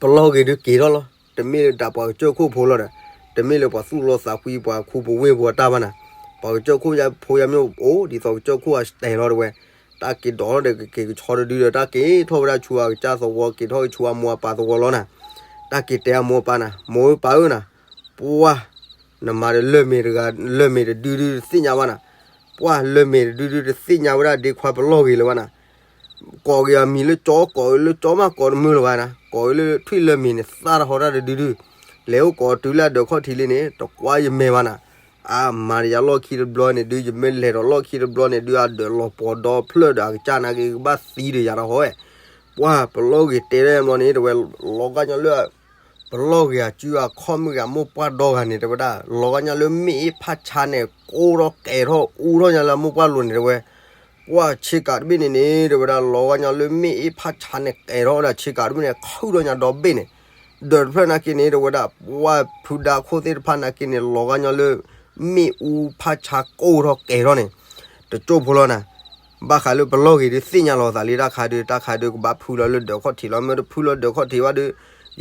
ပလီၢ်ဂ့ၤဒုးက့ၤထီၣ်လီၤ, တမ့ၢ်ဒၣ်ပှၤကစၢၢ်ခိၣ်ဖိလီၤဒီး, တမ့ၢ်လၢပှၤသူၣ်လီၤသးကွံ ပှၤခူပဝ့ၢ်ပှၤတၢ်ဘၣ်နၤ, ပှၤကစၢၢ်ခိၣ်ဖိယါမ့ၢ်အိၣ် ဒ်သိးကစၢၢ်ခိၣ်အတဲာ်လီၤတဲဝဲ, တၢ်က့ၤဒိးထီၣ်ဒီးကက့ၤကဆီတဒုဒီး တၢ်က့ၤထီၣ်ဝဲဒၣ်ဆူအကစၢ်သဝီ က့ၤထီၣ်က့ၤဆူအမိၢ်အပၢ်သဝီလီၤနၤ, တၢ်က့ၤတဲအမိၢ်အပၢ်နၤ မိၢ်ဧၢပၢ်ဧၢနၤ, ပှၢ် နမၤဒီးလၢၢ်မ့ၤတဂၤ လၢၢ်မ့ၤတဒုဒုတသ့ၣ်ညါဘၣ်နၤ, ပှၢ်လၢၢ်မ့ၤတဒုဒုတသ့ၣ်ညါဝဲဒၣ်ဒ့ခွါပလီၢ်ဂ့ၤလၢၤဘၣ်နၤ ကိးက့ၤအမံၤလၢကၠီ ကိးလၢကၠီမး ကိးတမုာ်လၢၤဘၣ်နၤ, ကိးလၢထွံၣ်လၢၢ်မ့ၤန့ၣ် သၣ်တဟီတၢ်တဒုဒု, လဲၤအိၣ်ကိးတုၤလၢအဒၢးခီၣ်ထံးလံန့ၣ် တကွၢ်ယမဲာ်ဘၣ်နၤ, အမၤတယၤလီၢ်ခံတဘျီန့ၣ်ဒု ယမ့ၢ်လဲၤဒီးလီၢ်ခံတဘျီန့ၣ်ဒု အဒၢးလီၤပှီၤဒီဖျၢၣ်ဒီးအကစၢ်နာ်က့ ကဘၣ်သံဒီးယၤတဟီဝဲ, ပှၢ်ပလီၢ်ဂ့ၤတဲဒၣ်ဘျီန့ၣ် တဲဝဲ လီၤဂာ်ညီလၢ ပလီၢ်ဂ့ၤအစုအခီၣ်မုၣ်ဂ့ၤ အမိၢ်ပှၢ်ဒီဂၤန့ၣ် တဲဝဲဒၣ် လီၤဂာ်ညီလၢမ့ၣ်အ့ၣ်ဖးဆါန့ၣ် ကိၢ်ထီၣ်ကဲၤထီၣ်အူထီၣ်ညါလၢအမိၢ်ပှၢ်လိၤန့ၣ် တဲဝဲ, ပှၢ်ဆ့ကၤတဘ့ၣ်န့ၣ်န့ၣ် တဲဝဲဒၣ် လီၤဂာ်ညီလၢမ့ၣ်အ့ၣ်ဖးဆါန့ၣ် ကဲၤထီၣ်ဝဲဒၣ်ဆ့ကၤတဘ့ၣ်န့ၣ် ခုၣ်ထီၣ်ညါဒီဘ့ၣ်န့ၣ်, ဒၢးတဖျၢၣ်နာ်က့န့ၣ် တဲဝဲဒၣ် ပှၢ်ဖုဒါခိၣ်သ့ၣ်တဖၣ်နာ်က့န့ၣ် လီၤဂာ်ညီလၢ မ့ၣ်အူဖးဆါကိၢ်ထီၣ်ကဲၤထီၣ်န့ၣ်, တကၠိၢ်ဖိလီၤနၤ ဘၣ်ဃးလၢပလီၢ်ဂ့ၤဒုးသ့ၣ်ညါလီၤသးလံ တၢ်ခါဒုး တၢ်ခါဒုးကဘၣ်ဖုလီၤလၢဒၢးခီၣ်ထံးလီၤ မ့ၢ်တဖုလီၤဒၢးခီၣ်ထံးဘၣ်ဒုး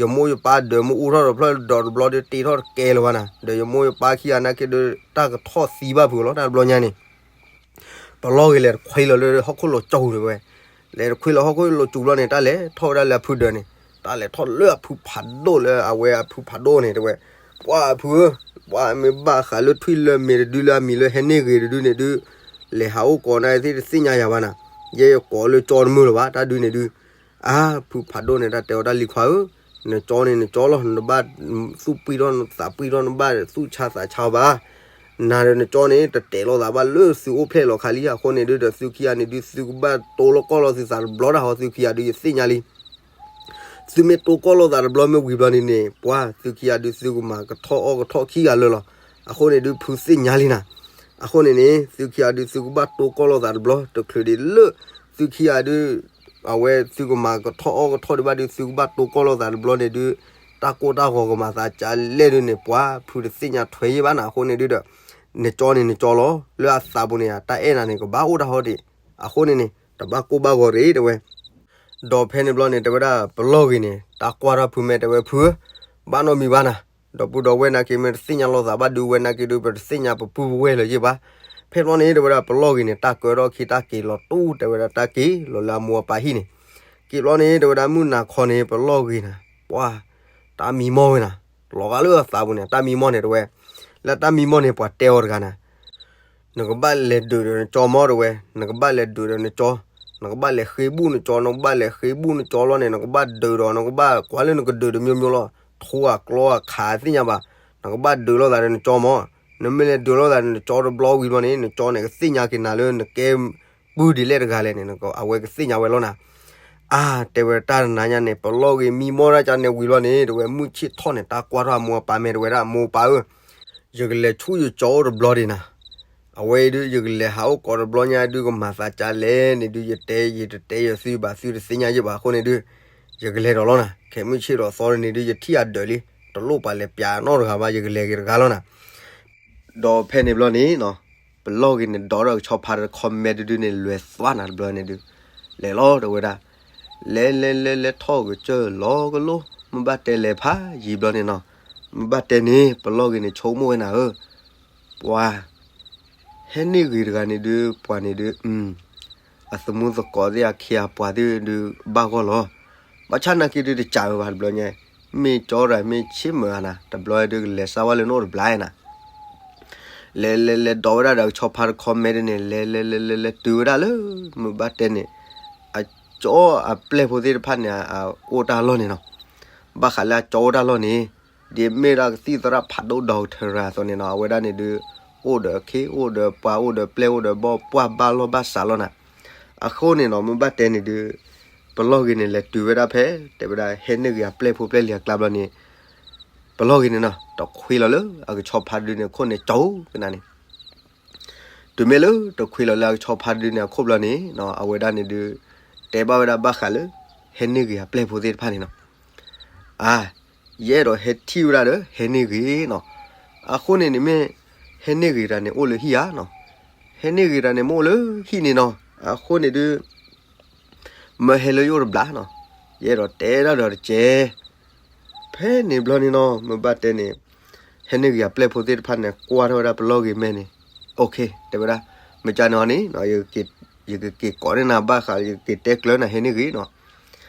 ယမိၢ်ယပၢ်ဒၢးမ့ၢ်အူထီၣ်တဖျၢၣ်ဒီးတဘျီဒုးတ့ထီၣ်တကဲလၢၤဘၣ်နၤ ဒီးယမိၢ်ယပၢ်ခံဂၤနာ်က့ဒုး တၢ်ကထီၣ်သံဘၣ်ဖုလီၤ တၢ်တဘျီညါန့ၣ် ပလီၢ်ဂ့ၤလဲၤတခွ့လီၤလၢဟီၣ်ခိၣ်လိၤကၠူၤတဲဝဲ, လဲၤတခွ့လီၤဟီၣ်ခိၣ်လိၤကၠူၤဘျီန့ၣ် တၢ်လဲၤထီၣ်ဝဲဒၣ်လၢအဖုဒၢးန့ၣ်, တၢ်လဲၤထီၣ်လၢအဖုဖးဒိၣ်လၢအဝဲအဖုဖးဒိၣ်န့ၣ်တဲဝဲ, ပှၢ်ဖုဧၢ, ပှၢ်မ့ၢ်ဘၣ်ဃးလၢထွံၣ်လၢၢ်မ့ၤတဒုလၢအမံၤလၢဟဲန့ၢ်ဂ့ၤတဒုန့ၣ်ဒုး, လဲၤဟးအိၣ်ကိးနၤသ့ၣ်တသ့ၣ်ညါယၤဘၣ်နၤ, ယဲယကိးလၢကၠီတမုာ်လၢၤဘၣ် တၢ်ဒုးန့ၣ်ဒုး အါ ဖုဖးဒိၣ်န့ၣ် တၢ်တဲအီၤတၢ်လံၤခွါဧၢ, နကၠီန့ၣ်နကၠီလီၤ နဘၣ်သူၣ်ပှံၢ်ထီၣ်နသးပှံၢ်ထီၣ် နဘၣ်သူၣ်ဆါသးဆါအီၤဘၣ်, နၤဒီးနကၠီန့ၣ် တတဲာ်လိာ်သးဘၣ်လၢသုအိၣ်ဖျဲၣ်လီၤခါလံ အဃိန့ၣ်ဒုးဒီးသုခံဂၤန့ၣ်ဒုး သုကဘၣ်တိၢ်လီၤကီၢ်လီၤသုသးတဘျီတၢ်ဟီ သုခံဂၤဒုးယသ့ၣ်ညါလံ သုမ့ၢ်တိၢ်ကီၢ်လိာ်သးတဘျီမ့ၢ်ဝံၤဘျီန့ၣ်န့ၣ် ပှၢ်သုခံဂၤဒုးသုကမၤကထီၣ်အီၣ်ကထီၣ်ခံဂၤလၢာ်လီၤ, အဃိန့ၣ်ဒုးဖုသ့ၣ်ညါလံနၤ, အဃိန့ၣ်န့ၣ် သုခံဂၤဒုးသုကဘၣ်တိၢ်ကီၢ်လိာ်သးတဘျီ တချုးဒံးလၢ သုခံဂၤဒုး အဝဲသုကမၤကထီၣ်အီၣ်ကထီၣ်ဒံးဘၣ်ဒုး သုကဘၣ်တိၢ်ကီၢ်လိာ်သးတဘျီန့ၣ်ဒုး တၢ်ကိၢ်တၢ်ဂီၤကမၤသးကလဲၣ်ဒုးန့ၣ် ပှၢ်ဖုတသ့ၣ်ညါထွဲယံၣ်ဘၣ်နၤ အဃိန့ၣ်ဒုးဒီး နကၠီန့ၣ်နကၠီလီၤ လၢအသးပူၤန့ၣ် တၢ်အဲၣ်နၤန့ၣ် ကဘၣ်အိၣ်တၢ်ဟီဒံး, အဃိန့ၣ်န့ၣ် တဘၣ်ကိၢ်ဘၣ်ဂီၤတဂ့ၤတဲဝဲ ဒီးဖဲန့ၣ်ဘျီန့ၣ် တဲဝဲဒၣ်ပလီၢ်ဂ့ၤန့ၣ် တၢ်ကွၢ်ထီၣ်ဖုမဲာ်တဲဝဲဖုဧၢ, ဘၣ်နီတမံၤဘၣ်နၤ, ဒီပုၢ်ဒီဝဲၢ်နာ်က့ မ့ၢ်တသ့ၣ်ညါလိာ်သးဘၣ်ဒုးဝဲနာ်က့ဒုး ပတသ့ၣ်ညါပပုၢ်ပဝဲၢ်လၢၤယ့ၢ်ဘၣ်. ဖဲဘျီန့ၣ် တဲဝဲဒၣ်ပလီၢ်ဂ့ၤန့ၣ် တၢ်ကၢထီၣ်ခံ တၢ်က့ၤလီၤတူၢ် တဲဝဲဒၣ်တၢ်က့ၤလီၤလၢအမိၢ်အပၢ်ဟံၣ်န့ၣ်, က့ၤဘျီန့ၣ် တဲဝဲဒၣ်မုၢ်နၤခီန့ၣ် ပလီၢ်ဂ့ၤနၤ ပှၢ် တၢ်မံမီၢ်ဝဲနၤ, လီၤဂာ်လၢအသးပူၤန့ၣ် တၢ်မံမီၢ်န့ၣ်တဲဝဲ, လၢတၢ်မံမီၢ်န့ၣ် ပှၤတဲအီၤတဂၤနၤ နကဘၣ်လဲၤဒုးဒီးနကၠီမၢ်တဲဝဲ, နကဘၣ်လဲၤဒုးဒီးနကၠီ, နကဘၣ်လဲၤဃ့ဘူၣ်နကၠီ, နကဘၣ်လဲၤဃ့ဘူၣ်နကၠီလီၤန့ၣ် နကဘၣ်ဒုးဒီး နကဘၣ်ကွၢ်လၢနကဒုးတမျိုးမျိုးလီၤ, ထိၣ်အကျီအခးသ့ၣ်ညါဘၣ်, နကဘၣ်ဒုးလိာ်သးဒီးနကၠီမၢ်, နမ့ၢ်လဲၤဒုးလိာ်သးဒီးနကၠီတဘျီဝံၤဘျီန့ၣ် နကၠီန့ၣ်ကသ့ၣ်ညါက့ၤနၤလၢနကဲ ပုၢ်ဒ်လဲၣ်တဂၤလဲၣ်န့ၣ် အဝဲကသ့ၣ်ညါဝဲလီၤနၤ. အါ တဲဝဲတၢ်တနၤညါန့ၣ် ပလီၢ်ဂ့ၤမံမီၢ်ဒၣ်ကန့ၣ်ဝံၤလီၤန့ၣ် တဲဝဲမုၢ်ဆ့ၣ်ထီၣ်န့ၣ် တၢ်ကွၢ်ထီၣ်အမိၢ်အပၢ်မဲာ်တဲဝဲဒၣ် မိၢ်ပၢ်ဧၢ, ယကလဲၤဆူယကၠီအိၣ်တဘျီဒံးနၤ. အဝဲအံၤဒုး ယကလဲၤဟးအိၣ်ကိးတဘျီညါဒုး ကမၤသးကလဲၣ်န့ၣ်ဒုး ယတဲယတတဲယသုဘၣ် သုတသ့ၣ်ညါယဘၣ်အဃိန့ၣ်ဒုး ယကလဲၤဒီးလီၤနၤ. ခဲမုၢ်ဆ့ၣ်ဒီးသီန့ၣ်ဒုး ယထံၣ်အဒၢးလံ တလိၣ်ပှၤလဲၤပျးနီတဂၤဘၣ် ယကလဲၤက့ၤတဂၤလီၤနၤ. ဒီးဖဲန့ၣ်ဘျီန့ၣ်နီၤ ပလီၢ်ဂ့ၤန့ၣ် ဒီးဒီးကဆီဖါတခီမဲတဒုန့ၣ် လဲၤသွါနၤတဘျီန့ၣ်ဒုး လဲၤလီၤတဲဝဲဒၣ်, လဲၤလဲၤလဲၤလဲၤထီၣ်ကစၢၢ်လီၤကလိ မုၢ်ဘၣ်တဲလဲၤဖးယံာ်ဘျီန့ၣ်နီၤ, မုၢ်ဘၣ်တဲန့ၣ် ပလီၢ်ဂ့ၤန့ၣ် ဆိကမိၣ်ဝဲနၤဧၢ, ပှၤ ဟဲန့ၢ်ဂ့ၤတဂၤန့ၣ်ဒုး ပှၤန့ၣ်ဒုး အသမူသကိးသ့ၣ်အခ့အပှၤသ့ၣ်ဒုးဘၣ်ဂီၢ်လီၤ. ဘၣ်ဆၣ်နာ်က့ဒုးတစးဝဲဘၣ်တဘျီညါ, မ့ၢ်ကၠီတၢ်မ့ၢ်ဆ့ၣ်မုၢ်ဧါနၤ, တဘျီဒုးကလဲၤစၢ်ဝဲလၢနအိၣ်တဘျီနၤ. လဲၤလဲၤလဲၤဒီးဝဲဒၣ်ဒီးကဆီဖါတခီမဲဒ်န့ၣ် လဲၤလဲၤလဲၤလဲၤလဲၤတုၤဝဲဒၣ်လၢ မုၢ်ဘၣ်တဲန့ၣ် အကၠီအပျဲၢ်ဖိသ့ၣ်တဖၣ်န့ၣ် အအိၣ်တၢ်လီၢ်န့ၣ်နီၤ. ဘၣ်ဃးလၢအကၠီအိၣ်တၢ်လီၢ်န့ၣ် ဒ်မ့ၢ်ဒၣ်ကသံၣ်သရၣ်ဖးဒိၣ်ဒီးကထၢရၤအသိးန့ၣ်နီၤ အဝဲဒၣ်န့ၣ်ဒုး အိၣ်ဒီးအခ့ အိၣ်ဒီးပှၤ အိၣ်ဒီးပျဲၢ် အိၣ်ဒီးဘီၣ် ပှၢ်ဘၣ်လီၢ်ဘၣ်စးလီၤနၤ. အဃိန့ၣ်နီၤ မုၢ်ဘၣ်တဲန့ၣ်ဒုး ပလီၢ်ဂ့ၤန့ၣ် လဲၤတုၤဝဲဒၣ်ဖဲ တဲဝဲဒၣ် ဟဲန့ၢ်ဂ့ၤအပျဲၢ်ဖိပျဲၢ်လံၤအကျါဘျီန့ၣ် ပလီၢ်ဂ့ၤန့ၣ်နီၤ တခွ့လီၤလၢအကဆီဖါတဒုန့ၣ်အခိၣ်န့ၣ် ကၠီကနၤန့ၣ် တုၤမ့ၢ်လၢတခွ့လီၤလၢအကဆီဖါတဒုန့ၣ်အခိၣ်ဘျီန့ၣ်နီၤ အဝဲဒၣ်န့ၣ်ဒုး တဲဘၣ်ဝဲဒၣ်ဘၣ်ဃးလၢ ဟဲန့ၢ်ဂ့ၤအပျဲၢ်ဖိသ့ၣ်တဖၣ်န့ၣ်နီၤ. အါ ယအဲၣ်ဒိးဟဲထံၣ်ဝဲဒၣ်ဒီး ဟဲန့ၢ်ဂ့ၤနီၤ. အဃိန့ၣ်န့ၣ်မ့ၢ် ဟဲန့ၢ်ဂ့ၤတၢ်န့ၣ် အိၣ်လၢဟံၣ်ဧါနီၤ. ဟဲန့ၢ်ဂ့ၤတၢ်န့ၣ် မ့ၢ်အိၣ်လၢဟံၣ်န့ၣ်နီၤ. အဃိန့ၣ်ဒုး မၢဟဲလၢယအိၣ်တဘျီနီၤ. ယအဲၣ်ဒိးတဲဒၣ်ဒီးတကဲး ဖဲန့ၣ်ဘျီန့ၣ်နီၤ မုၢ်ဘၣ်တဲန့ၣ် ဟဲန့ၢ်ဂ့ၤအပျဲၢ်ဖိသ့ၣ်တဖၣ်န့ၣ် ကွၢ်ထီၣ်ဝဲဒၣ်ပလီၢ်ဂ့ၤမဲန့ၣ် အိၣ်ခ့ တဲဝဲဒၣ် မ့ၢ်ကန့ၣ်အီၤန့ၣ် ယကက့ၤကိးန့ၢ်နၤဘၣ်ဃး ယကက့ၤတဲကျၢၤနၤဟဲန့ၢ်ဂ့ၤနီၤ.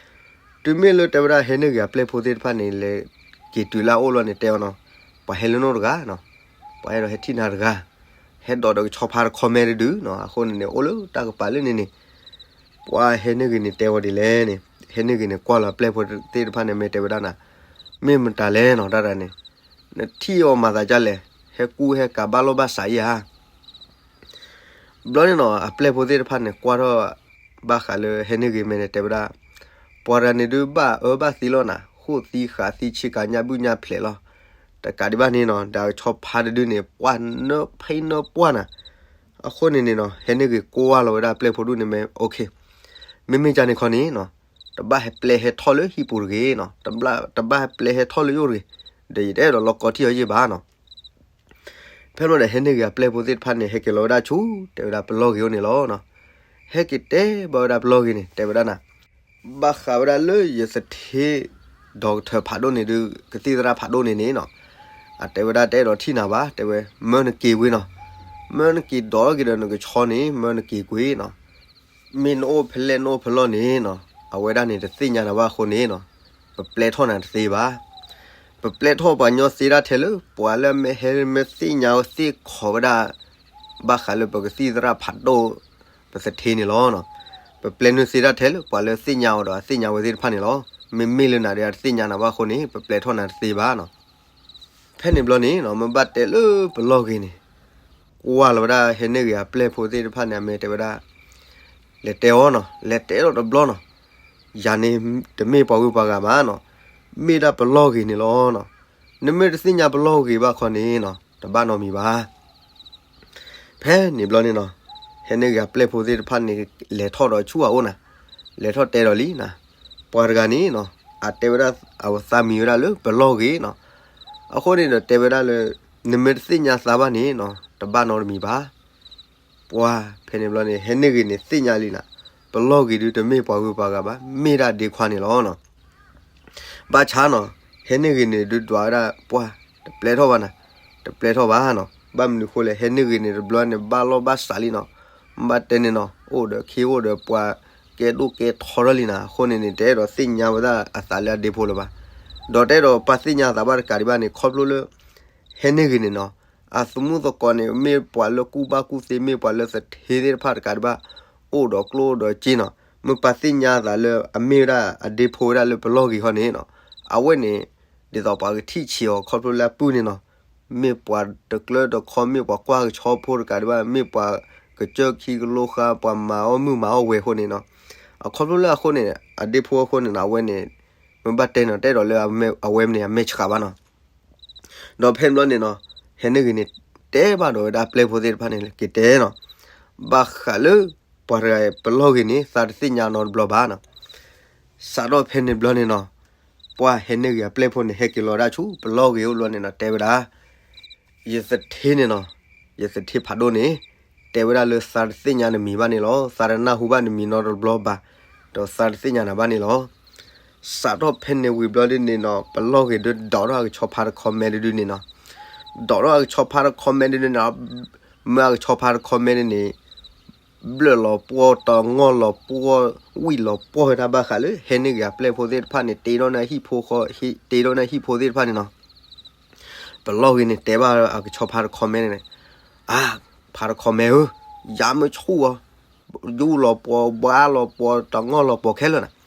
တုၤမ့ၢ်လၢတဲဝဲဒၣ်ဟဲန့ၢ်ဂ့ၤအပျဲၢ်ဖိသ့ၣ်တဖၣ်န့ၣ် လဲၤက့ၤတုၤလၢအအိၣ်လီၤန့ၣ် တဲအီၤနီၤ, ပှၤဟဲလၢနအိၣ်တဂၤနီၤ, ပှၤအဲၣ်ဒိးဟဲထံၣ်နၤတဂၤ, ဟဲဒိးဒီးကဆီဖါတခီမဲတဒုနီၤ, အဃိန့ၣ်န့ၣ် အိၣ်လၢတၢ်ကပၤလၢန့ၣ်န့ၣ် ပှၤဟဲန့ၢ်ဂ့ၤန့ၣ်တဲဝဲဒ်လဲၣ်န့ၣ်, ဟဲန့ၢ်ဂ့ၤန့ၣ် ကွၢ်လီၤအပျဲၢ်ဖိသ့ၣ်တဖၣ်န့ၣ် မ့ၢ်တဲဝဲဒၣ်နၤ, မ့ၢ်မတၤလဲၣ်နီၤ တၢ်တၢ်န့ၣ်, နထံၣ်အီၤမၤသးဒ်လဲၣ်, ဟဲကူဟဲကၤဘၣ်လီၢ်ဘၣ်စးဧါ. ဘျီန့ၣ်နီၤ အပျဲၢ်ဖိသ့ၣ်တဖၣ်န့ၣ် ကွၢ်ထီၣ် ဘၣ်ဃးလၢဟဲန့ၢ်ဂ့ၤမဲန့ၣ် တဲဝဲဒၣ်, ပှၤတဂၤန့ၣ်ဒုးဘၣ်အၢဘၣ်သီလီၤနၤ, ဃိၣ်သံဃးသံဆ့ကၤညၣ်ဘုၣ်ညၣ်ဖျဲးလီၤ. တကးဒံးဘၣ်န့ၣ်နီၤ ဒီးကဆီဖါတဒုန့ၣ် ပှၢ်နၢဖဲနၢပှၢ်နၤ, အဃိန့ၣ်န့ၣ်နီၤ ဟဲန့ၢ်ဂ့ၤကွၢ်လီၤဝဲဒၣ်အပျဲၢ်ဖိဒုန့ၣ်မ့ၢ် OK, မ့မ့ၢ်ကန့ၣ်ခီန့ၣ်နီၤ, တဘၣ်ဟဲပျဲဟဲထီၣ်လၢဟံၣ်ပူၤတဂ့ၤနီၤ, တဘၣ်ဟဲပျဲဟဲထီၣ်လၢယအိၣ်တဂ့ၤ, ဒီးယတအဲၣ်ဒိးလီၤကီထံၣ်အီၤယ့ၢ်ဘၣ်နီၤ. ဖဲန့ၣ်ဒီးဟဲန့ၢ်ဂ့ၤအပျဲၢ်ဖိသ့ၣ်တဖၣ်န့ၣ် ဟဲက့ၤလီၤဝဲဒၣ်ဆူ တဲဝဲဒၣ်ပလီၢ်ဂ့ၤအိၣ်န့ၣ်လီၤ. ဟဲက့ၤတဲဘၣ်ဝဲဒၣ်ပလီၢ်ဂ့ၤန့ၣ် တဲဝဲဒၣ်နၤ, ဘၣ်ဃးဝဲဒၣ်လၢယသထ့ ဒီကထၢၣ်ဖးဒိၣ်န့ၣ်ဒုး ကသံၣ်သရၣ်ဖးဒိၣ်န့ၣ်န့ၣ်နီၤ, အတဲဝဲဒၣ်တအဲၣ်ဒိးထံၣ်နၤဘၣ်, တဲဝဲ မၢနက့ၤဝံၤနီၤ, မၢနက့ၤဒိးက့ၤဒီးနကဆီန့ၣ် မၢနက့ၤကွံာ်နီၤ. မ့ၢ်နအိၣ်ဖဲလဲၣ်နအိၣ်ဖဲလဲၣ်န့ၣ်နီၤ, အဝဲဒၣ်န့ၣ်တသ့ၣ်ညါနၤဘၣ်အဃိန့ၣ်နီၤ, ပပျဲထီၣ်နၤတသ့ဘၣ်. ပပျဲထီၣ်ပှၤညီသ့ဒၣ်ထဲလၢ ပှၤလၢမ့ၢ်ဟဲမ့ၢ်သ့ၣ်ညါသ့ၣ်ခီးဝဲဒၣ် ဘၣ်ဃးလၢပကသံၣ်သရၣ်ဖးဒိၣ် ပသထ့န့ၣ်လီၤ. ပပျဲနုာ်သ့ဒၣ်ထဲလၢပှၤလၢသ့ၣ်ညါအီၤဒီးအသ့ၣ်ညါဝဲသ့ၣ်တဖၣ်န့ၣ်လီၤ. မ့မ့ၢ်လၢနၤဒီးအတသ့ၣ်ညါနၤဘၣ်အဃိန့ၣ် ပပျဲထီၣ်နၤတသ့ဘၣ်နီၤ. ဖဲန့ၣ်ဘျီန့ၣ်နီၤ မ့ၢ်ဘၣ်တဲလၢပလီၢ်ဂ့ၤန့ၣ် ကွၢ်လီၤဝဲဒၣ်ဟဲန့ၢ်ဂ့ၤအပျဲၢ်ဖိသ့ၣ်တဖၣ်န့ၣ် အမ့ၢ်တဲဝဲဒၣ် လဲၤတဲအီၤနီၤ, လဲၤတဲဒီးတဘျီနီၤ, ယၤန့ၣ်တမ့ၢ်ပှၤဂုၤပှၤဂၤဘၣ်နီၤ, မ့ၢ်ဒၣ်ပလီၢ်ဂ့ၤန့ၣ်လီၤ. နမ့ၢ်တသ့ၣ်ညါပလီၢ်ဂ့ၤဘၣ်ခီန့ၣ်နီၤ တဘၣ်နီတမံၤဘၣ်. ဖဲန့ၣ်ဘျီန့ၣ်နီၤ ဟဲန့ၢ်ဂ့ၤအပျဲၢ်ဖိသ့ၣ်တဖၣ်န့ၣ် လဲၤထီၣ်ဒီးဆူအအိၣ်နၤ, လဲၤထီၣ်တဲဒီးလံနၤ, ပှၤတဂၤန့ၣ်နီၤ အတဲဝဲဒၣ်အသးမံၤဝဲဒၣ်လၢပလီၢ်ဂ့ၤနီၤ, အဃိန့ၣ်ဒီးတဲဝဲဒၣ်လၢ နမ့ၢ်တသ့ၣ်ညါသးဘၣ်န့ၣ်နီၤ တဘၣ်နီတမံၤဘၣ်. ပှၤဖဲန့ၣ်ဘျီန့ၣ် ဟဲန့ၢ်ဂ့ၤန့ၣ်သ့ၣ်ညါလံနၤ, ပလီၢ်ဂ့ၤဒုးတမ့ၢ်ပှၤဂုၤပှၤဂၤဘၣ်, မ့ၢ်ဒၣ်ဒ့ခွါန့ၣ်လီၤနီၤ. ဘၣ်ဆၣ်နီၤ ဟဲန့ၢ်ဂ့ၤန့ၣ်ဒုးဒွးဝဲဒၣ်ပှၤ တပျဲထီၣ်ဘၣ်နၤ, တပျဲထီၣ်ဘၣ်နီၤ. ဘၣ်မနုၤဃိလဲၣ် ဟဲန့ၢ်ဂ့ၤန့ၣ်တဘျီန့ၣ် ဘၣ်လီၢ်ဘၣ်စးလံနီၤ. ဘၣ်တဲန့ၣ်နီၤ အိၣ်ဒီးခ့အိၣ်ဒီးပှၤ ကဲဒိၣ်ကဲထီထီၣ်လံနၤ, အဃိန့ၣ်န့ၣ် တအဲၣ်ဒိးသ့ၣ်ညါဝဲဒၣ်အသးလၢအဒ့ဖိလၢၤဘၣ်. ဒီးတအဲၣ်ဒိးပာ်သ့ၣ်ညါသးဘၣ်တကးဒံးဘၣ်န့ၣ် ခီဖျိလၢ ဟဲန့ၢ်ဂ့ၤန့ၣ်နီၤ အသမူသကိးန့ၣ် မ့ၢ်ပှၤလၢကူၣ်ဘၣ်ကူၣ်သ့ မ့ၢ်ပှၤလၢသထ့သ့ၣ်တဖၣ်တကးဒံးဘၣ် အိၣ်ဒီးကျိၣ်ဒီးစ့နီၤ. မ့ၢ်ပာ်သ့ၣ်ညါသးလၢအမ့ၢ်ဝဲဒၣ်အဒ့ဖိဝဲဒၣ်လၢပလီၢ်ဂ့ၤဟီန့ၣ်နီၤ, အဝဲန့ၣ် ဒ်သိးပှၤကထံၣ်ဆံးအီၤခီဖျိလၢအပုၢ်န့ၣ်နီၤ. မ့ၢ်ပှၤတကျၢတခီ မ့ၢ်ပှၤကွၢ်ကဆီဖိတကးဒံးဘၣ် မ့ၢ်ပှၤကစၢၢ်ခံကလိဃါ ပှၤမၤအီၣ်မုၢ်မၤအီၣ်ဝဲၤအဃိန့ၣ်နီၤ. အခီဖျိလၢအဃိန့ၣ် အဒ့ဖိအဃိန့ၣ်နီၤ အဝဲန့ၣ် မ့ၢ်ဘၣ်တဲနီၤ တအဲၣ်ဒိးလၢအဝဲန့ၣ်အမဲာ်ဆှးဘၣ်နီၤ. ဒီးဖဲန့ၣ်ဘျီန့ၣ်နီၤ ဟဲန့ၢ်ဂ့ၤန့ၣ် တဲဘၣ်ဒီးဝဲဒၣ်ပျဲၢ်ဖိသ့ၣ်တဖၣ်န့ၣ် က့ၤတဲနီၤ, ဘၣ်ဃးလၢ ပှၤတဂၤပလီၢ်ဂ့ၤန့ၣ် သးတသ့ၣ်ညါနီတဘျီဘၣ်နီၤ. စးထီၣ်ဖဲန့ၣ်ဘျီန့ၣ်နီၤ ပှၤဟဲန့ၢ်ဂ့ၤအပျဲၢ်ဖိန့ၣ် ဟဲက့ၤလီၤဒၣ်ဆူပလီၢ်ဂ့ၤအိၣ်ဘျီန့ၣ်နီၤ တဲဝဲဒၣ် ယသထ့န့ၣ်နီၤ, ယသထ့ဖးဒိၣ်န့ၣ် တဲဝဲဒၣ်လၢသးတသ့ၣ်ညါနမံၤဘၣ်န့ၣ်လီၤ. သးတနၢ်ဟူဘၣ်နမံၤနီတဘျီဘၣ်, ဒီးသးတသ့ၣ်ညါနၤဘၣ်န့ၣ်လီၤ. စးထီၣ်ဖဲန့ၣ်ဝံၤဘျီဒ်န့ၣ်နီၤ ပလီၢ်ဂ့ၤဒုးဒိးထီၣ်အကဆီဖါတခီမဲဒုဒုန့ၣ်နီၤ, ဒိးထီၣ်အကဆီဖါတခီမဲဒုန့ၣ်နီၤ, မ့ၢ်အကဆီဖါတခီမဲဒုန့ၣ် ဘျၢၣ်လီၤပှီၢ် တငီၢ်လီၤပှီၢ် ဝံၣ်လီၤပှီၢ်ဝဲဒၣ်ဘၣ်ဃးလၢ ဟဲန့ၢ်ဂ့ၤအပျဲၢ်ဖိသ့ၣ်တဖၣ်န့ၣ် တ့ထီၣ်န့ၢ်ဟံၣ်ဖိဃီ တ့ထီၣ်န့ၢ်ဟံၣ်ဖိသ့ၣ်တဖၣ်န့ၣ်နီၤ. ပလီၢ်ဂ့ၤန့ၣ် တဲဘၣ်အကဆီဖါတခီမဲန့ၣ်, အါ, ဖါတခီမဲဧၢ, ယၤမ့ၢ်ဆူၣ်အီၤ, ယူၢ်လီၤပှီၢ် ဘှါလီၤပှီၢ် တငီၢ်လီၤပှီၢ်ခဲလၢာ်နီၤ.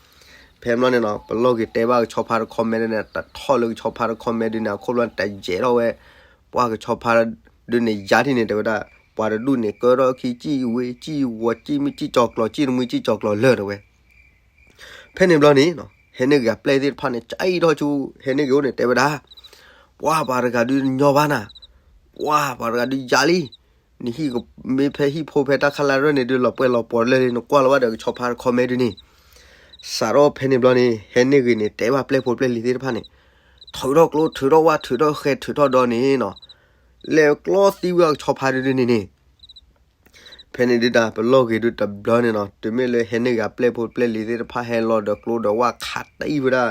ဖဲဘျီန့ၣ်နီၤ ပလီၢ်ဂ့ၤတဲဘၣ်ကဆီဖါတခီမဲန့ၣ် တထီၣ်လၢကဆီဖါတခီမဲဒုန့ၣ် အခိၣ်ဘျီန့ၣ် တယဲၢ်ထီၣ်ဝဲ ပှၤကဆီဖါဒုန့ၣ် ယါထံၣ်န့ၣ် တဲဝဲဒၣ် ပှၤတဒူၣ်န့ၣ် ကၢထီၣ်ခံ စံၣ်ဝ့ စံၣ်ဝီၤ စံၣ်မုၢ် စံၣ်ကၠီၤကျီၤ စံၣ်တမှံ စံၣ်ကၠီၤကျီၤလၢာ်တဲဝဲ. ဖဲန့ၣ်ဘျီန့ၣ်နီၤ ဟဲန့ၢ်ဂ့ၤအပျဲၢ်သ့ၣ်တဖၣ်န့ၣ် ကအံၣ်ထီၣ်ဆူ ဟဲန့ၢ်ဂ့ၤအိၣ်န့ၣ် တဲဝဲဒၣ်, ပှၤပှၤတဂၤဒုးညီဘၣ်နၤ, ပှၤပှၤတဂၤဒုးယါလံ, နဟံၣ်ကမ့ၢ်ဖဲဟံၣ်ဖိဖဲတၢ်ခါလၢရၢၢ်န့ၣ်ဒုး လီၤပှဲၤလီၤပှီၢ်လၢာ်လံ နကွၢ်လီၤဘၣ်ဒီးကဆီဖါတခီမဲဒုန့ၣ်. စးထီၣ်ဖဲန့ၣ်ဘျီန့ၣ် ဟဲန့ၢ်ဂ့ၤန့ၣ် တဲဘၣ်ပျဲၢ်ဖိပျဲၢ်လံၤသ့ၣ်တဖၣ်န့ၣ်, ထုးထီၣ်ကျိ ထုးထီၣ်ဝၣ် ထုးထီၣ်ဃဲ ထုးထီၣ်ဒီန့ၣ်နီၤ, လဲၤကျီသံဝဲအကဆီဖါဒုဒုန့ၣ်န့ၣ် ဖဲန့ၣ်ဒုတၢ်ပလီၢ်ဂ့ၤဒုတဘျီန့ၣ်နီၤ တုၤမ့ၢ်လၢဟဲန့ၢ်ဂ့ၤအပျဲၢ်ဖိပျဲၢ်လံၤသ့ၣ်တဖၣ်ဟဲလီၤဒီးကျိဒီးဝၣ်ခးတံၢ်ဝဲဒၣ်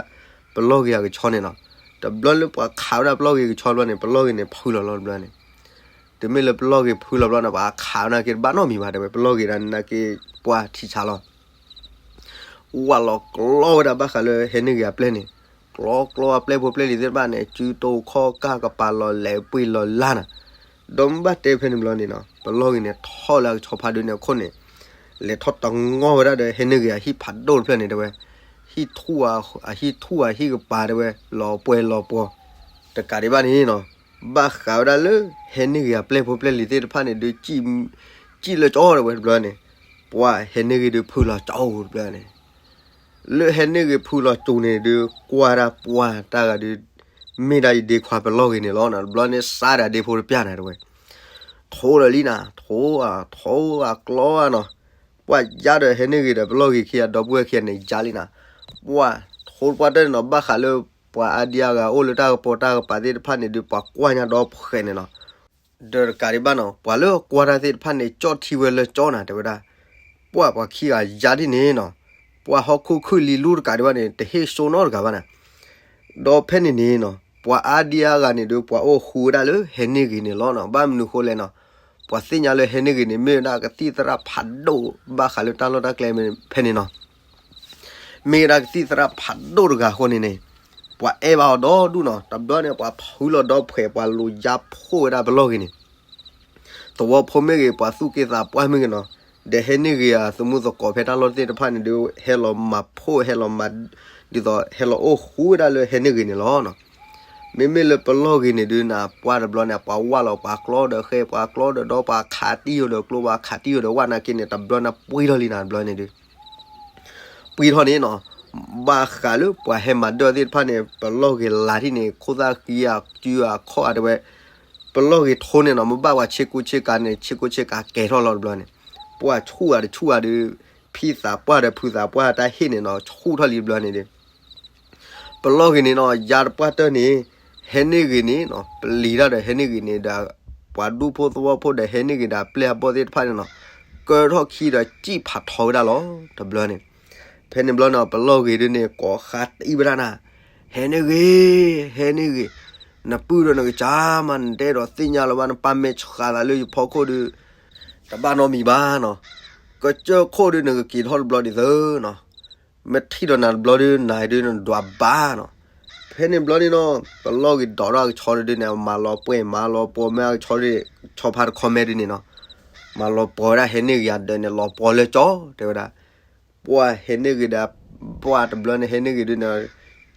ပလီၢ်ဂ့ၤအကဆီန့ၣ်နီၤ. တဘျီလၢပှၤခးဝဲဒၣ်ပလီၢ်ဂ့ၤကဆီဘျီန့ၣ် ပလီၢ်ဂ့ၤန့ၣ်ဖုလီၤလီၤတဘျီန့ၣ်. တုၤမ့ၢ်လၢပလီၢ်ဂ့ၤဖုလီၤဘျီန့ၣ် ပှၤခးဝဲနာ်က့တဘၣ်နီတမံၤဘၣ်တဲဝဲ ပလီၢ်ဂ့ၤဒၣ်နာ်က့ ပှၤထံၣ်ဆါလီၤ ဝၣ်လီၤကျီဝဲဒၣ်ဘၣ်ဃးလၢဟဲန့ၢ်ဂ့ၤအပျဲၢ်န့ၣ်, ကျီကျီအပျဲၢ်ဖိပျဲၢ်လံၤသ့ၣ်တဖၣ်န့ၣ် စုတိၤခီၣ်ကၢ်ကပၤလီၤလဲၤပှ့ၤလီၤလါနၤ. ဒီးမ့ၢ်ဘၣ်တဲဖဲန့ၣ်ဘျီန့ၣ်နီၤ ပလီၢ်ဂ့ၤန့ၣ်ထီၣ်လၢအကဆီဖါဒုန့ၣ်အခိၣ်န့ၣ် လဲၤထီၣ်တငီၢ်ဝဲဒၣ်ဒီးဟဲန့ၢ်ဂ့ၤအဟံၣ်ဖးဒိၣ်တဖျၢၣ်န့ၣ်တဲဝဲ, ဟံၣ်ထူၣ်, အဟံၣ်ထူၣ်အဟံၣ်ကပၤတဲဝဲ လီၤပှဲၤလီၤပှီၤ တကးဒံးဘၣ်န့ၣ်နီၤ, ဘၣ်ဃးဝဲဒၣ်လၢ ဟဲန့ၢ်ဂ့ၤအပျဲၢ်ဖိပျဲၢ်လံၤသ့ၣ်တဖၣ်န့ၣ်ဒုး စံၣ်လၢကၠီတဲဝဲတဘျီန့ၣ်, ပှၤဟဲန့ၢ်ဂ့ၤဒုးဖုလီၤကၠီတဘျီန့ၣ် လၢဟဲန့ၢ်ဂ့ၤဖုလီၤစူၤန့ၣ်ဒုး ကွၢ်ဒၣ်ပှၢ်တၢ်ဂၤဒုး မ့ၢ်ဒၣ်ယဒ့ခွါပလီၢ်ဂ့ၤန့ၣ်လီၤ. တဘျီန့ၣ်စါဒၣ်ဒ့ဖိတပျၢ်နၤတဲဝဲ, ထိဒီးလံနၤ, ထိ, ထိအကျီဧါနီၤ, ပှၢ်ယါဒီးဟဲန့ၢ်ဂ့ၤဒီးပလီၢ်ဂ့ၤခံဂၤဒီပုၢ်ဝဲၢ်ခံဂၤန့ၣ်ယါလံနၤ, ပှၢ်ထိပှၢ်တၢၢ်န့ၣ်နီၤ ဘၣ်ဃးလၢ ပှၤအါဒံအါဂၤအိၣ်လၢတၢ်ကပီၤတၢ်ကပၤသ့ၣ်တဖၣ်န့ၣ်ဒုး ပှၤကွၢ်ညါဒီးဖှဲးန့ၣ်လီၤ. ဒီးတကးဒံးဘၣ်နီၤ ပှၤလၢကွၢ်တၢ်သ့ၣ်တဖၣ်န့ၣ် ကၠီၣ်ထံဝဲလၢကၠီနၤတဲဝဲဒၣ်, ပှၢ်ပှၤခံဂၤယါဒ်န့ၣ်နီၤ, ပှၢ်ဟီၣ်ခိၣ်ခုၣ်လံလူတကးဒံးဘၣ်န့ၣ် တဟ့ၣ်စိနီတဂၤဘၣ်နၤ. ဒီးဖဲန့ၣ်န့ၣ်နီၤ ပှၤအါဒံအါဂၤန့ၣ်ဒုး ပှၤအိၣ်ဃူဝဲဒၣ်လၢဟဲန့ၢ်ဂ့ၤန့ၣ်လီၤနီၤ. ဘၣ်မနုၤဃိလဲၣ်နီၤ, ပှၤသ့ၣ်ညါလၢဟဲန့ၢ်ဂ့ၤန့ၣ် မ့ၢ်ဝဲဒၣ်ကသံၣ်သရၣ်ဖးဒိၣ်ဘၣ်ဃးလၢတၢ်လီၢ်တၢ်ကျဲဖဲန့ၣ်နီၤ မ့ၢ်ဝဲဒၣ်ကသံၣ်သရၣ်ဖးဒိၣ်တဂၤအဃိန့ၣ်န့ၣ်, ပှၤအဲၣ်ဘၣ်အီၤဒီဒူၣ်နီၤ. တဘျီန့ၣ် ပှၤဖုလီၤဒီဖှဲး ပှၤလူၤယါဖှိၣ်ဝဲဒၣ်ပလီၢ်ဂ့ၤန့ၣ်, သဝီဖိမ့ၢ်ဂ့ၤ ပှၤသူၣ်က့သးပှၢ်မ့ၢ်ဂ့ၤနီၤ, ဒီးဟဲန့ၢ်ဂ့ၤအသမူသကိးဖဲတၢ်လီၢ်သ့ၣ်တဖၣ်န့ၣ်ဒုး ဟဲလီၤမၤဖှိၣ် ဟဲလီၤမၤ, ဒ်သိးဟဲလီၤအိၣ်ဃူဝဲဒၣ်လၢဟဲန့ၢ်ဂ့ၤန့ၣ်လီၤနီၤ. မ့မ့ၢ်လၢပလီၢ်ဂ့ၤန့ၣ်ဒုးနၤ ပှၢ်တဘျီန့ၣ် ပှၤဝၣ်လီၤပှၤကျီဒီးဃဲ ပှၤကျီဒီးဒီ ပှၤခးတံၢ်အီၤဒီးကျိ ပှၤခးတံၢ်အီၤဒီးဝၣ်နာ်က့န့ၣ် တဘျီန့ၣ်ပှံၢ်ထီၣ်လံနၤ တဘျီန့ၣ်ဒုး ပှံၢ်ထီၣ်န့ၣ်နီၤ, ဘၣ်ဃးလၢပှၤဟဲမၤဒၢၣ်သ့ၣ်တဖၣ်န့ၣ် ပလီၢ်ဂ့ၤလးထံၣ်န့ၣ် ခိၣ်သၣ်ဃံအစုအခီၣ်အါတဲဝဲ, ပလီၢ်ဂ့ၤထိန့ၣ်နီၤ မ့ၢ်ဘၣ်ပှၤဆ့ကူဆ့ကၤန့ၣ် ဆ့ကူဆ့ကၤကဲၤထီၣ်လီၤတဘျီန့ၣ်, ပှၢ်ဆူၣ်အါတဆူၣ်အါဒုး ဖံသးပှၢ်ဒီးဖုသးပှၢ်တၢ်ဟ့ၣ်န့ၣ်နီၤ ဆူၣ်ထီၣ်လံတဘျီန့ၣ်ဒုး ပလီၢ်ဂ့ၤန့ၣ်နီၤ ယါတပှၢ်တၢၢ်န့ၣ် ဟဲန့ၢ်ဂ့ၤန့ၣ်နီၤ ပလံၤတၢ်ဒီးဟဲန့ၢ်ဂ့ၤန့ၣ်ဒီး ပှၤဒူဖိသဝီဖိဒီးဟဲန့ၢ်ဂ့ၤဒီးပျဲၢ်အဘီၣ်သ့ၣ်တဖၣ်န့ၣ်နီၤ ကၢထီၣ်ခံဒီးစံၣ်ဖးထီဝဲဒၣ်လီၤ တဘျီန့ၣ်. ဖဲန့ၣ်ဘျီန့ၣ် ပလီၢ်ဂ့ၤဒုးန့ၣ် ကိးဃးတံၢ်ဝဲဒၣ်နၤ, ဟဲန့ၢ်ဂ့ၤ, ဟဲန့ၢ်ဂ့ၤ, နပုၢ်ဒီးနကစၢ်မး နတအဲၣ်ဒိးသ့ၣ်ညါလၢၤဘၣ် နပၢ်မဲာ်ဆှးသးလၢယဖီခိၣ်ဒုး တဘၣ်နီတမံၤဘၣ်နီၤ, ကစၢၢ်ခိၣ်ဒုးနကက့ၤထီၣ်တဘျီဒ်သိးနီၤ မ့ၢ်ထံၣ်ဒီးနၤတဘျီဒုး နၤဒုးနဒွးဘၣ်နီၤ, ဖဲန့ၣ်ဘျီန့ၣ်နီၤ ပလီၢ်ဂ့ၤဒိးထီၣ်အကဆီတဒုန့ၣ် မၤလီၤပှဲၤမၤလီၤပှီၤမ့ၢ်အကဆီတဒု ဆီဖါတခီမဲဒုန့ၣ်နီၤ မၤလီၤပှီၤဝဲဒၣ်ဟဲန့ၢ်ဂ့ၤအဒၢးန့ၣ် လီၤပှီၤလၢကၠီ တဲဝဲဒၣ် ပှၤဟဲန့ၢ်ဂ့ၤဒီး ပှၤတဘျီန့ၣ် ဟဲန့ၢ်ဂ့ၤဒုန့ၣ်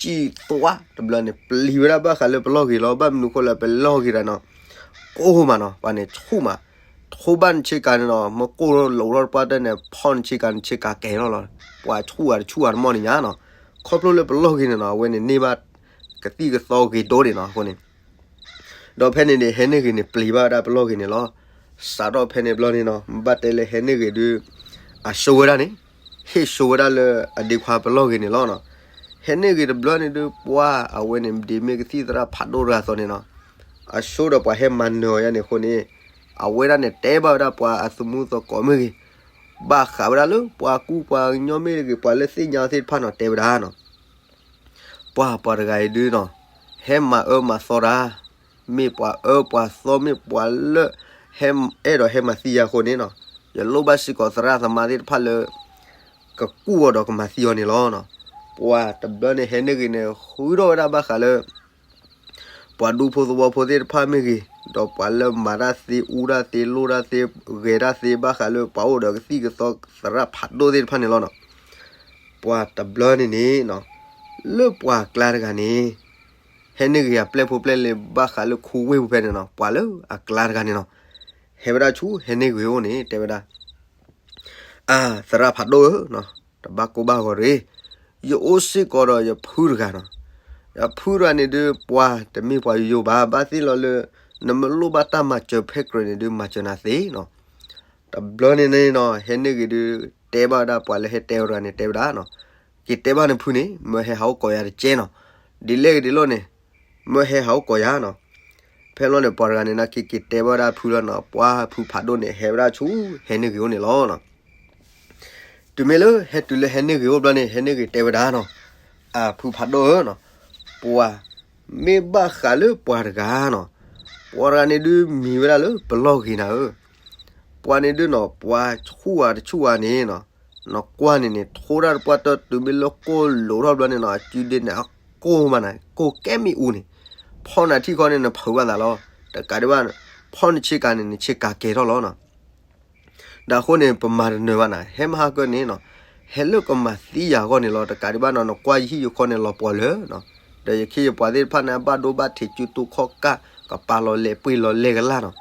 စံၣ်သွါတဘျီန့ၣ် ပျံၤဝဲဒၣ်ဘၣ်ဃးလၢပလီၢ်ဂ့ၤလီၤ. ဘၣ်မနုၤဃိလၢပလီၢ်ဂ့ၤတၢ်နီၤ ကိၢ်မးနီၤ ပှၤန့ၣ်ဆူၣ်မး ထိဘၣ်နဆ့ကၤန့ၣ်နီၤ မ့ၢ်ကိၢ်လိာ်ထီၣ်တပှၢ်တၢၢ်န့ၣ် ဖီၣ်နဆ့ကၤ နဆ့ကၤကဲၤထီၣ်လီၤ. ပှၤဆူၣ်အါတဆူၣ်အါတမီၢ်န့ၣ်ညါနီၤ ခီဖျိလၢပလီၢ်ဂ့ၤန့ၣ်နီၤ အဝဲန့ၣ်န့ၢ်ဘၣ်ကသံၣ်ကသီဂ့ၤဒိၣ်န့ၣ်နီၤ အဃိန့ၣ် ဒီးဖဲန့ၣ်န့ၣ် ဟဲန့ၢ်ဂ့ၤန့ၣ် ပျံၤဘၣ်ဝဲဒၣ်ပလီၢ်ဂ့ၤန့ၣ်လီၤ. စးထီၣ်ဖဲန့ၣ်ဘျီန့ၣ်နီၤ ဘၣ်တဲလၢဟဲန့ၢ်ဂ့ၤဒု အဆိဝဲဒၣ်န့ၣ် ဟ့ၣ်ဆိဝဲဒၣ်လၢအဒ့ခွါပလီၢ်ဂ့ၤန့ၣ်လီၤနီၤ. ဟဲန့ၢ်ဂ့ၤတဘျီန့ၣ်ဒု ပှၤအဝဲန့ၣ် ဒ်မ့ၢ်ကသံၣ်သရၣ်ဖးဒိၣ်တဂၤအသိးန့ၣ်နီၤ အဆိဒီးပှၤဟဲမၤနၢၤအီၤယါန့ၣ်အဃိန့ၣ် အဝဲဒၣ်န့ၣ် တဲဘၣ်ဝဲဒၣ်ပှၤအသမူသကိးမ့ၢ်ဂ့ၤ, ဘၣ်ဃးဝဲဒၣ်လၢပှၤကူပှၤကညီမ့ၢ်ဂ့ၤ, ပှၤလၢသ့ၣ်ညါသ့ၣ်တဖၣ်နီၤ တဲဝဲဒၣ်နီၤ, ပှၤ ပှၤတဂၤအံၤဒုနီၤ, ဟဲမၤအၢမၤသီတၢ်, မ့ၢ်ပှၤအၢပှၤသီ မ့ၢ်ပှၤလၢ ဟဲအဲၣ်ဒိးဟဲမၤသံယၤအဃိန့ၣ်နီၤ, ယလိၣ်ဘၣ်စ့ၢ်ကီးသရၣ်သမါသ့ၣ်တဖၣ်လၢ ကကူၣ်အီၤဒီးကမၤသံအီၤန့ၣ်လီၤ. ပှၤတဘျီန့ၣ် ဟဲန့ၢ်ဂ့ၤန့ၣ် ဃုထီၣ်ဝဲဒၣ်ဘၣ်ဃးလၢ ပှၤဒူဖိသဝီဖိသ့ၣ်တဖၣ်မ့ၢ်ဂ့ၤ, ဒီးပှၤလၢမၤတၢ်သ့ အူတၢ်သ့ လိၣ်တၢ်သ့ ဂဲၤတၢ်သ့ ဘၣ်ဃးလၢပှၤအိၣ်ဒီးကသံၣ်ကသီသရၣ်ဖးဒိၣ်သ့ၣ်တဖၣ်န့ၣ်လီၤနီၤ. ပှၤတဘျီန့ၣ်န့ၣ် လၢပှၤအကျါတဂၤန့ၣ် ဟဲန့ၢ်ဂ့ၤအပျဲၢ်ဖိပျဲၢ်လံၤ ဘၣ်ဃးလၢခူဝ့ၢ်ပူၤဖဲန့ၣ်နီၤ, ပှၤလၢအကျါတဂၤန့ၣ်နီၤ, ဟဲဝဲဒၣ်ဆူဟဲန့ၢ်ဂ့ၤအိၣ်န့ၣ် တဲဝဲဒၣ် အါ, သရၣ်ဖးဒိၣ်ဧၢ, တဘၣ်ကိၢ်ဘၣ်ဂီၤတဂ့ၤ, ယအိၣ်စ့ၢ်ကီးဒီးယဖုတဂၤနီၤ, ယဖုတဂၤန့ၣ်ဒုး ပှၤတမ့ၢ်ပှၤယိယိဘၣ်, ဘၣ်သ့ၣ်လီၤလၢ နမ့ၢ်လိၣ်ဘၣ်တၢ်မၤစၢၤဖဲကြၢးန့ၣ်ဒုး မၤစၢၤနၤသ့နီၤ. တဘျီန့ၣ်န့ၣ်နီၤ ဟဲန့ၢ်ဂ့ၤဒုး တဲဘၣ်ဝဲဒၣ်ပှၤလၢဟဲတဲအီၤတဂၤန့ၣ် တဲဝဲဒၣ်နီၤ, က့ၤတဲဘၣ်နဖုန့ၣ် မၢဟဲဟးအိၣ်ကိးယၤတကဲနီၤ, ဒ်လဲၣ်ဂ့ၤဒ်လဲၣ်န့ၣ် မၢဟဲဟးအိၣ်ကိးယၤနီၤ. ဖဲလီၤန့ၣ် ပှၤတဂၤန့ၣ် နာ်က့က့ၤတဲဘၣ်ဝဲဒၣ်ဖုလီၤနီၤ, ပှၤဖုဖးဒိၣ်န့ၣ် ဟဲဝဲဒၣ်ဆူဟဲန့ၢ်ဂ့ၤအိၣ်န့ၣ်လီၤနီၤ. တုၤမ့ၢ်လၢဟဲတုၤလၢဟဲန့ၢ်ဂ့ၤအိၣ်ဘျီန့ၣ် ဟဲန့ၢ်ဂ့ၤတဲဝဲဒၣ်နီၤ, အါ, ဖုဖးဒိၣ်ဧၢနီၤ, ပှၤ မ့ၢ်ဘၣ်ဃးလၢပှၤတဂၤနီၤ, ပှၤတဂၤန့ၣ်ဒုးမံၤဝဲဒၣ်လၢပလီၢ်ဂ့ၤနၤဧၢ, ပှၤန့ၣ်ဒုးနီၤ ပှၤဆူၣ်အါတဆူၣ်အါန့ၣ်နီၤ, နကွၢ်န့ၣ်န့ၣ် ထိတၢ်တပှၢ်တၢၢ်တုၤမ့ၢ်လၢကိၢ်လိာ်ထီၣ်ဘျီန့ၣ်နီၤ အစုဒ့န့ၣ်အကိၢ်မးနၤ ကိၢ်ကဲမံၤအူန့ၣ်, ဖီၣ်နၤထံၣ်ခီန့ၣ် နဖုးဘၣ်သးလီၤ, တကးဒံးဘၣ် ဖီၣ်နဆ့ကၤန့ၣ် နဆ့ကၤကဲၤထီၣ်လီၤနီၤ. ဒီးအဃိန့ၣ် ပမၤတနၢၤဘၣ်နၤ ဟဲမဟါကၢန့ၣ်နီၤ, ဟဲလၢကမၤသံယၤအဂီၢ်န့ၣ်လီၤ, တကးဒံးဘၣ်နီၤ နကွၢ်ယဟံၣ်ယဃီန့ၣ်လီၤပှီၤလၢာ်နီၤ, ဒီးယခ့ယပှၤသ့ၣ်တဖၣ်န့ၣ် အဘၣ်ဒိဘၣ်ထံးစုတူခီၣ်ကၢ် ကပာ်လီၤလဲၤပှ့ၤလီၤလဲၤကလၢ်နီၤ.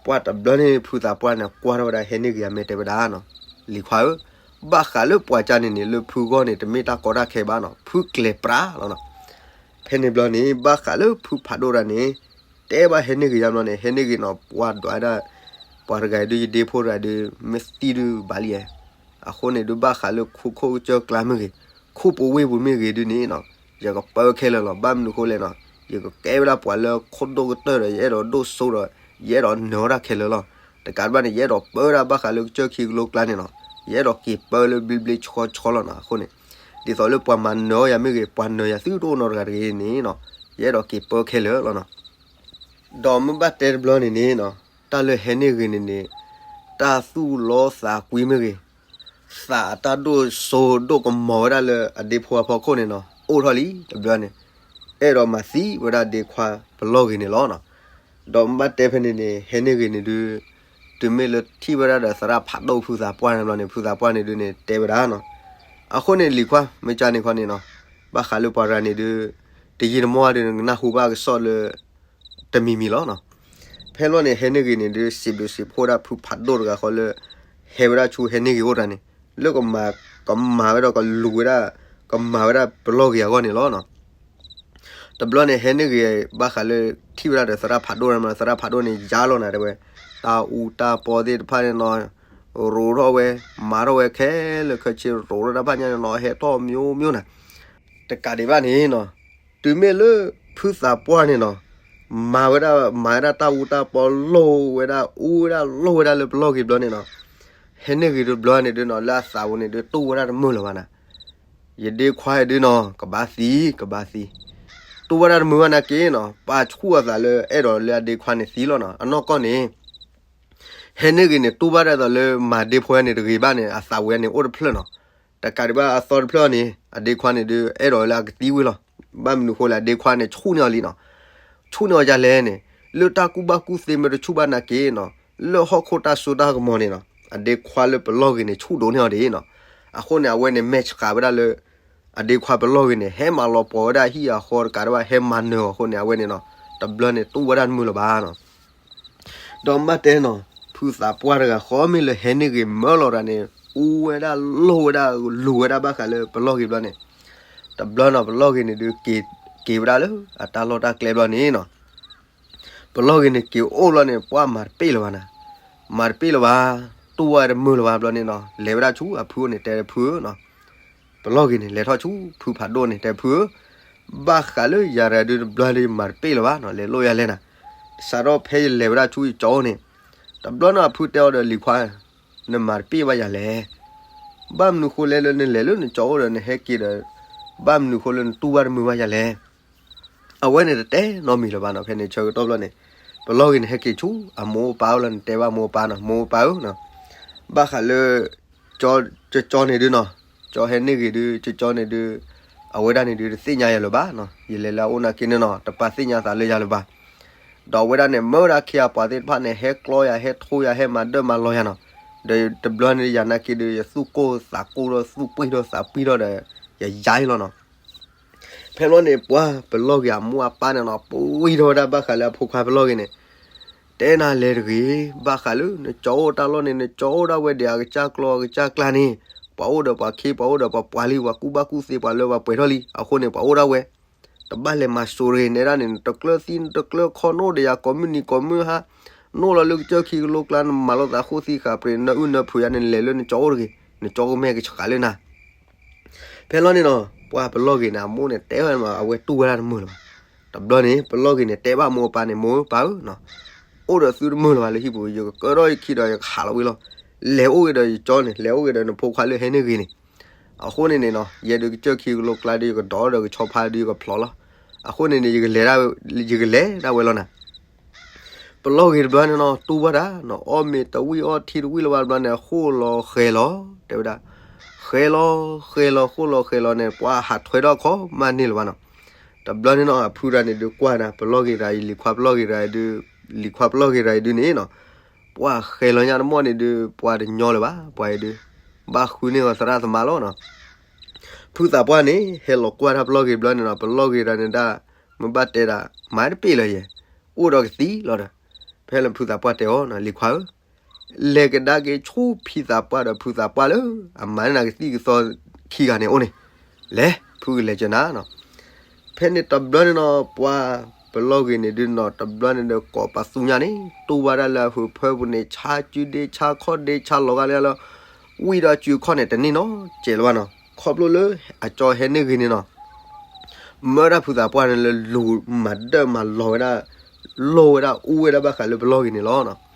ပှၤတဘျီန့ၣ် ဖုသးပှၢ်န့ၣ် ကွၢ်ထီၣ်ဝဲဒၣ်ဟဲန့ၢ်ဂ့ၤအမဲာ်တဲဝဲဒၣ်နီၤ, လံၤခွါဧၢ, ဘၣ်ဃးလၢပှၤကၢ်န့ၣ်န့ၣ် လၢဖုဂီၢ်န့ၣ် တမ့ၢ်တၢ်ကီတၢ်ခဲဘၣ်နီၤ, ဖုကျဲၤပြးလီၤနီၤ. ဖဲန့ၣ်ဘျီန့ၣ် ဘၣ်ဃးလၢဖုဖးဒိၣ်တဂၤန့ၣ် တဲဘၣ်ဟဲန့ၢ်ဂ့ၤယါဘျီန့ၣ် ဟဲန့ၢ်ဂ့ၤနီၤ ပှၤဒွးဒၣ် ပှၤတဂၤအံၤဒုး ယဒ့ဖိတဂၤဒုး မ့ၢ်သံဒုးဘၣ်လံ, အဃိန့ၣ်ဒုး ဘၣ်ဃးလၢခိခိၣ်ကစၢၢ်ကျါမ့ၢ်ဂ့ၤ, ခိၣ်ပဝ့ၢ်ပူၤမ့ၢ်ဂ့ၤဒုးန့ၣ်နီၤ, ယကပၢခဲလၢာ်လီၤ. ဘၣ်မနုၤဃိလဲၣ်နီၤ, ယကကဲဝဲဒၣ်ပှၤလၢခိၣ်ဒိၣ်ကတၢၢ်ဒီး ယအဲၣ်ဒိးဒိၣ်စိဒီး ယအဲၣ်ဒိးနၢၤဝဲဒၣ်ခဲလၢာ်လီၤ. တကးဒံးဘၣ်န့ၣ် ယအဲၣ်ဒိးပၢဝဲဒၣ်ဘၣ်ဃးလၢကစၢၢ်ခံကလိကျါန့ၣ်နီၤ, ယအဲၣ်ဒိးက့ၤပၢလၢဘျ့ဘျ့ဆှီဆှီလီၤနီၤ. အဃိန့ၣ် ဒ်သိးလၢပှၤမၤနၢၤအီၤယၤမ့ၢ်ဂ့ၤ, ပှၤနၢၤယၤသုတအိၣ်နီတဂၤတဂ့ၤန့ၣ်နီၤ, ယအဲၣ်ဒိးက့ၤပၢခဲလၢာ်လီၤနီၤ. ဒီးမ့ၢ်ဘၣ်တဲတဘျီန့ၣ်န့ၣ်နီၤ, တၢ်လၢဟဲန့ၢ်ဂ့ၤန့ၣ်န့ၣ် တၢ်သူၣ်လီသးကွံမ့ၢ်ဂ့ၤ, သးအတၢ်ဒိၣ်စိဒိၣ်ကမီၤဝဲဒၣ်လၢအဒ့ဖိအဖီခိၣ်န့ၣ်နီၤ, အိၣ်ထီၣ်လံတဘျီန့ၣ်, အဲၣ်ဒိးမၤသံဝဲဒၣ်ဒ့ခွါပလီၢ်ဂ့ၤန့ၣ်လီၤနီၤ. ဒီးမ့ၢ်ဘၣ်တဲဖဲန့ၣ်န့ၣ် ဟဲန့ၢ်ဂ့ၤန့ၣ်ဒုး တုၤမ့ၢ်လၢထံၣ်ဝဲဒၣ်ဒီးသရၣ်ဖးဒိၣ်ဖုသးပှၢ်န့ၣ်ဘျီန့ၣ် ဖုသးပှၢ်န့ၣ်ဒုးန့ၣ် တဲဝဲဒၣ်နီၤ. အဃိန့ၣ်လံၤခွါ မ့ၢ်ကန့ၣ်ခီန့ၣ်နီၤ, ဘၣ်ဃးလၢပှၤတဂၤန့ၣ်ဒုး တယံာ်တမီၢ်ဒုး နကနၢ်ဟူဘၣ်ကစီၣ်လၢ တမံၤမံၤလီၤနီၤ. ဖဲလီၤန့ၣ် ဟဲန့ၢ်ဂ့ၤန့ၣ်ဒုး စံးဘျုးစံးဖှိၣ်ဒၣ်ဖုဖးဒိၣ်တဂၤဃီလၢ ဟဲဝဲဒၣ်ဆူဟဲန့ၢ်ဂ့ၤအိၣ်တဂၤန့ၣ် လၢကမၤ ကမၤဝဲဒီးကလူၤဝဲဒၣ် ကမၤဝဲဒၣ်ပလီၢ်ဂ့ၤအဂီၢ်န့ၣ်လီၤနီၤ. တဘျီန့ၣ် ဟဲန့ၢ်ဂ့ၤ ဘၣ်ဃးလၢထံၣ်ဝဲဒၣ်ဒီးသရၣ်ဖးဒိၣ်န့ၣ် သရၣ်ဖးဒိၣ်န့ၣ် ယါလီၤနၤတဲဝဲ, တၢ်အူတၢ်ပီသ့ၣ်တဖၣ်န့ၣ်နီၤ ရိးထီၣ်ဝဲ မၤထီၣ်ဝဲခဲလၢာ်ခဲဆ့ ရိးထီၣ်တၢ်ဖၣ်ညါန့ၣ်နီၤ ဟဲထီၣ်မျိုးမျိုးနၤ. တကးဒံးဘၣ်န့ၣ်နီၤ တုၤမ့ၢ်လၢဖုသးပှၢ်န့ၣ်နီၤ မၤဝဲဒၣ် မၤဝဲဒၣ်တၢ်အူတၢ်ပီ လိၢ်ဝဲဒၣ် အူဝဲဒၣ် လိၢ်ဝဲဒၣ်လၢပလီၢ်ဂ့ၤဘျီန့ၣ်နီၤ ဟဲန့ၢ်ဂ့ၤတဘျီန့ၣ်ဒုးနီၤ လၢအသးပူၤန့ၣ်ဒုး တူၢ်ဝဲဒၣ်တမုာ်လၢၤဘၣ်နၤ. ယဒ့ခွါအံၤဒုးနီၤ ကဘၣ်သံ ကဘၣ်သံ တူၢ်ဝဲဒၣ်တမုာ်ဘၣ်နာ်က့နီၤ ပာ်ဆူၣ်အသးလၢအဲၣ်ဒိးလၢအဒ့ခွါန့ၣ်သံလီၤနီၤ. အနီၢ်ကီၢ်န့ၣ် ဟဲန့ၢ်ဂ့ၤန့ၣ် တူၢ်ဘၣ်ဒၣ်သိးလၢမၤဒ့ဖိန့ၣ်တဂ့ၤဘၣ်န့ၣ် အသးဝဲန့ၣ်အိၣ်တဖျၢၣ်နီၤ. တကးဒံးဘၣ်အသီတဖျၢၣ်န့ၣ် အဒ့ခွါန့ၣ်ဒုး အဲၣ်ဒိးလၢအကသံဝံၤလီၤ. ဘၣ်မနုၤဃိလဲၣ် အဒ့ခွါန့ၣ်ဆူၣ်န့ၢ်အီၤလံနီၤ. ဆူၣ်န့ၢ်အီၤဒ်လဲၣ်န့ၣ် လၢတၢ်ကူၣ်ဘၣ်ကူၣ်သ့မ့ၢ်တဆူၣ်ဘၣ်နာ်က့နီၤ, လၢဟီၣ်ခိၣ်တၢ်စိတၢ်ကမီၤန့ၣ်နီၤ အဒ့ခွါလၢပလီၢ်ဂ့ၤန့ၣ် ဆူၣ်ဒိၣ်န့ၢ်အီၤဒ်နီၤ. အဃိန့ၣ် အဝဲန့ၣ် မဲာ်ဆှးဝဲဒၣ်လၢ အဒ့ခွါပလီၢ်ဂ့ၤန့ၣ် ဟဲမၤလီၤပှီၤဝဲဒၣ်ဟံၣ်အဃီတကးဒံးဘၣ် ဟဲမၤနၢၤအီၤအဃိန့ၣ် အဝဲန့ၣ်နီၤ တဘျီန့ၣ်တူၢ်ဝဲဒၣ်တမုာ်လၢၤဘၣ်နီၤ. ဒီးမ့ၢ်တဲနီၤ ဖုသးပှၢ်တဂၤဃီမ့ၢ်လၢဟဲန့ၢ်ဂ့ၤမၢလီၤတၢ်န့ၣ် အူဝဲဒၣ်လိာ်ဝဲဒၣ်လူၤဝဲဒၣ်ဘၣ်ဃးလၢပလီၢ်ဂ့ၤဘျီန့ၣ်, တဘျီနီၤ ပလီၢ်ဂ့ၤန့ၣ်ဒုး က့ၤဝဲဒၣ်လၢအတၢ်လီၢ်တၢ်ကျဲဘျီန့ၣ်နီၤ ပလီၢ်ဂ့ၤန့ၣ်က့ၤအိၣ်လီၤန့ၣ် ပှၢ်မၤတပ့ၢ်လၢၤဘၣ်နၤ, မၤတပ့ၢ်လၢၤဘၣ်, တူၢ်ဝဲတမုာ်လၢၤဘၣ်ဘျီန့ၣ်နီၤ လဲၤဝဲဒၣ်ဆူအဖုအိၣ်န့ၣ် တဲဖုဧၢနီၤ, ပလီၢ်ဂ့ၤန့ၣ် လဲၤထီၣ်ဆူဖုဖးဒိၣ်န့ၣ် တဲဖုဧၢ, ဘၣ်ဃးလၢယၤတဂၤဒုးတဘျီဒုးမၤတပ့ၢ်လၢၤဘၣ်နီၤ လဲၤလိၣ်ယၤလဲၣ်နၤ, စးထီၣ်ဖဲယလဲၤဝဲဒၣ်ဆူယကၠီအိၣ်န့ၣ်, တဘျီနီၤအဖုတဲအီၤဒီး လံၤခွါ, နမၤတပ့ၢ်ဘၣ်ယၤလဲၣ် ဘၣ်မနုၤဃိလဲၣ်လၢနလဲၤလၢနကၠီအိၣ်ဒီးနဟဲက့ၤဒီး ဘၣ်မနုၤဃိလၢနတူၢ်ဘၣ်တမုာ်ဘၣ်ယၤလဲၣ်. အဝဲန့ၣ်တတဲနီတမံၤလၢၤဘၣ်နီၤ ဖဲန့ၣ်ဆၢကတီၢ်ဘျီန့ၣ်, ပလီၢ်ဂ့ၤန့ၣ်ဟဲက့ၤဆူအမိၢ်ပၢ်အိၣ်လီၤန့ၣ် တဲဘၣ်မိၢ်ပၢ်နီၤ မိၢ်ပၢ်ဧၢ, ဘၣ်ဃးလၢ ကၠီန့ၣ်ဒုးနီၤ, ကၠီဟဲန့ၢ်ဂ့ၤဒုး ကၠီန့ၣ်ဒုး, အဝဲဒၣ်န့ၣ်ဒုးတသ့ၣ်ညါယၤလၢၤဘၣ်နီၤ ယလဲၤလၢအအိၣ်နာ်က့န့ၣ်နီၤ တပာ်သ့ၣ်ညါသးလၢယၤလၢၤဘၣ် ဒီးအဝဲဒၣ်န့ၣ် မၢဝဲဒၣ်ခ့အပှၤသ့ၣ်တဖၣ်န့ၣ် ဟဲကျီယၤ ဟဲထိယၤ ဟဲမၤဒၢမၤလီၤယၤနီၤ, ဒီးတဘျီန့ၣ် ယၤနာ်က့ဒီး ယသူၣ်ကိၢ်သးကိၢ်ဒီးသူၣ်ပှံၢ်ဒီးသးပှံၢ်ဒီးဒီး ယယါအံၤလီၤနီၤ. ဖဲလီၤန့ၣ် ပှၤပလီၢ်ဂ့ၤအမိၢ်အပၢ်န့ၣ်နီၤ ပှံၢ်ထီၣ်ဝဲဒၣ်ဘၣ်ဃးလၢအဖိခွါပလီၢ်ဂ့ၤန့ၣ်, တဲနၤလဲၤတဂ့ၤ, ဘၣ်ဃးလၢနကၠီအိၣ်တၢ်လီၢ်န့ၣ် နကၠီအိၣ်ဒၣ်ဝဲဒီး အကစၢ်ကျီအကစၢ်ကျါန့ၣ်, ပှၤအိၣ်ဒီးပှၤခ့ ပှၤအိၣ်ဒီးပှၤပှၤလံ ပှၤကူၣ်ဘၣ်ကူၣ်သ့ ပှၤလၢပှၤပှဲၤထီၣ်လံ အဃိန့ၣ် ပှၤအိၣ်ဒၣ်ဝဲ တဘၣ်လဲၤမၤစိၤတဂ့ၤ နဲဒၣ်န့ၣ် နတကျၢၤသံ နတကျၢၤခီ နအိၣ်ဒီးယၤ ကိးမုၢ်နံၤကိးမုၢ်ဟါ, နအိၣ်လီၤလၢကစၢၢ်ခံကလိကျါ နမၤလိာ်သးဃိသံဃာ်ပြ့း နအုၣ်နဖုးယၤန့ၣ် နလဲၤလၢနကၠီအိၣ်တဂ့ၤ, နကၠီကမ့ၢ်ကဆှးလၢနၤ. ဖဲလီၤန့ၣ်နီၤ ပှၤပလီၢ်ဂ့ၤန့ၣ် အမိၢ်န့ၣ် တဲဝဲမး အဝဲတူၢ်ဝဲဒၣ်တမုာ်လၢၤဘၣ်. တဘျီန့ၣ် ပလီၢ်ဂ့ၤန့ၣ် တဲဘၣ်မိၢ်ပၢ်န့ၣ် မိၢ်ပၢ်ဧၢ, အိၣ်ဒီးသုတမုာ်လၢၤဘၣ်လၢဟံၣ်ပူၤ ယကကၢထီၣ်ယခံဒီးယကဟးလီၤဝံၤလီၤ. လဲၤအိၣ်ဂ့ၤဒီးယကၠီန့ၣ် လဲၤအိၣ်ဂ့ၤဒီးနဖိခွါလၢဟဲန့ၢ်ဂ့ၤန့ၣ်, အဃိန့ၣ်န့ၣ်နီၤ ယဲဒုးကစၢၢ်ခံကလိကျါဒီး ယကဒီးဒီးကဆီဖါဒီးယကဖျိးလီၤ. အဃိန့ၣ်န့ၣ် ယကလဲၤဒၣ်ဝဲလီၤနၤ. ပလီၢ်ဂ့ၤတဘျီန့ၣ်နီၤ တူၢ်ဘၣ်တၢ်နီၤ အီၣ်မ့ၤတဝံၣ်အီထံတဝံၣ်လၢၤဘၣ်တဘျီန့ၣ် ဃိၣ်လီၤဃဲၤလီၤ တဲဝဲဒၣ်, ဃဲၤလီၤဃဲၤလီၤ ဃိၣ်လီၤဃဲၤလီၤန့ၣ် ပှၤဟးထွဲထီၣ်ခီမးန့ၢ်လၢၤဘၣ်နီၤ. တဘျီန့ၣ်နီၤ အဖုတဂၤန့ၣ်ဒုးကွၢ်နၤ ပလီၢ်ဂ့ၤတဂၤအံၤ လံၤခွါပလီၢ်ဂ့ၤတဂၤအံၤဒုး, လံၤခွါပလီၢ်ဂ့ၤတဂၤအံၤဒုးန့ၣ်နီၤ, ပှၤဃဲၤလီၤညါတမီၢ်န့ၣ်ဒုး ပှၤတညီလၢၤဘၣ် ပှၤအံၤဒုး, ဘၣ်ဃုန့ၢ်အီၤသရၣ်သမါလီၤနီၤ. ဖုသးပှၢ်န့ၣ် ဟဲလီၤကွၢ်တၢ်ပလီၢ်ဂ့ၤတဘျီန့ၣ်နီၤ ပလီၢ်ဂ့ၤတဂၤန့ၣ်ဒၣ်, မ့ၢ်ဘၣ်တဲဒၣ် မၤတပ့ၢ်လၢၤယဲ, အိၣ်ဒီးကသံလီၤဒီး, ဖဲလၢဖုသးပှၢ်တဲအီၤနီၤ လံၤခွါဧၢ, လဲၤကဒါက့ၤဆူဖံသးပှၢ်ဒီးဖုသးပှၢ်လၢ အမၤန့ၢ်နၤကသံၣ်ကသီခံဂၤန့ၣ်အိၣ်န့ၣ်, လဲၤ ဖုကလဲၤကၢနၤနီၤ. ဖဲန့ၣ်တဘျီန့ၣ်နီၤ ပှၤပလီၢ်ဂ့ၤန့ၣ်ဒုးနီၤ တဘျီန့ၣ်ဒီးကိးပသူညါန့ၣ် တူၢ်ဘၣ်ဒၣ်လၢအဟၢဖၢပူၤန့ၣ် ဆါစုဒ့ဆါခီၣ်ဒ့ဆါလီၤဂာ်လၢ ဝံၣ်ဒီးစုခီၣ်န့ၣ် တန့ၢ်နီတစဲးလၢၤဘၣ်နီၤ ခီဖျိလၢအကၠီဟဲန့ၢ်ဂ့ၤန့ၣ်နီၤ မၢဒၣ်ဖုသးပှၢ်န့ၣ်လၢလူၤမၤဒၢမၤလီၤဝဲဒၣ်, လိၣ်ဝဲဒၣ်အူဝဲဒၣ်ဘၣ်ဃးလၢပလီၢ်ဂ့ၤန့ၣ်လီၤ.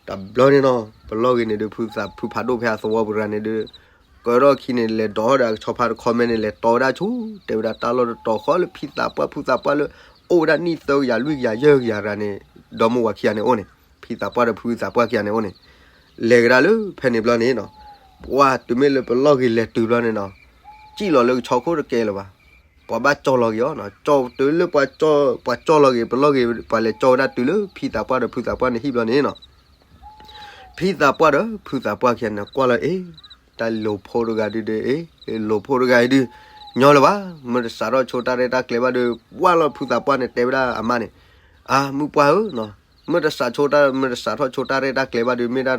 တဘျီန့ၣ်နီၤ ပလီၢ်ဂ့ၤန့ၣ်ဒုး ဖုသးဖုဖးဒိၣ်ဖဲအသဝီပူၤတဂၤန့ၣ်ဒုး, ကၢထီၣ်ခံန့ၣ် လဲၤဒိးဒီးအကဆီဖါတခီမဲန့ၣ် လဲၤတီဝဲဒၣ်ဆူ, တဲဝဲဒၣ်တၢ်လီၢ်တတီၤဃီလၢဖံသးပှၢ်ဖုသးပှၢ်လၢ, အိၣ်ဝဲဒၣ်နံၣ်သၢကယၤလွံၢ်ကယၤယဲၢ်ကယၤတဂၤန့ၣ်, ဒီမါဝၤခံဂၤန့ၣ်အိၣ်န့ၣ်, ဖံသးပှၢ်ဒီးဖုသးပှၢ်ခံဂၤန့ၣ်အိၣ်န့ၣ် လဲၤကဒါလၢဖဲန့ၣ်ဘျီန့ၣ်နီၤ, ပှၤတုၤမ့ၢ်လၢပလီၢ်ဂ့ၤလဲၤတုၤဘျီန့ၣ်နီၤ, စံၣ်လီၤလၢကဆီခိၣ်တကဲလၢၤဘၣ်, ပှၤဘၣ်ကၠီလီၤက့ၤအီၤနီၤ, ကၠီတုၤလၢပှၤကၠီလီၤက့ၤ ပလီၢ်ဂ့ၤ ပှၤလဲၤကၠီဝဲဒၣ်တုၤလၢဖံသးပှၢ်ဒီးဖုသးပှၢ်န့ၣ်ဟံၣ်ဘျီန့ၣ်နီၤ ဖံသးပှၢ်ဒီးဖုသးပှၢ်ခံဂၤန့ၣ် ကွၢ်လီၤအ့ၣ်, တၢ်လိၤဖိတဂၤဒုးဒီးအ့ၣ်, လိၤဖိတဂၤအံၤဒုး, ညီလၢၤဘၣ်, မ့ၢ်တစးထီၣ်ဆိတၢ်ရဲၣ်တၢ်ကျဲၤဘၣ်ဒီး ဝၢ်လီၤဖုသးပှၢ်န့ၣ်တဲဝဲဒၣ်အမါန့ၣ်, အါ မုၣ်ပှၢ်ဧၢ, မ့ၢ်တစးထီၣ်ဆိတၢ်, မ့ၢ်တစးထီၣ်ဆိတၢ်ရဲၣ်တၢ်ကျဲၤဘၣ်ဒီး မ့ၢ်ဒၣ်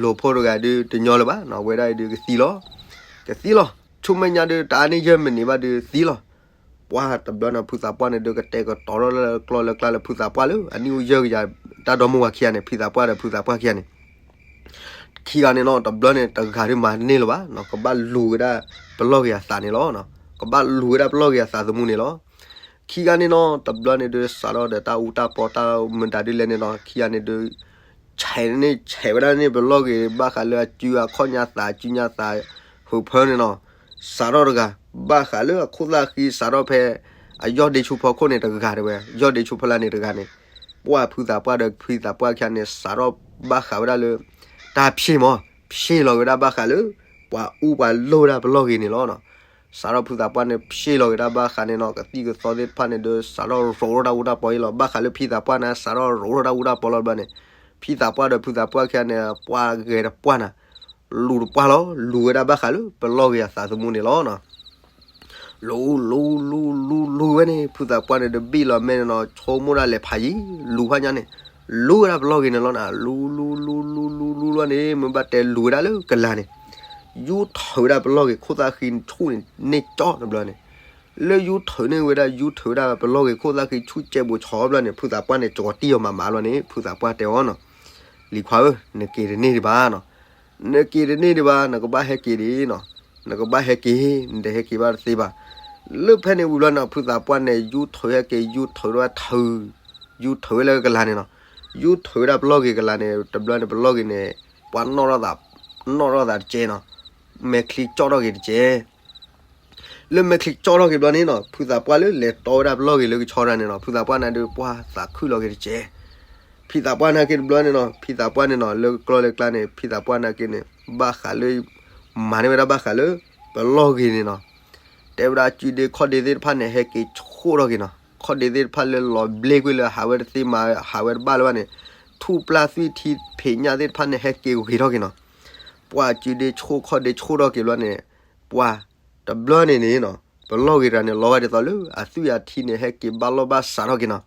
လိၤဖိတဂၤဒုးတညီလၢၤဘၣ်နီၤ, ဝဲဒၣ်အံၤဒုးကသံလီၤ, ကသံလီၤ, ဆူမဲာ်ညါဒုး တအါန့ၢ်ယဲၢ်မံးနံးဘၣ်ဒုးသံလီၤ. ပှၢ်တဘျီန့ၣ် ဖုသးပှၢ်န့ၣ်ဒုးကတဲာ်ကတီၤထီၣ်လၢကျီၢ်လၢကျါလၢ ဖုသးပှၢ်လၢအနံၣ်အိၣ်ယဲၢ်ကယၤ တၢ်ဒီမါဝၤခံဂၤန့ၣ် ဖံသးပှၢ်ဒီးဖုသးပှၢ်ခံဂၤန့ၣ် ခံဂၤန့ၣ်နီၤ တဘျီန့ၣ် တဂၤဒုးမၤတန့ၢ်လၢၤဘၣ်နီၤ, ကဘၣ်လူၤဝဲဒၣ်ပလီၢ်ဂ့ၤအသးန့ၣ်လီၤ. ကဘၣ်လူၤဝဲဒၣ်ပလီၢ်ဂ့ၤအသးသမူန့ၣ်လီၤ. ခံဂၤန့ၣ်နီၤ တဘျီန့ၣ်ဒုး စးထီၣ်ဒီးတၢ်အူတၢ်ပီတၢ်မတၤဒုးလဲၣ်န့ၣ်နီၤ, ခံဂၤန့ၣ်ဒုး ဆဲးန့ၣ် ဆဲးဝဲဒၣ်န့ၣ် ပလီၢ်ဂ့ၤ ဘၣ်ဃးလၢအစုအခီၣ်ညါသး စုညါသး ဟၢဖၢန့ၣ်နီၤ, စးထီၣ်တဂၤ ဘၣ်ဃးလၢအခိၣ်သၣ်ဃံ စးထီၣ်ဖဲ အယီၢ်ဒ့ဆူဖီခိၣ်န့ၣ်တဂၤတဲဝဲ ယီၢ်ဒ့ဆူဖီလာ်န့ၣ်တဂၤန့ၣ်, ပှၢ်ဖုသးပှၢ်ဒီးဖံသးပှၢ်ခံဂၤန့ၣ် စးထီၣ်ဘၣ်ဃးဝဲဒၣ်လၢ တၢ်ဖျ့ၣ်မး ဖျ့ၣ်လီၤဝဲဒၣ်ဘၣ်ဃးလၢ ပှၤအူပှၤလိၢ်ဝဲဒၣ်ပလီၢ်ဂ့ၤန့ၣ်လီၤ. စးထီၣ်ဖုသးပှၢ်န့ၣ် ဖျ့လီၤက့ၤတၢ်ဘၣ်ဃးန့ၣ်နီၤ ကသံၣ်ကသီသ့ၣ်တဖၣ်န့ၣ်ဒီး စးထီၣ်ရိးထီၣ်တၢ်အူတၢ်ပီအံၤလီၤ. ဘၣ်ဃးလၢဖံသးပှၢ်န့ၣ် စးထီၣ်ရိးထီၣ်တၢ်အူတၢ်ပီလီၤဘျီန့ၣ်, ဖံသးပှၢ်ဒီးဖုသးပှၢ်ခံဂၤန့ၣ် ပှၢ်ဂဲၤတပှၢ်နၤ, လူၤတပှၢ်လီၤ, လူၤဝဲဒၣ်ဘၣ်ဃးလၢပလီၢ်ဂ့ၤအသးသမူန့ၣ်လီၤနီၤ. လူၤ လူၤ လူၤ လူၤ လူၤဝဲန့ၣ် ဖုသးပှၢ်န့ၣ်ဒီးဘ့ၣ်လီၤမဲန့ၣ်နီၤ ဆိကမိၣ်ဒၣ်လဲၤဖးယံၤ လူၤဖးညါန့ၣ်, လူၤဝဲဒၣ်ပလီၢ်ဂ့ၤန့ၣ်လီၤနၤ, လူၤ လူၤ လူၤ လူၤ လူၤ လူၤလီၤန့ၣ် မ့ၢ်ဘၣ်တဲလူၤဝဲဒၣ်လၢကလၤန့ၣ်, ယူၤထုးဝဲဒၣ်ပလီၢ်ဂ့ၤခိၣ်သၣ်ဃံဆူၣ်န့ၣ် န့ၢ်ကၠီတဘျီန့ၣ်, လၢယူၤထုးန့ၢ်ဝဲဒၣ် ယူၤထုးဝဲဒၣ်ပလီၢ်ဂ့ၤခိၣ်သၣ်ဃံဆူၣ်ကဲးဘိးဆီဘျီန့ၣ် ဖုသးပှၢ်န့ၣ် ကၠီၤတံၢ်အီၤမးမးလီၤန့ၣ် ဖုသးပှၢ်တဲအီၤနီၤ, လံၤခွါဧၢ, နက့ၤတန့ၢ်ဒံးဘၣ်နီၤ, နက့ၤတန့ၢ်ဒံးဘၣ် နကဘၣ်ဟဲက့ၤဒံးနီၤ, နကဘၣ်ဟဲက့ၤ နတဟဲက့ၤဘၣ်တသ့ဘၣ်. လၢဖဲန့ၣ်ဝံၤဘျီန့ၣ် ဖုသးပှၢ်န့ၣ် ယူၤထုးဟဲက့ၤ ယူၤထုးဝဲထုး ယူၤထုးဝဲလၢကလၤန့ၣ်နီၤ, ယူၤထုးဝဲဒၣ်ပလီၢ်ဂ့ၤကလၤန့ၣ် တဘျီန့ၣ် ပလီၢ်ဂ့ၤန့ၣ် ပှၤနီၣ်ထီၣ်သး နီၣ်ထီၣ်သးတကဲနီၤ, မဲာ်ချံကၠီၣ်ထီၣ်က့ၤတကဲ လၢမဲာ်ချံကၠီၣ်ထီၣ်က့ၤဘျီန့ၣ်နီၤ ဖုသးပှၢ်လၢလဲၤတီဝဲဒၣ်ပလီၢ်ဂ့ၤလၢကဆီတဂၤန့ၣ်နီၤ ဖုသးပှၢ်န့ၣ်ဒီးပှၢ်သးခုၣ်လီၤက့ၤတကဲ, ဖံသးပှၢ်နာ်က့တဘျီန့ၣ်နီၤ ဖံသးပှၢ်န့ၣ်နီၤ လၢကျီလၢကျါန့ၣ် ဖံသးပှၢ်နာ်က့န့ၣ် ဘၣ်ဃးလၢ မၤန့ၢ်ဝဲဒၣ်ဘၣ်ဃးလၢ ပလီၢ်ဂ့ၤန့ၣ်နီၤ, တဲဝဲဒၣ်ကုဒ့ခီၣ်ဒ့သ့ၣ်တဖၣ်န့ၣ် ဟဲက့ၤဆိၣ်ထီၣ်က့ၤနီၤ, ခီၣ်ဒ့သ့ၣ်တဖၣ်လၢလီၤဘျ့ကွံာ်လၢဟးဝဲတသ့မၤဟးဝဲတဘၣ်လၢၤဘၣ်န့ၣ်, ထူၣ်ပျၢ်သွံၣ်ထံဖံးညၣ်သ့ၣ်တဖၣ်န့ၣ် ဟဲက့ၤဂ့ၤထီၣ်က့ၤနီၤ ပှၤကုဒ့ဆိၣ်ခီၣ်ဒ့ဆိၣ်ထီၣ်က့ၤဘျီန့ၣ်, ပှၤတဘျီန့ၣ်န့ၣ်နီၤ ပလီၢ်ဂ့ၤတဂၤန့ၣ် လီၤဂာ်ဒ်သိးလၢအသွံၣ်အထံန့ၣ် ဟဲက့ၤဘၣ်လီၢ်ဘၣ်စးထီၣ်က့ၤနီၤ,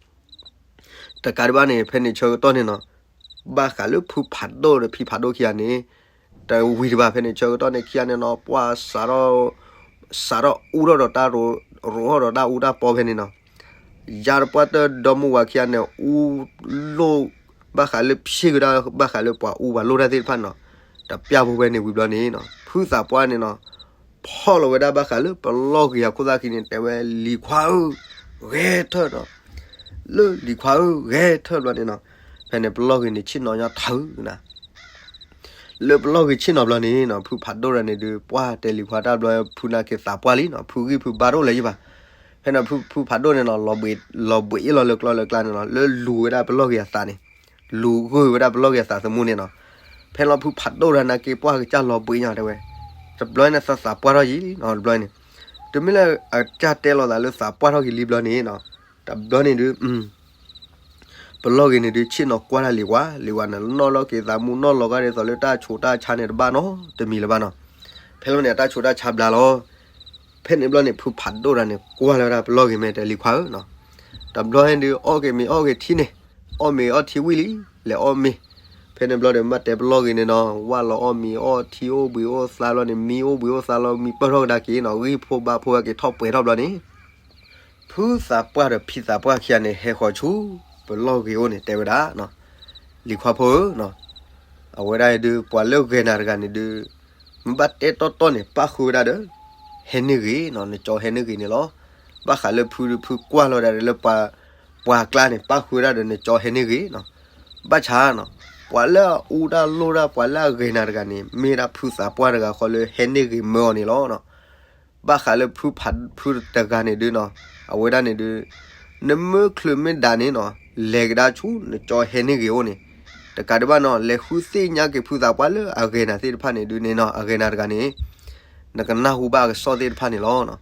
တကးဒံးဘၣ်န့ၣ် ဖဲန့ၣ်ဆၢကတီၢ်န့ၣ်နီၤ, ဘၣ်ဃးလၢဖုဖးဒိၣ်ဒီးဖံဖးဒိၣ်ခံဂၤန့ၣ်, တဝံၤတဘၣ်ဖဲန့ၣ်ဆၢကတီၢ်န့ၣ်ခံဂၤန့ၣ်နီၤ ပှၤစးထီၣ် စးထီၣ်အူထီၣ်ဒီးတၢ်ရိး ရိးထီၣ်ဒီးတၢ်အူတၢ်ပီဖဲန့ၣ်နီၤ ယါတပှၢ်တၢၢ်ဒီမါဝၤခံဂၤန့ၣ် အူလိၣ် ဘၣ်ဃးလၢဖျ့ကဒါ ဘၣ်ဃးလၢပှၤအူပှၤလိၣ်တၢ်သ့ၣ်တဖၣ်န့ၣ်နီၤ, တပျၢ်ဖိဖဲန့ၣ်ဝံၤဘျီန့ၣ်နီၤ ဖုသးပှၢ်န့ၣ်နီၤ, ဖီၣ်လီၤဝဲဒၣ်ဘၣ်ဃးလၢပလီၢ်ဂ့ၤအခိၣ်သၣ်ခံန့ၣ် တဲဝဲလံၤခွါဧၢ, ဂဲၤထၢၣ်နီၤ, လၢလံၤခွါဧၢ ဂဲၤထၢၣ်ဘျီန့ၣ်နီၤ, ဖဲန့ၣ်ပလီၢ်ဂ့ၤန့ၣ်ဆ့ၣ်နီၤညီထၢၣ်နၤ လၢပလီၢ်ဂ့ၤဆ့ၣ်နီၤဘျီန့ၣ်နီၤ ဖုဖးဒိၣ်တဂၤန့ၣ်ဒုး ပှၢ်တဲလံၤခွါတၢ်ဘျီ ဖုနာ်က့သးပှၢ်လံနီၤ ဖုဂံၢ်ဖုဘါတအိၣ်လၢၤယံၤဘၣ်. ဖဲန့ၣ်ဖုဖးဒိၣ်န့ၣ်နီၤ လီၤဘှံးအ့ၣ်လီၤလၢကျီလၢကျါန့ၣ်နီၤ လၢလူၤဝဲဒၣ်ပလီၢ်ဂ့ၤအသးန့ၣ် လူၤဂုာ်ဝဲဒၣ်ပလီၢ်ဂ့ၤအသးသမူန့ၣ်နီၤ. ဖဲလီၤဖုဖးဒိၣ်တဂၤနာ်က့ပှၢ်ကစၢ်လီၤဘှံးညီတဲဝဲ တဘျီန့ၣ်သးသးပှၢ်ထီၣ်ယံၤနီၤ တဘျီန့ၣ် တုၤမ့ၢ်လၢအကစၢ်တဲလီၤသးလၢသးပှၢ်ထီၣ်က့ၤလံဘျီန့ၣ်နီၤ တဘျီန့ၣ်ဒုး ပလီၢ်ဂ့ၤန့ၣ်ဒုး ဆ့ၣ်နီၤကွၢ်တၢ်လံၤဝါ လံၤဝါန့ၣ် နီၣ်လီၤက့ၤသးမူ နီၣ်လီၤကါဒ်သိးလၢတၢ်ဆူးတၢ်ဆါန့ၣ်တဘၣ်နီတမံၤလၢၤဘၣ်နီၤ. ဖဲလီၤန့ၣ် အတၢ်ဆူးတၢ်ဆါဘျါလီၤ. ဖဲန့ၣ်ဘျီန့ၣ် ဖုဖးဒိၣ်တဂၤန့ၣ် ကွၢ်လီၤဝဲဒၣ်ပလီၢ်ဂ့ၤမဲာ်တဲလံၤခွါဧၢနီၤ. တဘျီန့ၣ်ဒုး အီၣ်က့ၤမ့ၤအီၣ်က့ၤထံန့ၣ် အီၣ်မ့ၤအီၣ်ထံဝံၤလံ လဲၤအီၣ်မ့ၤ. ဖဲန့ၣ်ဘျီဒီး မ့ၢ်တဲပလီၢ်ဂ့ၤန့ၣ်နီၤ ဝၢ်လီၤအီၣ်မ့ၤအီၣ်ထံအိၣ်ဘှံးအိၣ်သါလီၤန့ၣ် မံအိၣ်ဘှံးအိၣ်သါလီၤ မံပၢၢ်ထီၣ်ကဒါက့ၤနီၤ ဂံၢ်ဖိဘါဖိဟဲက့ၤထီၣ်ပှဲၤထီၣ်ဘျီန့ၣ် ဖုသးပှၢ်ဒီးဖံသးပှၢ်ခံဂၤန့ၣ် ဟဲဃီၤဆူ ပလီၢ်ဂ့ၤအိၣ်န့ၣ် တဲဝဲဒၣ် လံၤခွါဖိဧၢ, အဝဲဒၣ်ဒုး ပှၤလၢဂဲၤနၤတဂၤန့ၣ်ဒုး မ့ၢ်ဘၣ်တဲတီတီန့ၣ် ပၣ်ဃုာ်ဝဲဒၣ်ဒီး ဟဲန့ၢ်ဂ့ၤနီၤ နကၠီဟဲန့ၢ်ဂ့ၤန့ၣ်လီၤ. ဘၣ်ဃးလၢဖုဒုး ဖုကွၢ်လီၤဒၣ်ဒီးလၢ ပှၤကျါန့ၣ် ပၣ်ဃုာ်ဝဲဒၣ်ဒီး နကၠီဟဲန့ၢ်ဂ့ၤနီၤ. ဘၣ်ဆၣ်နီၤ ပှၤလၢအအူတၢ်လိၣ်တၢ် ပှၤလၢအဂဲၤနၤတဂၤန့ၣ် မ့ၢ်ဒၣ်ဖုသးပှၢ်တဂၤဃီလၢဟဲန့ၢ်ဂ့ၤမၢအီၤန့ၣ်လီၤ. ဘၣ်ဃးလၢဖုဖး ဖုတဂၤန့ၣ်ဒုးနီၤ အဝဲဒၣ်န့ၣ်ဒုး နမ့ၢ်ချုးမ့ၢ်ဒၣ်န့ၣ်နီၤ လဲၤကဒါဆူ နကၠီဟဲန့ၢ်ဂ့ၤအိၣ်န့ၣ် တကးဒံးဘၣ်နီၤ လဲၤဃုသ့ၣ်ညါက့ၤဖုသးပှၢ်လၢအဂဲၤနၤသ့ၣ်တဖၣ်န့ၣ်ဒုးန့ၣ်နီၤ အဂဲၤနၤတဂၤန့ၣ် နကနၢ်ဟူဘၣ်အကစီၣ်သ့ၣ်တဖၣ်န့ၣ်လီၤ.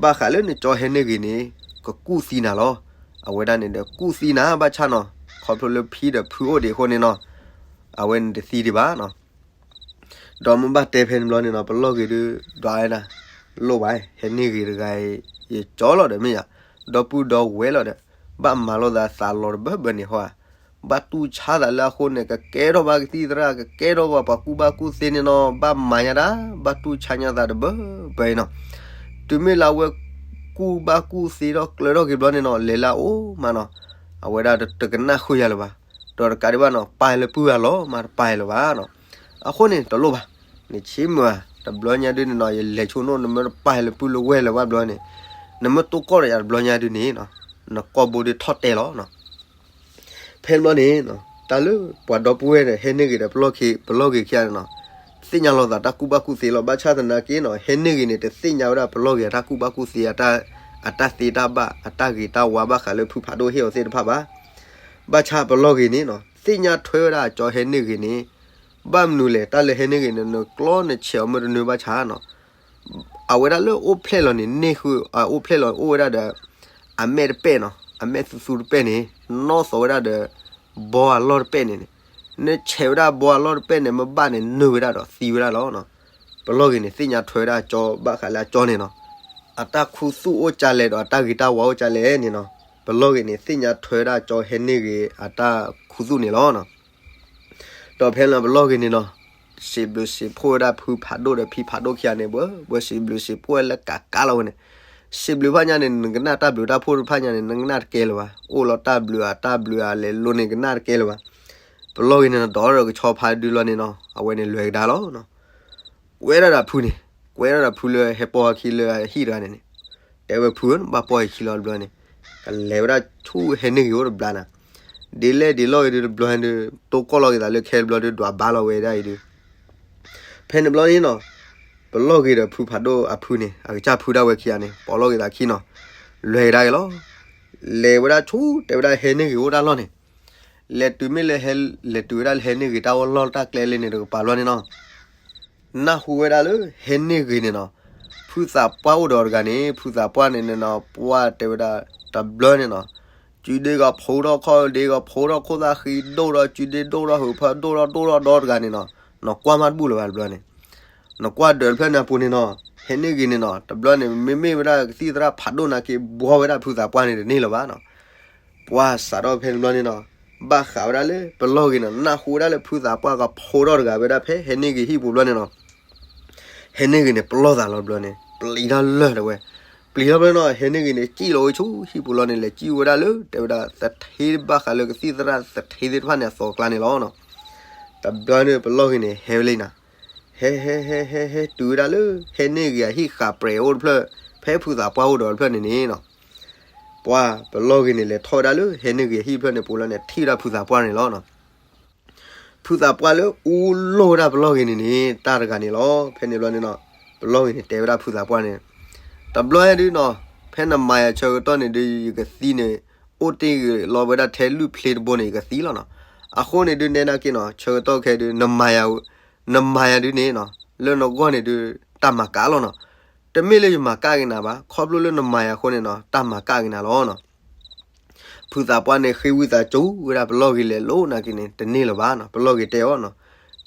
ဘၣ်ဃးလၢနကၠီဟဲန့ၢ်ဂ့ၤန့ၣ် ကကူၣ်သံနၤလီၤ. အဝဲဒၣ်န့ၣ်ဒီး ကူၣ်သံနၤဘၣ်ဆၣ်နီၤ ခီဖျိလၢဖံဒီးဖုအိၣ်ဒံးအဃိန့ၣ်နီၤ အဝဲန့ၣ်တသံဒံးဘၣ်နီၤ. ဒီးမ့ၢ်ဘၣ်တဲဖဲန့ၣ်ဘျီန့ၣ်နီၤ ပလီၢ်ဂ့ၤဒုး ဒွးဝဲဒၣ် လိၣ်ဘၣ် ဟဲန့ၢ်ဂ့ၤတဂၤအံၤ ယကၠီလီၤဒီးမ့ၢ်ယၤ ဒီပုၢ်ဒီဝဲၢ်လီၤဒီး ဘၣ်မၤလိာ်သးသးလီၤတဘၢဘၢန့ၣ်ဟီဧါ ဘၣ်တူၢ်ဆါသးလၢအဃိန့ၣ် ကကဲထီၣ်ဘၣ်ကသံၣ်သရၣ် ကကဲထီၣ်ဘၣ်ပှၤကူၣ်ဘၣ်ကူၣ်သ့န့ၣ်နီၤ ဘၣ်မၤညါဒၣ် ဘၣ်တူၢ်ဆါညါသးတဘၢဘၢအံၤနီၤ. တုၤမ့ၢ်လၢအဝဲ ကူၣ်ဘၣ်ကူၣ်သ့ထီၣ်ကျၢၤထီၣ်က့ၤဘျီန့ၣ်နီၤ လဲၤလၢအအိၣ်မးနီၤ အဝဲဒၣ်တကနၣ်ဃုာ်ယၤလၢၤဘၣ်. ဒီးတကးဒံးဘၣ်နီၤ ပာ်လၢပုၢ်အလီၢ်မး တပာ်လၢၤဘၣ်နီၤ. အဃိန့ၣ် တလိၣ်ဘၣ် နဆ့မုၢ်ဧါ တဘျီညါဒုးန့ၣ်နီၤ ယလဲၤဆိနိၣ် နမ့ၢ်တပာ်လၢပုၢ်လၢဝဲၢ်လၢၤဘၣ်ဘျီန့ၣ် နမ့ၢ်တိၢ်ကီၢ်ဒီးယၤတဘျီညါဒုးန့ၣ်နီၤ နကိာ်ဘိဒုးထီၣ်တဲလီၤနီၤ. ဖဲန့ၣ်ဘျီန့ၣ် တၢ်လၢပှၤဒီပုၢ်ဝဲၢ်ဒီး ဟဲန့ၢ်ဂ့ၤဒီး ပလီၢ်ဂ့ၤခံဂၤန့ၣ်နီၤ သ့ၣ်ညါလိာ်သးတၢ်ကူၣ်ဘၣ်ကူၣ်သ့လီၤ. ဘၣ်ဆၣ်သနာ်က့နီၤ ဟဲန့ၢ်ဂ့ၤန့ၣ် တသ့ၣ်ညါဝဲဒၣ်ပလီၢ်ဂ့ၤအတၢ်ကူၣ်ဘၣ်ကူၣ်သ့ အတၢ်သ့တၢ်ဘၣ် အတၢ်ဂ့ၤတၢ်ဝါ ဘၣ်ဃးလၢဖုဖးဒိၣ်ဟ့ၣ်အီၤသ့ၣ်တဖၣ်ဘၣ်. ဘၣ်ဆၣ်ပလီၢ်ဂ့ၤန့ၣ်နီၤ သ့ၣ်ညါထွဲဝဲဒၣ်အကၠီဟဲန့ၢ်ဂ့ၤန့ၣ် ဘၣ်မနုၤလဲၣ် တၢ်လၢဟဲန့ၢ်ဂ့ၤန့ၣ် နကျီနဆဲးအီၤမ့ၢ်တနၢၤဘၣ်ဆၣ်နီၤ အဝဲဒၣ်လၢအိၣ်ဖျဲၣ်လီၤန့ၣ် န့ၢ်ဃုာ် အိၣ်ဖျဲၣ်လီၤအိၣ်ဝဲဒၣ်ဒီး အမဲာ်တပဲၢ်နီၤ, အမဲာ်သူသူတပဲၢ်န့ၣ် နီၣ်သီဝဲဒၣ်ဒီး ဘီအလီၢ်တပဲၢ်န့ၣ်န့ၣ်, နဆဲးဝဲဒၣ်ဘီအလီၢ်တပဲၢ်န့ၣ် မ့ၢ်ဘၣ်န့ၣ် နုာ်ဝဲဒၣ်ဒီးသံဝဲဒၣ်လီၤ. ပလီၢ်ဂ့ၤန့ၣ် သ့ၣ်ညါထွဲဝဲဒၣ်ကၠီဘၣ်ဃးလၢအကၠီန့ၣ်နီၤ, အတၢ်ခူသူၣ်အိၣ်ကၢလဲၣ်ဒီးအတၢ်ဂ့ၤတၢ်ဝါအိၣ်ကၢလဲၣ်န့ၣ်နီၤ, ပလီၢ်ဂ့ၤန့ၣ် သ့ၣ်ညါထွဲဝဲဒၣ်ကၠီဟဲန့ၢ်ဂ့ၤအတၢ်ခူသူၣ်န့ၣ်လီၤ. ဒီးဖဲလၢပလီၢ်ဂ့ၤန့ၣ်နီၤ, စံးဘျုးစံးဖှိၣ်ဝဲဒၣ်ဖုဖးဒိၣ်ဒီးဖံဖးဒိၣ်ခံဂၤန့ၣ်, ပစံးဘျုးစံးဖှိၣ်လၢကးကးလီၤဝဲန့ၣ်, စံးဘျုးဖၣ်ညါန့ၣ် နကနၣ်တၢ်ဘျုးတၢ်ဖှိၣ်တဖၣ်ညါန့ၣ် နကနၣ်တကဲလၢၤဘၣ်, အိၣ်လီၤတၢ်ဘျုးအတၢ်ဘျုးအလဲၤလိၤန့ၣ် ကနၣ်တကဲလၢၤဘၣ်. ပလီၢ်ဂ့ၤန့ၣ် ဒီးကဆီဖါဒုလီၤန့ၣ်နီၤ, အဝဲန့ၣ်လွဲၢ်ကဒါလီၤ. ကွဲဒၣ်ဒီးဖုန့ၣ်, ကွဲဒၣ်ဒီးဖုလၢဟဲပိာ်အခံလၢအဟံၣ်တဂၤန့ၣ်န့ၣ်, တဲဝဲဖုဧၢ နဘၣ်ပိာ်ယခံလီၤတဘျီန့ၣ်, ကလဲၤဝဲဒၣ်ဆူဟဲန့ၢ်ဂ့ၤအိၣ်တဘျီနၤ, ဒ်လဲၣ်ဒ်လဲၣ်ဂ့ၤဒုးတဘျီဒုး တိၢ်ကီၢ်လီၤက့ၤသးလၢခဲတဘျီဒုး ဒွးဘါလီၤဝဲဒၣ်အံၤဒုး ဖဲန့ၣ်ဘျီန့ၣ်နီၤ, ပလီၢ်ဂ့ၤဒီးဖုဖးဒိၣ်အဖုန့ၣ် အကစၢ်ဖုဒၣ်ဝဲခံဂၤန့ၣ် ပိာ်လီၤက့ၤသးခံနီၤ, လွဲၢ်ကဒါက့ၤလီၤ. လဲၤဝဲဒၣ်ဆူ တဲဝဲဒၣ်ဟဲန့ၢ်ဂ့ၤအိၣ်တၢ်လီၢ်န့ၣ်, လဲၤတုၤမ့ၢ်လၢ လဲၤတုၤဝဲဒၣ်လၢဟဲန့ၢ်ဂ့ၤတၢ်အိၣ်လီၢ်တၢ်ကျဲလၢန့ၣ်တကပၤဘျီန့ၣ်နီၤ နၢ်ဟူဝဲဒၣ်လၢဟဲန့ၢ်ဂ့ၤန့ၣ်နီၤ, ဖုသးပှၢ်အိၣ်ဒီးတဂၤန့ၣ် ဖုသးပှၢ်န့ၣ်န့ၣ်နီၤ ပှၢ်တဲဝဲဒၣ်တဘျီန့ၣ်နီၤ, စုဒ့ကဖိထီၣ်ခီၣ်ဒ့ကဖိထီၣ်ခိၣ်သၣ်ဃံဒိၣ်ဒီး စုဒ့ဒိၣ်ထီၣ်ဟုးဖၢဒိၣ်ထီၣ်ဒိၣ်ထီၣ်ဒီတဂၤန့ၣ်နီၤ, နကွၢ်မးတဘူၣ်လၢၤဘၣ်တဘျီန့ၣ်, နကွၢ်ဒၢးတဖျၢၣ်န့ၣ်အပူၤန့ၣ်နီၤ, ဟဲန့ၢ်ဂ့ၤန့ၣ်နီၤ တဘျီန့ၣ် မ့မ့ၢ်ဝဲဒၣ်ကသံၣ်သရၣ်ဖးဒိၣ်နာ်က့ ဘှီဝဲဒၣ်ဖုသးပှၢ်န့ၣ်တန့ၢ်လၢၤဘၣ်နီၤ ပှၢ်စးထီၣ်ဖဲန့ၣ်ဘျီန့ၣ်နီၤ, ဘၣ်ဃးဝဲဒၣ်လၢပလီၢ်ဂ့ၤနီၤ နၢ်ဟူဝဲဒၣ်လၢဖုသးပှၢ်ကဖိထီၣ်တဂၤဝဲဒၣ်ဖဲဟဲန့ၢ်ဂ့ၤဟံၣ်ပူၤဘျီန့ၣ်နီၤ, ဟဲန့ၢ်ဂ့ၤန့ၣ် ပလီၢ်သးလီၤဘျီန့ၣ် ပျံၤထီၣ်လၢာ်တဝဲ, ပျံၤထီၣ်ဘျီနီၤ ဟဲန့ၢ်ဂ့ၤန့ၣ် စံၣ်လီၤဝဲဆူဟံၣ်ပူၤလီၤန့ၣ် လဲၤစံၣ်ဝဲဒၣ်လၢ တဲဝဲဒၣ်သထ့ဘၣ်ဃးလၢကသံၣ်သရၣ်သထ့သ့ၣ်တဖၣ်န့ၣ် အသီကျါန့ၣ်လီၤနီၤ, တဘျီန့ၣ် ပလီၢ်ဂ့ၤန့ၣ် ဟဲဝဲလံနၤ ဟဲ ဟဲ ဟဲ ဟဲ ဟဲတုၤဝဲဒၣ်လၢ ဟဲန့ၢ်ဂ့ၤအဟံၣ်ဃာ်ပြဲၤအိၣ်တဖျၢၣ် ဖဲဖုသးပှၢ်အိၣ်ဒီးတဖျၢၣ်န့ၣ်န့ၣ်နီၤ, ပှၢ်ပလီၢ်ဂ့ၤန့ၣ် လဲၤထီၣ်ဝဲဒၣ်လၢ ဟဲန့ၢ်ဂ့ၤအဟံၣ်တဖျၢၣ်န့ၣ်ပူၤလီၤန့ၣ် ထံၣ်ဝဲဒၣ်ဖုသးပှၢ်န့ၣ်လီၤနီၤ, ဖုသးပှၢ်လၢအူလိၢ်ဝဲဒၣ်ပလီၢ်ဂ့ၤန့ၣ်န့ၣ် တၢ်တဂၤန့ၣ်လီၤ. ဖဲန့ၣ်ဘျီန့ၣ်နီၤ, ပလီၢ်ဂ့ၤန့ၣ် တဲဝဲဒၣ်ဖုသးပှၢ်န့ၣ်, တဘျီဟဲဒုနီၤ, ဖဲနမၤယၤဆၢကတီၢ်န့ၣ်ဒု ယကသံန့ၣ် အိၣ်တ့ၢ်ဂ့ၤလီၤဝဲဒၣ်ထဲလွံၢ်ဖျ့တဘိန့ၣ် ယကသံလီၤနီၤ. အဃိန့ၣ်ဒု နဲဒၣ်က့ၤနီၤ, ဆၢကတီၢ်ခဲဒု နမၤယၤ နမၤယၤဒုန့ၣ်နီၤ, လၢနဂီၢ်န့ၣ်ဒု တၢ်မၤကၣ်လီၤနီၤ. တမ့ၢ်လၢယမၤကၣ်က့ၤနၤဘၣ်, ခီဖျိလၢနမၤယၤအဃိန့ၣ်နီၤ, တၢ်မၤကၣ်က့ၤနၤလီၤနီၤ. ဖုသးပှၢ်န့ၣ် ဃ့ဝံသးစူၤဝဲဒၣ်ပလီၢ်ဂ့ၤလဲၤလိၤနာ်က့န့ၣ် တန့ၢ်လၢၤဘၣ်နီၤ. ပလီၢ်ဂ့ၤတဲအီၤနီၤ,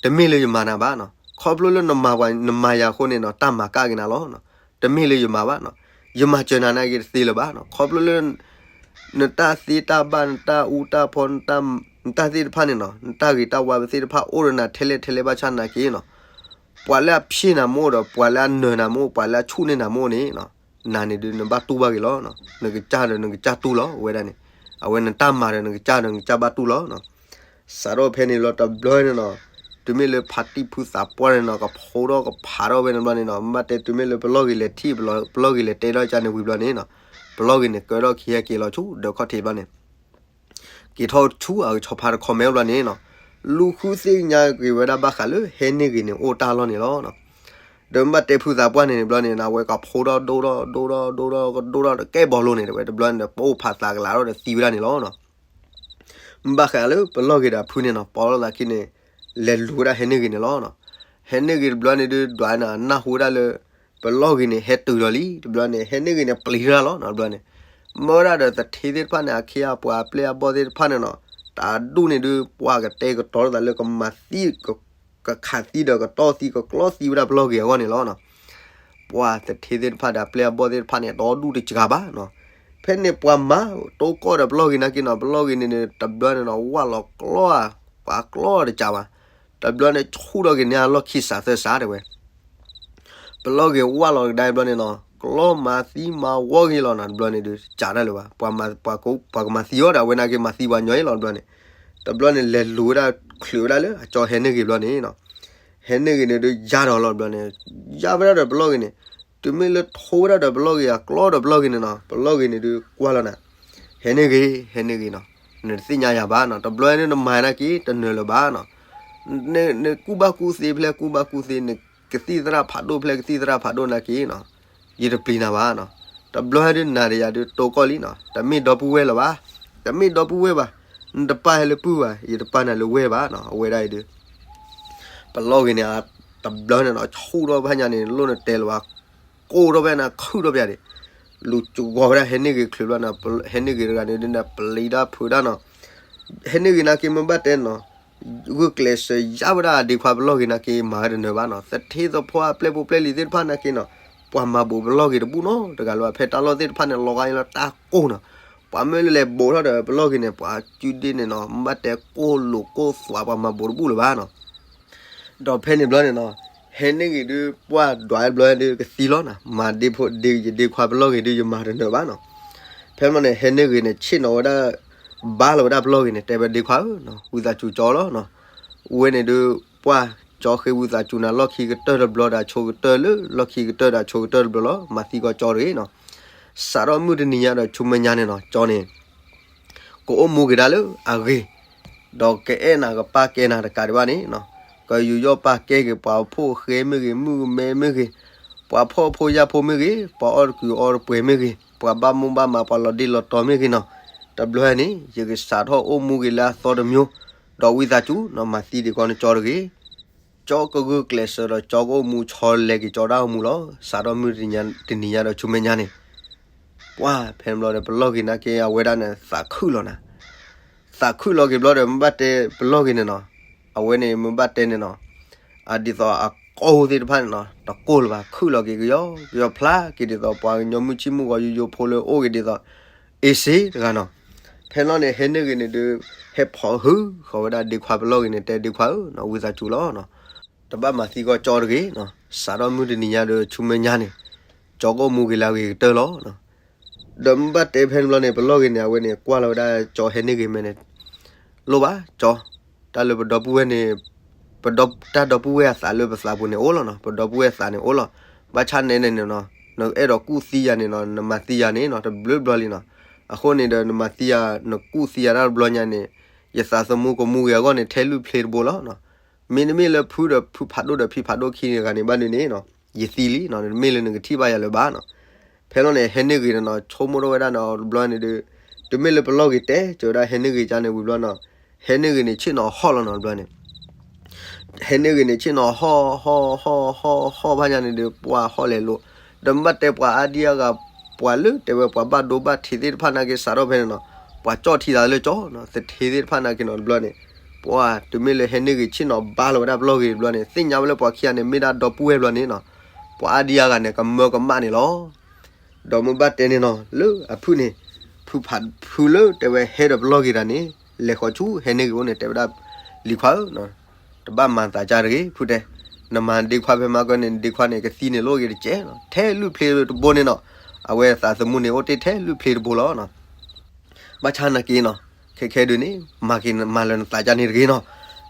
တမ့ၢ်လၢယမၤနၤဘၣ်နီၤ. ခီဖျိလၢနမၤပှၤ နမၤယၤအဃိန့ၣ်နီၤ, တၢ်မၤကၣ်က့ၤနၤလီၤနီၤ. တမ့ၢ်လၢယမၤဘၣ်နီၤ. ယမၤစၢၤနၤနာ်က့တသ့လၢၤဘၣ်နီၤ. ခီဖျိလၢ နတၢ်သ့တၢ်ဘၣ် နတၢ်အူတၢ်ဖီ နတၢ်သ့ၣ်တဖၣ်န့ၣ်နီၤ, နတၢ်ဂ့ၤတၢ်ဝါသ့ၣ်တဖၣ်အိၣ်ဒီးနၤထဲလဲၣ်ထဲလဲၣ်ဘၣ်ဆၣ်နာ်က့နီၤ, ပှၤလၢအဖျ့နၤမ့ၢ်အိၣ်ဒီး ပှၤလၢအနၢၤနၤမ့ၢ်အိၣ် ပှၤလၢအဆူၣ်န့ၢ်နၤမ့ၢ်အိၣ်န့ၣ်နီၤ, နၤန့ၣ်ဒုးနဘၣ်တူၢ်ဘၣ်က့ၤလီၤ. နကစၢ်ဒီးနကစၢ်တူၢ်လီၤ အဝဲဒၣ်န့ၣ်, အဝဲနတၢ်မၤဒီးနကစၢ်ဒီးနကစၢ်ဘၣ်တူၢ်လီၤ. စးထီၣ်ဖဲန့ၣ်လီၤတဘျီန့ၣ်နီၤ, တုၤမ့ၢ်လၢဖါတံၢ်ဖုသးပှၢ်န့ၣ်နီၤ ကဖိထီၣ်ကဖးထီၣ်ဝဲန့ၣ်ဘျီန့ၣ်နီၤ, မ့ၢ်ဘၣ်တဲတုၤမ့ၢ်လၢပလီၢ်ဂ့ၤလဲၤထံၣ် ပလီၢ်ဂ့ၤလဲၤတဲထီၣ်ကန့ၣ်ဝံၤဘျီန့ၣ်နီၤ, ပလီၢ်ဂ့ၤန့ၣ် ကၢထီၣ်ခံဟဲက့ၤလီၤဆူဒၢးခီၣ်ထံးဘျီန့ၣ် က့ၤထီၣ်ဆူအကဆီဖါတခီမဲအိၣ်ဘျီန့ၣ်နီၤ, လူၤဃုသ့ၣ်ညါက့ၤဝဲဒၣ်ဘၣ်ဃးလၢဟဲန့ၢ်ဂ့ၤန့ၣ်အိၣ်တၢ်လီၢ်န့ၣ်လီၤ. ဒီးမ့ၢ်ဘၣ်တဲဖုသးပှၢ်န့ၣ်ဘျီန့ၣ်နီၤ, အဝဲကဖိထီၣ်ဒိၣ်ထီၣ်ဒိၣ်ထီၣ်ဒိၣ်ထီၣ်ဒိၣ်ထီၣ်တကဲဘီလိၤန့ၣ် တဝဲတဘျီန့ၣ်ဒီး ပအိၣ်ဖးသးကလးထီၣ်ဒီးသံဝဲဒၣ်န့ၣ်လီၤ. ဘၣ်ဃးလၢပလီၢ်ဂ့ၤဒီးဖုန့ၣ်နီၤ, ပိာ်လီၤသးခံန့ၣ် လဲၤလူၤဝဲဒၣ်ဟဲန့ၢ်ဂ့ၤန့ၣ်လီၤ. ဟဲန့ၢ်ဂ့ၤတဘျီန့ၣ်ဒုး ဒွးနၤနၢ်ဟူဝဲဒၣ်လၢ ပလီၢ်ဂ့ၤန့ၣ် ဟဲတုၤလီၤလံ တဘျီန့ၣ် ဟဲန့ၢ်ဂ့ၤန့ၣ် ပျံၤတၢ်လီၤနီၤ တဘျီန့ၣ်, မ့ၢ်ဝဲဒၣ်ဒီးသထ့သ့ၣ်တဖၣ်န့ၣ် အခ့အပှၤအပျဲၢ်အဘီၣ်သ့ၣ်တဖၣ်န့ၣ်နီၤ, တၢ်ဒူၣ်န့ၣ်ဒုး ပှၤကတဲာ်ကတီၤလိာ်သးလၢကမၤသံ ကခးသံဒီးကတီၢ်သံကကျီသံဝဲဒၣ်ပလီၢ်ဂ့ၤအဂီၢ်န့ၣ်လီၤ. ပှၤသထ့သ့ၣ်တဖၣ်ဒီးအပျဲၢ်အဘီၣ်သ့ၣ်တဖၣ်န့ၣ် တဒူၣ်တစှၤဘၣ်နီၤ. ဖဲန့ၣ်ပှၤမၤတိကီၢ်ဒီးပလီၢ်ဂ့ၤနာ်က့နီၤ, ပလီၢ်ဂ့ၤန့ၣ် တဘျီန့ၣ်နီၤ ဝၢ်လီၤကျီ ပှၤကျီတစှၤဘၣ်. တဘျီန့ၣ်ဆူၣ်ထီၣ်က့ၤန့ၢ်အလီၢ်ခံစးသၢစးတဲဝဲ ပလီၢ်ဂ့ၤဝၢ်လီၤကဒါတဘျီန့ၣ်နီၤ, ကျီမၤသံမၤဝီဂ့ၤလီၤနီၤ, တဘျီန့ၣ်ဒုး စးတၢ်လၢၤဘၣ်, ပှၤကမၤသံအီၤဒီး အဝဲနာ်က့မၤသံပှၤညီအံၤလီၤ တဘျီန့ၣ်, တဘျီန့ၣ်လဲၤလူၤဝဲဒၣ်ချုးဝဲဒၣ်လၢအကၠီဟဲန့ၢ်ဂ့ၤဘျီန့ၣ်နီၤ, ဟဲန့ၢ်ဂ့ၤန့ၣ်ဒုးယါထီၣ်လီၤ တဘျီန့ၣ်, ယါဝဲဒၣ်ဒီးပလီၢ်ဂ့ၤန့ၣ်, တုၤမ့ၢ်လၢထိဝဲဒၣ်ဒီးပလီၢ်ဂ့ၤအကျီဒီးပလီၢ်ဂ့ၤန့ၣ်နီၤ, ပလီၢ်ဂ့ၤန့ၣ်ဒုးကွၢ်လီၤနၤ, ဟဲန့ၢ်ဂ့ၤ ဟဲန့ၢ်ဂ့ၤနီၤ, နတသ့ၣ်ညါယၤဘၣ်နီၤ, တဘျီန့ၣ်နမၤနာ်က့ တနၢၤလၢၤဘၣ်နီၤ, နကူၣ်ဘၣ်ကူၣ်သ့ဖဲကူၣ်ဘၣ်ကူၣ်သ့ နကသံၣ်သရၣ်ဖးဒိၣ်ဖဲကသံၣ်သရၣ်ဖးဒိၣ်နာ်က့နီၤ, ယတပျံၤနၤဘၣ်နီၤ, တဘျီဟဲဒုးနၤဒီးယၤဒုးတိကီၢ်လံနီၤ, တမ့ၢ်ဒီပုၢ်ဝဲၢ်လၢၤဘၣ်, တမ့ၢ်ဒီပုၢ်ဝဲၢ်ဘၣ်, နတပာ်ဟဲလၢပုၢ်ဘၣ်, ယတပာ်နၤလၢဝဲၢ်ဘၣ်နီၤ, အဝဲဒၣ်အံၤဒုး ပလီၢ်ဂ့ၤန့ၣ် တဘျီန့ၣ်နီၤ, ဆူၣ်ထီၣ်ဘၣ်ညါန့ၣ် လိၣ်နတဲလၢၤဘၣ်, ကိၢ်ထီၣ်ဖဲန့ၣ် ခုၣ်ထီၣ်ဖဲန့ၣ်, လူၤစူၤဂီၤဝဲဒၣ်ဟဲန့ၢ်ဂ့ၤချုးဘျီန့ၣ်, ဟဲန့ၢ်ဂ့ၤတဂၤန့ၣ်ဒုးန့ၣ် ပျံၤတၢ်ဖုးတၢ်နီၤ, ဟဲန့ၢ်ဂ့ၤနာ်က့မ့ၢ်ဘၣ်တဲနီၤ, ဂုာ်ကျဲးစၢးယါဝဲဒၣ်အဒ့ခွါပလီၢ်ဂ့ၤနာ်က့ မၤဝဲတနၢၤဘၣ်နီၤ, သထ့သဖှီအပျဲၢ်ဖိပျဲၢ်လံၤသ့ၣ်တဖၣ်နာ်က့နီၤ, ပှၤမၤဘူးပလီၢ်ဂ့ၤတဘူၣ်နီတဂၤလၢၤဘၣ်, ဖဲတၢ်လီၢ်သ့ၣ်တဖၣ်န့ၣ် လီၤဂာ်လၢတၢ်ကိၢ်နီၤ, ပှၤမ့ၢ်လဲၤဘူးထီၣ်ဒီးပလီၢ်ဂ့ၤန့ၣ် ပှၤစုဒ့န့ၣ်နီၤ, မ့ၢ်ဘၣ်တဲကိၢ်လိာ်ကိၢ်သွး ပှၤမၤဘူးတဘူၣ်လၢၤဘၣ်နီၤ. ဒီးဖဲန့ၣ်ဘျီန့ၣ်နီၤ, ဟဲန့ၢ်ဂ့ၤဒုး ပှၤဒွးဘျီဒုးကသံလီၤနီၤ, မၤဒ့ဖိဒ့ ယဒ့ခွါပလီၢ်ဂ့ၤဒုး ယမၤတနၢၤဘၣ်နီၤ. ဖဲမ့ၢ်န့ၣ် ဟဲန့ၢ်ဂ့ၤန့ၣ် ဆ့ၣ်နီၤဝဲဒၣ်, ဘါလီၤဝဲဒၣ်ပလီၢ်ဂ့ၤန့ၣ် တဲဝဲဒ့ခွါဧၢ, ဝံသးစူၤကၠီလီၤနီၤ, ဝဲန့ၣ်ဒုး ပှၤကၠီဃ့ဝံသးစူၤနၤ လီၢ်ခံကတၢၢ်တဘျီဒီးဆိကတၢၢ်လၢ လီၢ်ခံကတၢၢ်ဒီးဆိကတၢၢ်တဘျီလီၤ, မၤသံကီးကၠီတဂ့ၤနီၤ. စးထီၣ်မုၢ်တနံၤညါဒီးဆူမဲာ်ညါန့ၣ်နီၤ, ကၠီန့ၣ် ကအိၣ်မူက့ၤဒၣ်လၢအဂ့ၤ, ဒီးကအဲၣ်နၤကပာ်ကဲနၤတကးဒံးဘၣ်န့ၣ်နီၤ, ကယူးယီၣ်ပာ်ကဲက့ၤ ပှၤဖှီၣ်ဃဲမ့ၢ်ဂ့ၤ မုၣ်ကမဲမ့ၢ်ဂ့ၤ, ပှၤဖှီၣ်ဖိယာ်ဖိမ့ၢ်ဂ့ၤ, ပှၤအီၣ်တကုာ်အီတပှဲၤမ့ၢ်ဂ့ၤ, ပှၤဘၣ်မိၢ်ဘၣ်မး ပှၤလီၤဒ့လီၤတီၤမ့ၢ်ဂ့ၤနီၤ, တဘျီန့ၣ် ယကစးထီၣ်အိၣ်မူက့ၤလၢအသီတမျိုး, ဒီးဝံသးစူၤနီၤ မၤသံဒံးကီးန့ၣ်ကၠီတဂ့ၤ. ကၠီကဂုာ်ကျဲးစၢးဒီး ကၠီကအိၣ်မူဆီလဲၤက့ၤကၠီတၢ်အိၣ်မူလီၤ. စးထီၣ်မုၢ်တနံၤညါဒီးဆူမဲာ်ညါန့ၣ်, ပှၤဖဲန့ၣ်ဘျီဒီး ပလီၢ်ဂ့ၤနာ်က့ အဝဲဒၣ်န့ၣ် သးခုၣ်လီၤနၤ, သးခုၣ်လီၤက့ၤဘျီဒီး မ့ၢ်ဘၣ်တဲပလီၢ်ဂ့ၤန့ၣ်နီၤ, အဝဲန့ၣ်မ့ၢ်ဘၣ်တဲန့ၣ်နီၤ, အဒ်သိးအကိၢ်သ့ၣ်တဖၣ်န့ၣ်နီၤ တကိၢ်လၢၤဘၣ် ခုၣ်လီၤက့ၤကယီကယီဖျါက့ၤဒ်သိး ပှၤကညီမုၢ်ဆ့ၣ်မုၢ်ဂီၤယိယိဖိလၢအိၣ်က့ၤဒ်သိး အ့စ့တဂၤနီၤ. ဖဲန့ၣ်ဘျီန့ၣ် ဟဲန့ၢ်ဂ့ၤန့ၣ်ဒုး ဟဲဖီၣ်ဟုဃီၤဝဲဒၣ်ဒ့ခွါပလီၢ်ဂ့ၤန့ၣ် တဲဒ့ခွါဧၢနီၤ ဝံသးစူၤလီၤနီၤ, တဘၣ်မၤသံကီးကၠီတဂ့ၤနီၤ. စးထီၣ်မုၢ်တနံၤညါဒီးဆူမဲာ်ညါန့ၣ် ကၠီကအိၣ်မူက့ၤလၢအဂ့ၤကတၢၢ်လီၤ. ဒီးမ့ၢ်ဘၣ်တဲဖဲန့ၣ်ဘျီန့ၣ် ပလီၢ်ဂ့ၤန့ၣ် အဝဲန့ၣ် ကွၢ်လီၤဝဲဒၣ်ကၠီဟဲန့ၢ်ဂ့ၤမဲာ်န့ၣ် လိၣ်ဘၣ်ကၠီ, တၢ်လၢပဒီပုၢ်ဝဲၢ်န့ၣ်, ပဒီ, တၢ်ဒီပုၢ်ဝဲၢ်အသးလၢပသးပူၤန့ၣ်အိၣ်လီၤနီၤ, ပဒီပုၢ်ဝဲၢ်အသးန့ၣ်အိၣ်လီၤ. ဘၣ်ဆၣ်နဲန့ၣ်နီၤ, နအဲၣ်ဒိးကူၣ်သံယၤန့ၣ်နီၤ နမၤသံယၤန့ၣ်နီၤ တဘျုးဘျီလံနီၤ. အဃိန့ၣ်ဒီး နမၤသံယၤ နကူၣ်သံယၤတၢ်တဘျီညါန့ၣ်, ယသးသမူကမူဂ့ၤအဂီၢ်န့ၣ် ထဲလွံၢ်ဖျ့တဘိလီၤနီၤ. မ့တမ့ၢ်လၢဖုဒီးဖုဖးဒိၣ်ဒီးဖံဖးဒိၣ်ခံဂၤန့ၣ်ဘၣ်န့ၣ်နီၤ, ယသံလံနီၤ, တမ့ၢ်လၢနကထံၣ်ဘၣ်ယၤလၢၤဘၣ်နီၤ. ဖဲလီၤန့ၣ် ဟဲန့ၢ်ဂ့ၤန့ၣ်နီၤ ဆိကမိၣ်ထီၣ်ဝဲဒၣ်နီၤ တဘျီန့ၣ်ဒီး, တမ့ၢ်လၢပလီၢ်ဂ့ၤတဲကၠီဝဲဒၣ်ဟဲန့ၢ်ဂ့ၤကၠါန့ၣ်ဝံၤဘျီနီၤ, ဟဲန့ၢ်ဂ့ၤန့ၣ် ဆ့ၣ်နီၤဟီၣ်လီၤနီၤ တဘျီန့ၣ် ဟဲန့ၢ်ဂ့ၤန့ၣ် ဆ့ၣ်နီၤဟီၣ်ဟီၣ်ဟီၣ်ဟီၣ်ဟီၣ်ဘၣ်ညါန့ၣ်ဒီး ပှၤဟီၣ်လဲၤလိာ်, ဒီးမ့ၢ်ဘၣ်တဲပှၤအါဒံအါဂၤ, ပှၤလၢတဲဝဲပှၤဘၣ်ဒိဘၣ်ထံးသ့ၣ်တဖၣ်နာ်က့ စးထီၣ်ဖဲန့ၣ်နီၤ, ပှၤကၠီၣ်ထံသးလၢကၠီနီၤ သထ့သ့ၣ်တဖၣ်နာ်က့နီၤ တဘျီန့ၣ်, ပှၤတမ့ၢ်လၢဟဲန့ၢ်ဂ့ၤဆ့ၣ်နီၤဘါလီၤဝဲဒၣ်ပလီၢ်ဂ့ၤတဘျီန့ၣ် သ့ၣ်ညါဝဲလၢပှၤခံဂၤန့ၣ် မ့ၢ်ဒၣ်ဒီပုၢ်ဝဲၢ်ဘျီန့ၣ်နီၤ, ပှၤအါဒံအါဂၤန့ၣ် ကမၢကမၣ်န့ၣ်လီၤ. ဒီးမ့ၢ်ဘၣ်တဲန့ၣ်နီၤ လၢအဖုၣ်န့ၣ်, ဖုဖး, ဖုလၢတဲဝဲဟဲဒီးပလီၢ်ဂ့ၤတၢ်န့ၣ်, လဲၤဃီၤဆူဟဲန့ၢ်ဂ့ၤအိၣ်န့ၣ် တဲဝဲဒၣ်, လံၤခွါဧၢ, တဘၣ်မၤသးကၢ်တဂ့ၤ ဖုတဲ, နမၤဒ့ခွါဖဲမၤကၢန့ၣ် ဒ့ခွါန့ၣ် ကသံန့ၣ်လိၣ်ဂ့ၤတကဲးနီၤ, ထဲလွံၢ်ဖျ့တဘိန့ၣ်နီၤ, အဝဲသးသမူန့ၣ် အိၣ်တ့ၢ်ထဲလွံၢ်ဖျ့တဘိလီၤနီၤ. ဘၣ်ဆၣ်နာ်က့နီၤ, ခဲခဲဒုးန့ၣ် မၤက့ၤမၤလၢနသးကၢ်န့ၣ်တဂ့ၤနီၤ.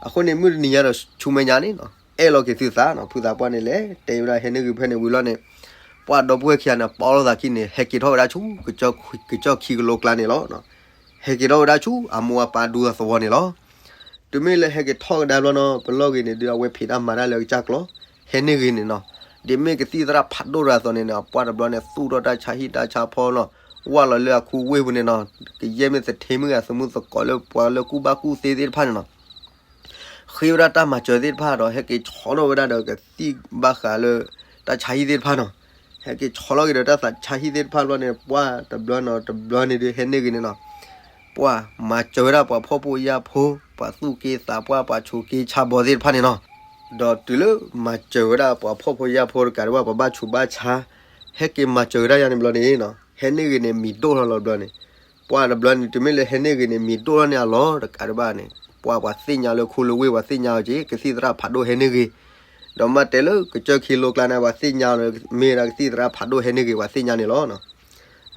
အဃိန့ၣ် မုၢ်တနံၤညါဒီးဆူမဲာ်ညါန့ၣ်နီၤ, အဲၣ်လီၤက့ၤသုသးနီၤ, ဖုသးပှၢ်န့ၣ်လဲၤတဲဝဲဒၣ်ဟဲန့ၢ်ဂ့ၤဖဲန့ၣ်ဝံၤလီၤန့ၣ်, ပှၤဒီပုၢ်ဝဲၢ်ခံဂၤန့ၣ် ပီၣ်လိာ်သးခံန့ၣ် ဟဲက့ၤထီၣ်ဝဲဒၣ်ဆူ ကစၢၢ်ခံကလိကျါန့ၣ်လီၤ. ဟဲက့ၤထီၣ်ဝဲဒၣ်ဆူအမိၢ်အပၢ်ဒူအသဝီန့ၣ်လီၤ. တုၤမ့ၢ်လၢဟဲက့ၤထီၣ်ကဒါဘျီနီၤ, ပလီၢ်ဂ့ၤန့ၣ်ဒုး အဝဲဖံးတၢ်မၤတၢ်လၢကစၢ်ကျီ, ဟဲန့ၢ်ဂ့ၤန့ၣ်နီၤ, ဒ်မ့ၢ်ကသံၣ်သရၣ်ဖးဒိၣ်တဂၤအသိးန့ၣ်နီၤ, ပှၢ်တဘျီန့ၣ် သူၣ်ထီၣ်တၢ်ဆါဟံၣ်တၢ်ဆါဖီနီၤ, ဝၢ်လီၤလၢအခူဝ့ၢ်ပူၤန့ၣ်နီၤ, ကယဲၢ်မ့ၢ်သထ့မ့ၢ်ဂ့ၤ သမူသကိးလၢပှၤလၢကူၣ်ဘၣ်ကူၣ်သ့သ့ၣ်တဖၣ်န့ၣ်နီၤ ဃ့ဝဲဒၣ်တၢ်မၤစၢၤသ့ၣ်တဖၣ်ဒီး ဟဲက့ၤဆီထီၣ်ဝဲဒၣ်ဒီးကသံၣ်ဘၣ်ဃးလၢ တၢ်ဆါဟံၣ်သ့ၣ်တဖၣ်နီၤ. ဟဲက့ၤဆီလီၤက့ၤဒီးတၢ်သးဆါဟံၣ်သ့ၣ်တဖၣ်ဘျီန့ၣ် ပှၢ်တဘျီနီၤ, တဘျီန့ၣ်ဒုး ဟဲန့ၢ်ဂ့ၤန့ၣ်နီၤ, ပှၢ်မၤစၢၤဝဲဒၣ်ပှၤဖှီၣ်ဖိယာ်ဖိ, ပှၤသူၣ်က့သးပှၢ်, ပှၤဆူးက့ဆါဘီသ့ၣ်တဖၣ်န့ၣ်နီၤ. ဒီးတုၤလၢမၤစၢၤဝဲဒၣ်ပှၤဖှီၣ်ဖိယာ်ဖိတကးဒံးဘၣ် ပှၤဘၣ်ဆူးဘၣ်ဆါ, ဟဲက့ၤမၤစၢၤဝဲဒၣ်ယၤန့ၣ်ဘျီန့ၣ်နီၤ, ဟဲန့ၢ်ဂ့ၤန့ၣ် မံၤဒိၣ်ထီၣ်လီၤဘျီန့ၣ် ပှၢ်တဘျီန့ၣ် တုၤမ့ၢ်လၢဟဲန့ၢ်ဂ့ၤန့ၣ် မံၤဒိၣ်ထီၣ်န့ၢ်အလီၢ်တကးဒံးဘၣ်န့ၣ် ပှၢ်ပှၤသ့ၣ်ညါလၢခူလၢဝ့ၢ် ပှၤသ့ၣ်ညါအီၤက့ၤ ကသံၣ်သရၣ်ဖးဒိၣ်ဟဲန့ၢ်ဂ့ၤ, ဒီးမ့ၢ်တဲလၢကစၢၢ်ခံလိကျါန့ၣ် ပှၤသ့ၣ်ညါလၢ မ့ၢ်ဝဲဒၣ်ကသံၣ်သရၣ်ဖးဒိၣ်ဟဲန့ၢ်ဂ့ၤ ပှၤသ့ၣ်ညါန့ၣ်လီၤ.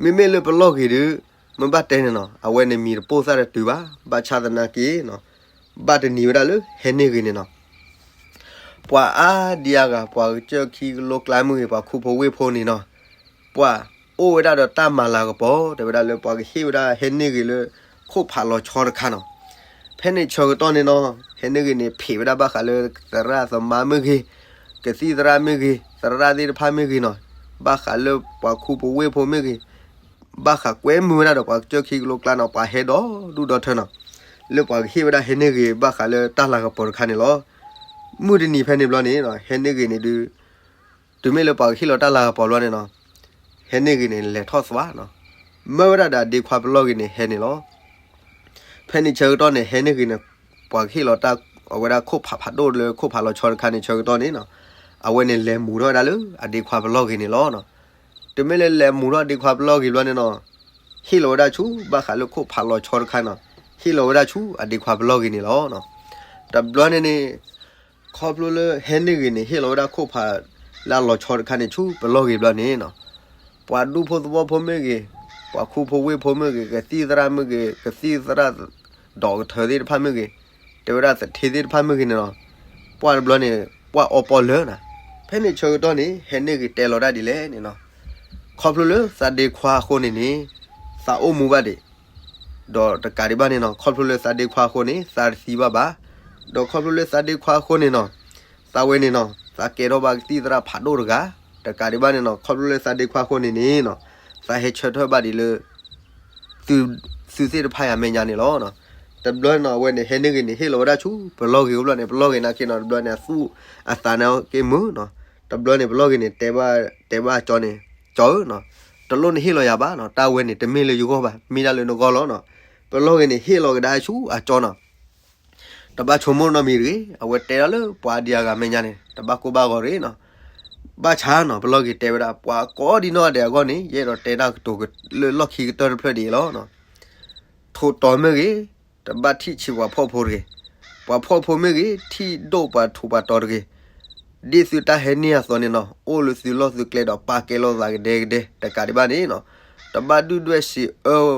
မ့မ့ၢ်လၢပလီၢ်ဂ့ၤဒုး မ့ၢ်ဘၣ်တဲန့ၣ်နီၤ အဝဲန့ၣ်မံၤတပိၢ်သၣ်တတုၤဘၣ်, ဘၣ်ဆၣ်သနာ်က့နီၤ ဘၣ်တနံၤဝဲဒၣ်လၢဟဲန့ၢ်ဂ့ၤန့ၣ်နီၤ ပှၤအါဒံအါဂၤ ပှၤကစၢၢ်ခံကလိကျါမ့ၢ်ဂ့ၤ ပှၤခူဖိဝ့ၢ်ဖိန့ၣ်နီၤ ပှၤအိၣ်ဝဲဒၣ်ဒီးတၢ်မၤလၤကပီၤ တဲဝဲဒၣ်လၢပှၤကဟ့ၣ်ဝဲဒၣ်ဟဲန့ၢ်ဂ့ၤလၢ ခိၣ်ဖးလီၤဆီတခါနီၤ. ဖဲန့ၣ်ဆၢကတီၢ်န့ၣ်နီၤ ဟဲန့ၢ်ဂ့ၤန့ၣ် ဖံးဝဲဒၣ်ဘၣ်ဃးလၢသရၣ်သမါမ့ၢ်ဂ့ၤ, ကသံၣ်သရၣ်မ့ၢ်ဂ့ၤ, သရၣ်သ့ၣ်တဖၣ်မ့ၢ်ဂ့ၤနီၤ, ဘၣ်ဃးလၢပှၤခူဖိဝ့ၢ်ဖိမ့ၢ်ဂ့ၤ, ဘၣ်ဃးကွဲမုာ်ဝဲဒၣ်ဒီးပှၤကစၢၢ်ခံကလိကျါနီၤ ပှၤဟဲဒီဒူၣ်ဒီထၢနီၤ လၢပှၤကဟ့ၣ်ဝဲဒၣ်ဟဲန့ၢ်ဂ့ၤဘၣ်ဃးလၢတၢ်လၤကပီၤတခါန့ၣ်လီၤ. မုၢ်တနံၤဖဲန့ၣ်ဘျီန့ၣ် ဟဲန့ၢ်ဂ့ၤန့ၣ်ဒုး တုၤမ့ၢ်လၢပှၤကဟ့ၣ်လီၤတၢ်လၤကပီၤဘျီန့ၣ်နီၤ, ဟဲန့ၢ်ဂ့ၤန့ၣ် လဲၤထီၣ်သွါနီၤ, မၢဝဲဒၣ်ဒီးအဒ့ခွါပလီၢ်ဂ့ၤန့ၣ်ဟဲန့ၣ်လီၤ. ဖဲန့ၣ်ဆၢကတီၢ်န့ၣ် ဟဲန့ၢ်ဂ့ၤန့ၣ် ပှၤကဟ့ၣ်လီၤတၢ် အဝဲဒၣ်ခိၣ်ဖးဖးဒိၣ်လၢခိၣ်ဖးလီၤဆီတခါန့ၣ်ဆၢကတီၢ်န့ၣ်နီၤ, အဝဲန့ၣ်လဲၤမူၤထီၣ်ဝဲဒၣ်လၢအဒ့ခွါပလီၢ်ဂ့ၤန့ၣ်လီၤ. တုၤမ့ၢ်လၢလဲၤမူၤထီၣ်ဒ့ခွါပလီၢ်ဂ့ၤဘျီန့ၣ်နီၤ, ဟ့ၣ်လီၤဝဲဒၣ်ဆူ ဘၣ်ဃးလၢခိၣ်ဖးလီၤဆီတခါနီၤ, ဟ့ၣ်လီၤဝဲဒၣ်ဆူအဒ့ခွါပလီၢ်ဂ့ၤန့ၣ်လီၤ. တဘျီန့ၣ်န့ၣ် ခီဖျိလၢဟဲန့ၢ်ဂ့ၤန့ၣ် ဟ့ၣ်လီၤဝဲဒၣ်ခိၣ်ဖးလၢအလီၤဆီတခါန့ၣ် ဆူပလီၢ်ဂ့ၤဘျီန့ၣ်နီၤ, ပှၤဒူဖိသဝီဖိမ့ၢ်ဂ့ၤ, ပှၤခူဖိဝ့ၢ်ဖိမ့ၢ်ဂ့ၤ, ကသံၣ်သရၣ်မ့ၢ်ဂ့ၤ, ကသံၣ်သရၣ်ဒီးကထၢသ့ၣ်တဖၣ်မ့ၢ်ဂ့ၤ, တဲဝဲဒၣ်သထ့သ့ၣ်တဖၣ်မ့ၢ်ဂ့ၤန့ၣ်နီၤ, ပှၢ်တဘျီန့ၣ် ပှၢ်အီပီလၢနီၤ. ဖဲန့ၣ်ဆၢကတီၢ်န့ၣ် ဟဲန့ၢ်ဂ့ၤတဲလီၤဒၣ်ဒ်လဲၣ်န့ၣ်နီၤ, ခီဖျိလၢသးဒ့ခွါအဃိန့ၣ်န့ၣ် သးအိၣ်မူဘၣ်ဒံး, ဒီးတကးဒံးဘၣ်န့ၣ်နီၤ, ခီဖျိလၢသးဒ့ခွါအဃိန့ၣ် သးတသံဘၣ်ဘၣ်, ဒီးခီဖျိလၢသးဒ့ခွါအဃိန့ၣ်နီၤ, သးဝဲန့ၣ်နီၤ သးကဲထီၣ်ဘၣ်ကသံၣ်သရၣ်ဖးဒိၣ်တဂၤ, တကးဒံးဘၣ်န့ၣ်နီၤ, ခီဖျိလၢသးဒ့ခွါအဃိန့ၣ်န့ၣ်နီၤ, သးဟဲဆၢထၢၣ်ဘၣ်ဒံးလၢ သုသ့ၣ်တဖၣ်အမဲာ်ညါန့ၣ်လီၤ. တဘျီန့ၣ်နီၤ အဝဲန့ၣ် ဟဲန့ၢ်ဂ့ၤန့ၣ် ဟ့ၣ်လီၤဝဲဒၣ်ဆူပလီၢ်ဂ့ၤအိၣ်ဘျီန့ၣ်, ပလီၢ်ဂ့ၤနာ်က့နီၤ တဘျီန့ၣ် အသူၣ်အသးန့ၣ်က့မုာ်နီၤ. တဘျီန့ၣ် ပလီၢ်ဂ့ၤန့ၣ် တဲဘၣ် တဲဘၣ်ကၠီန့ၣ်, ကၠီဧၢနီၤ, တလိၣ်နဟ့ၣ်လီၤယၤဘၣ်နီၤ, တၢ်ဝဲန့ၣ် တမ့ၢ်လၢယဂီၢ်ဘၣ်, မ့ၢ်ဒၣ်လၢနဂီၢ်လီၤနီၤ. ပလီၢ်ဂ့ၤန့ၣ် ဟ့ၣ်လီၤကဒါဆူအကၠီနီၤ. တဘၣ်ဆိကမိၣ်နီတမံၤတဂ့ၤ, အဝဲတဲဒၣ်လၢပှၤဒံးအဂၤမဲာ်ညါန့ၣ် တဘၣ်ကိၢ်ဘၣ်ဂီၤတဂ့ၤနီၤ. ဘၣ်ဆၣ်နီၤ ပလီၢ်ဂ့ၤတဲဝဲဒၣ် ပှၤကိးဒံနီၢ်ဂၤဒဲးအဂီၢ်န့ၣ် ယအဲၣ်ဒိးတဲတၢ်ကတိၤလၢလီၢ်ခံကတၢၢ်တဖျၢၣ်ဒ်အံၤလီၤ. ထိၣ်တီၤမ့ၢ်ဂ့ၤ, တဘၣ်ထံၣ်ဆံးပှၤဖှီၣ်ဖိတဂ့ၤ. ပှၤဖှီၣ်ဖိမ့ၢ်ဂ့ၤ, ထံၣ်ဒိၣ်ပှၤထိၣ်ပှၤတီၤတဂ့ၤ. ဒ်သုတၢ်ဟဲန့ၢ်အသိးန့ၣ်နီၤ, အိၣ်လၢသုလီၢ်သုကျဲဒီးပာ်ကဲလိာ်သးကဒဲကဒဲ, တကးဒံးဘၣ်န့ၣ်နီၤ, တဘၣ်ဒုၣ်ဒွဲၣ်စံးအၢ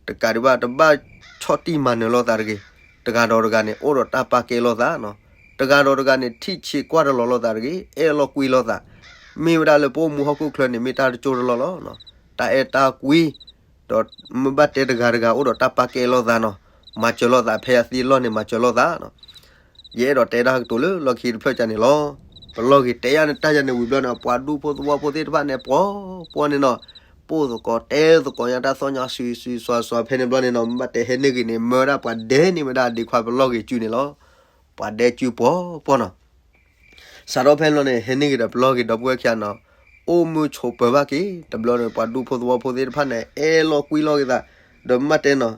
တကးဒံးဘၣ် တဘၣ်ဆီၣ်တံၢ်မၤနၢၤလိာ်သးတဂ့ၤ. တဂၤဒီးတဂၤန့ၣ် အိၣ်ဒီးတၢ်ပာ်ကဲလိာ်သးနီၤ. တဂၤဒီးတဂၤန့ၣ် ထံၣ်ဆံးကွၢ်တလီၤလိာ်သးတဂ့ၤ, အဲၣ်လိာ်ကွံလိာ်သး. မ့ၢ်ဝဲဒၣ်လၢပအိၣ်မူဟီၣ်ခိၣ်ချၢန့ၣ် မ့ၢ်တၢ်တကၠိတလီၢ်လီၤ. တၢ်အဲၣ်တၢ်ကွံ, ဒီးမ့ၢ်ဘၣ်တဲတဂၤတဂၤ အိၣ်ဒီးတၢ်ပာ်ကဲလိာ်သးနီၤ. မၤစၢၤလိာ်သး ဖဲအသံအလီၢ်န့ၣ် မၤစၢၤလိာ်သးနီၤ. ယအဲၣ်ဒိးတဲတၢ်ကတိၤလၢလီၢ်ခံတဖျၢၣ်ကန့ၣ်လီၤ. ပလီၢ်ဂ့ၤတဲယၤန့ၣ် တၢ်ယၤန့ၣ်ဝံၤဘျီန့ၣ် ပှၤဒူဖိသဝီဖိသ့ၣ်တဖၣ်န့ၣ် ပှီၤပှီၤန့ၣ်နီၤ, ပိၢ်သကိးတဲသကိးညါတၢ်သီၣ်ညါစွံစွံစွါစွါ ဖဲန့ၣ်ဘျီန့ၣ်နီၤ, မ့ၢ်ဘၣ်တဲဟဲန့ၢ်ဂ့ၤန့ၣ် မၢဝဲဒၣ်ပှၤဒဲန့ၢ်ဝဲဒၣ်ဒ့ခွါပလီၢ်ဂ့ၤစုန့ၣ်လီၤ. ပှၤဒဲစုပှီၤပှီၤနီၤ. စးထီၣ်ဖဲန့ၣ်ဘျီန့ၣ် ဟဲန့ၢ်ဂ့ၤဒီးပလီၢ်ဂ့ၤဒီပုၢ်ဝဲၢ်ခံဂၤနီၤ, အိၣ်မုာ်ဆိးပၢၤဘၣ်က့ၤ. တဘျီန့ၣ် ပှၤဒူဖိသဝီဖိသ့ၣ်တဖၣ်န့ၣ် အဲၣ်လိာ်ကွံလိာ်က့ၤသး, ဒီးမ့ၢ်ဘၣ်တဲနီၤ,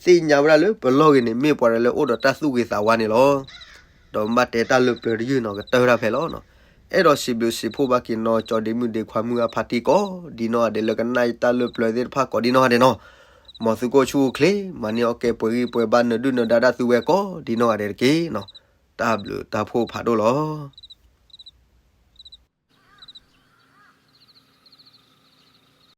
သ့ၣ်ညါဝဲဒၣ်လၢပလီၢ်ဂ့ၤန့ၣ် မ့ၢ်ပှၤတဂၤလၢအိၣ်ဒီးတၢ်သူၣ်ဂ့ၤသးဝါန့ၣ်လီၤ. ဒီးမ့ၢ်ဘၣ်တဲတၢ်လၢပျၢၤတယုၢ်နီၤ ကတၢၢ်တၢ်ဖဲလီၤနီၤ. အဲၣ်ဒိးစံးဘျုးစံးဖှိၣ်ဘၣ်က့ၤနီၤ ကၠီဒ့မုၣ်ဒ့ခွါမုၢ်အဖါတံၢ်ကိးဒ်နီၢ်ဂၤဒဲး လၢကနၣ်ယတၢ်လၢပျၢၤသ့ၣ်တဖၣ်ကိးဒ်နီၢ်ဂၤဒဲးနီၤ. မ်သုကအိၣ်ဆူၣ်အိၣ်ချ့ မၤန့ၢ်အီၣ်ကဲပှဲၤဂံၢ်ပှဲၤဘါ နဒုၣ်နဒါတၢ်သုဝဲကိးဒ်နီၢ်ဂၤဒဲးတက့ၢ်နီၤ. တၢ်ဘျုးတၢ်ဖှိၣ်ဖးဒိၣ်လီၤ.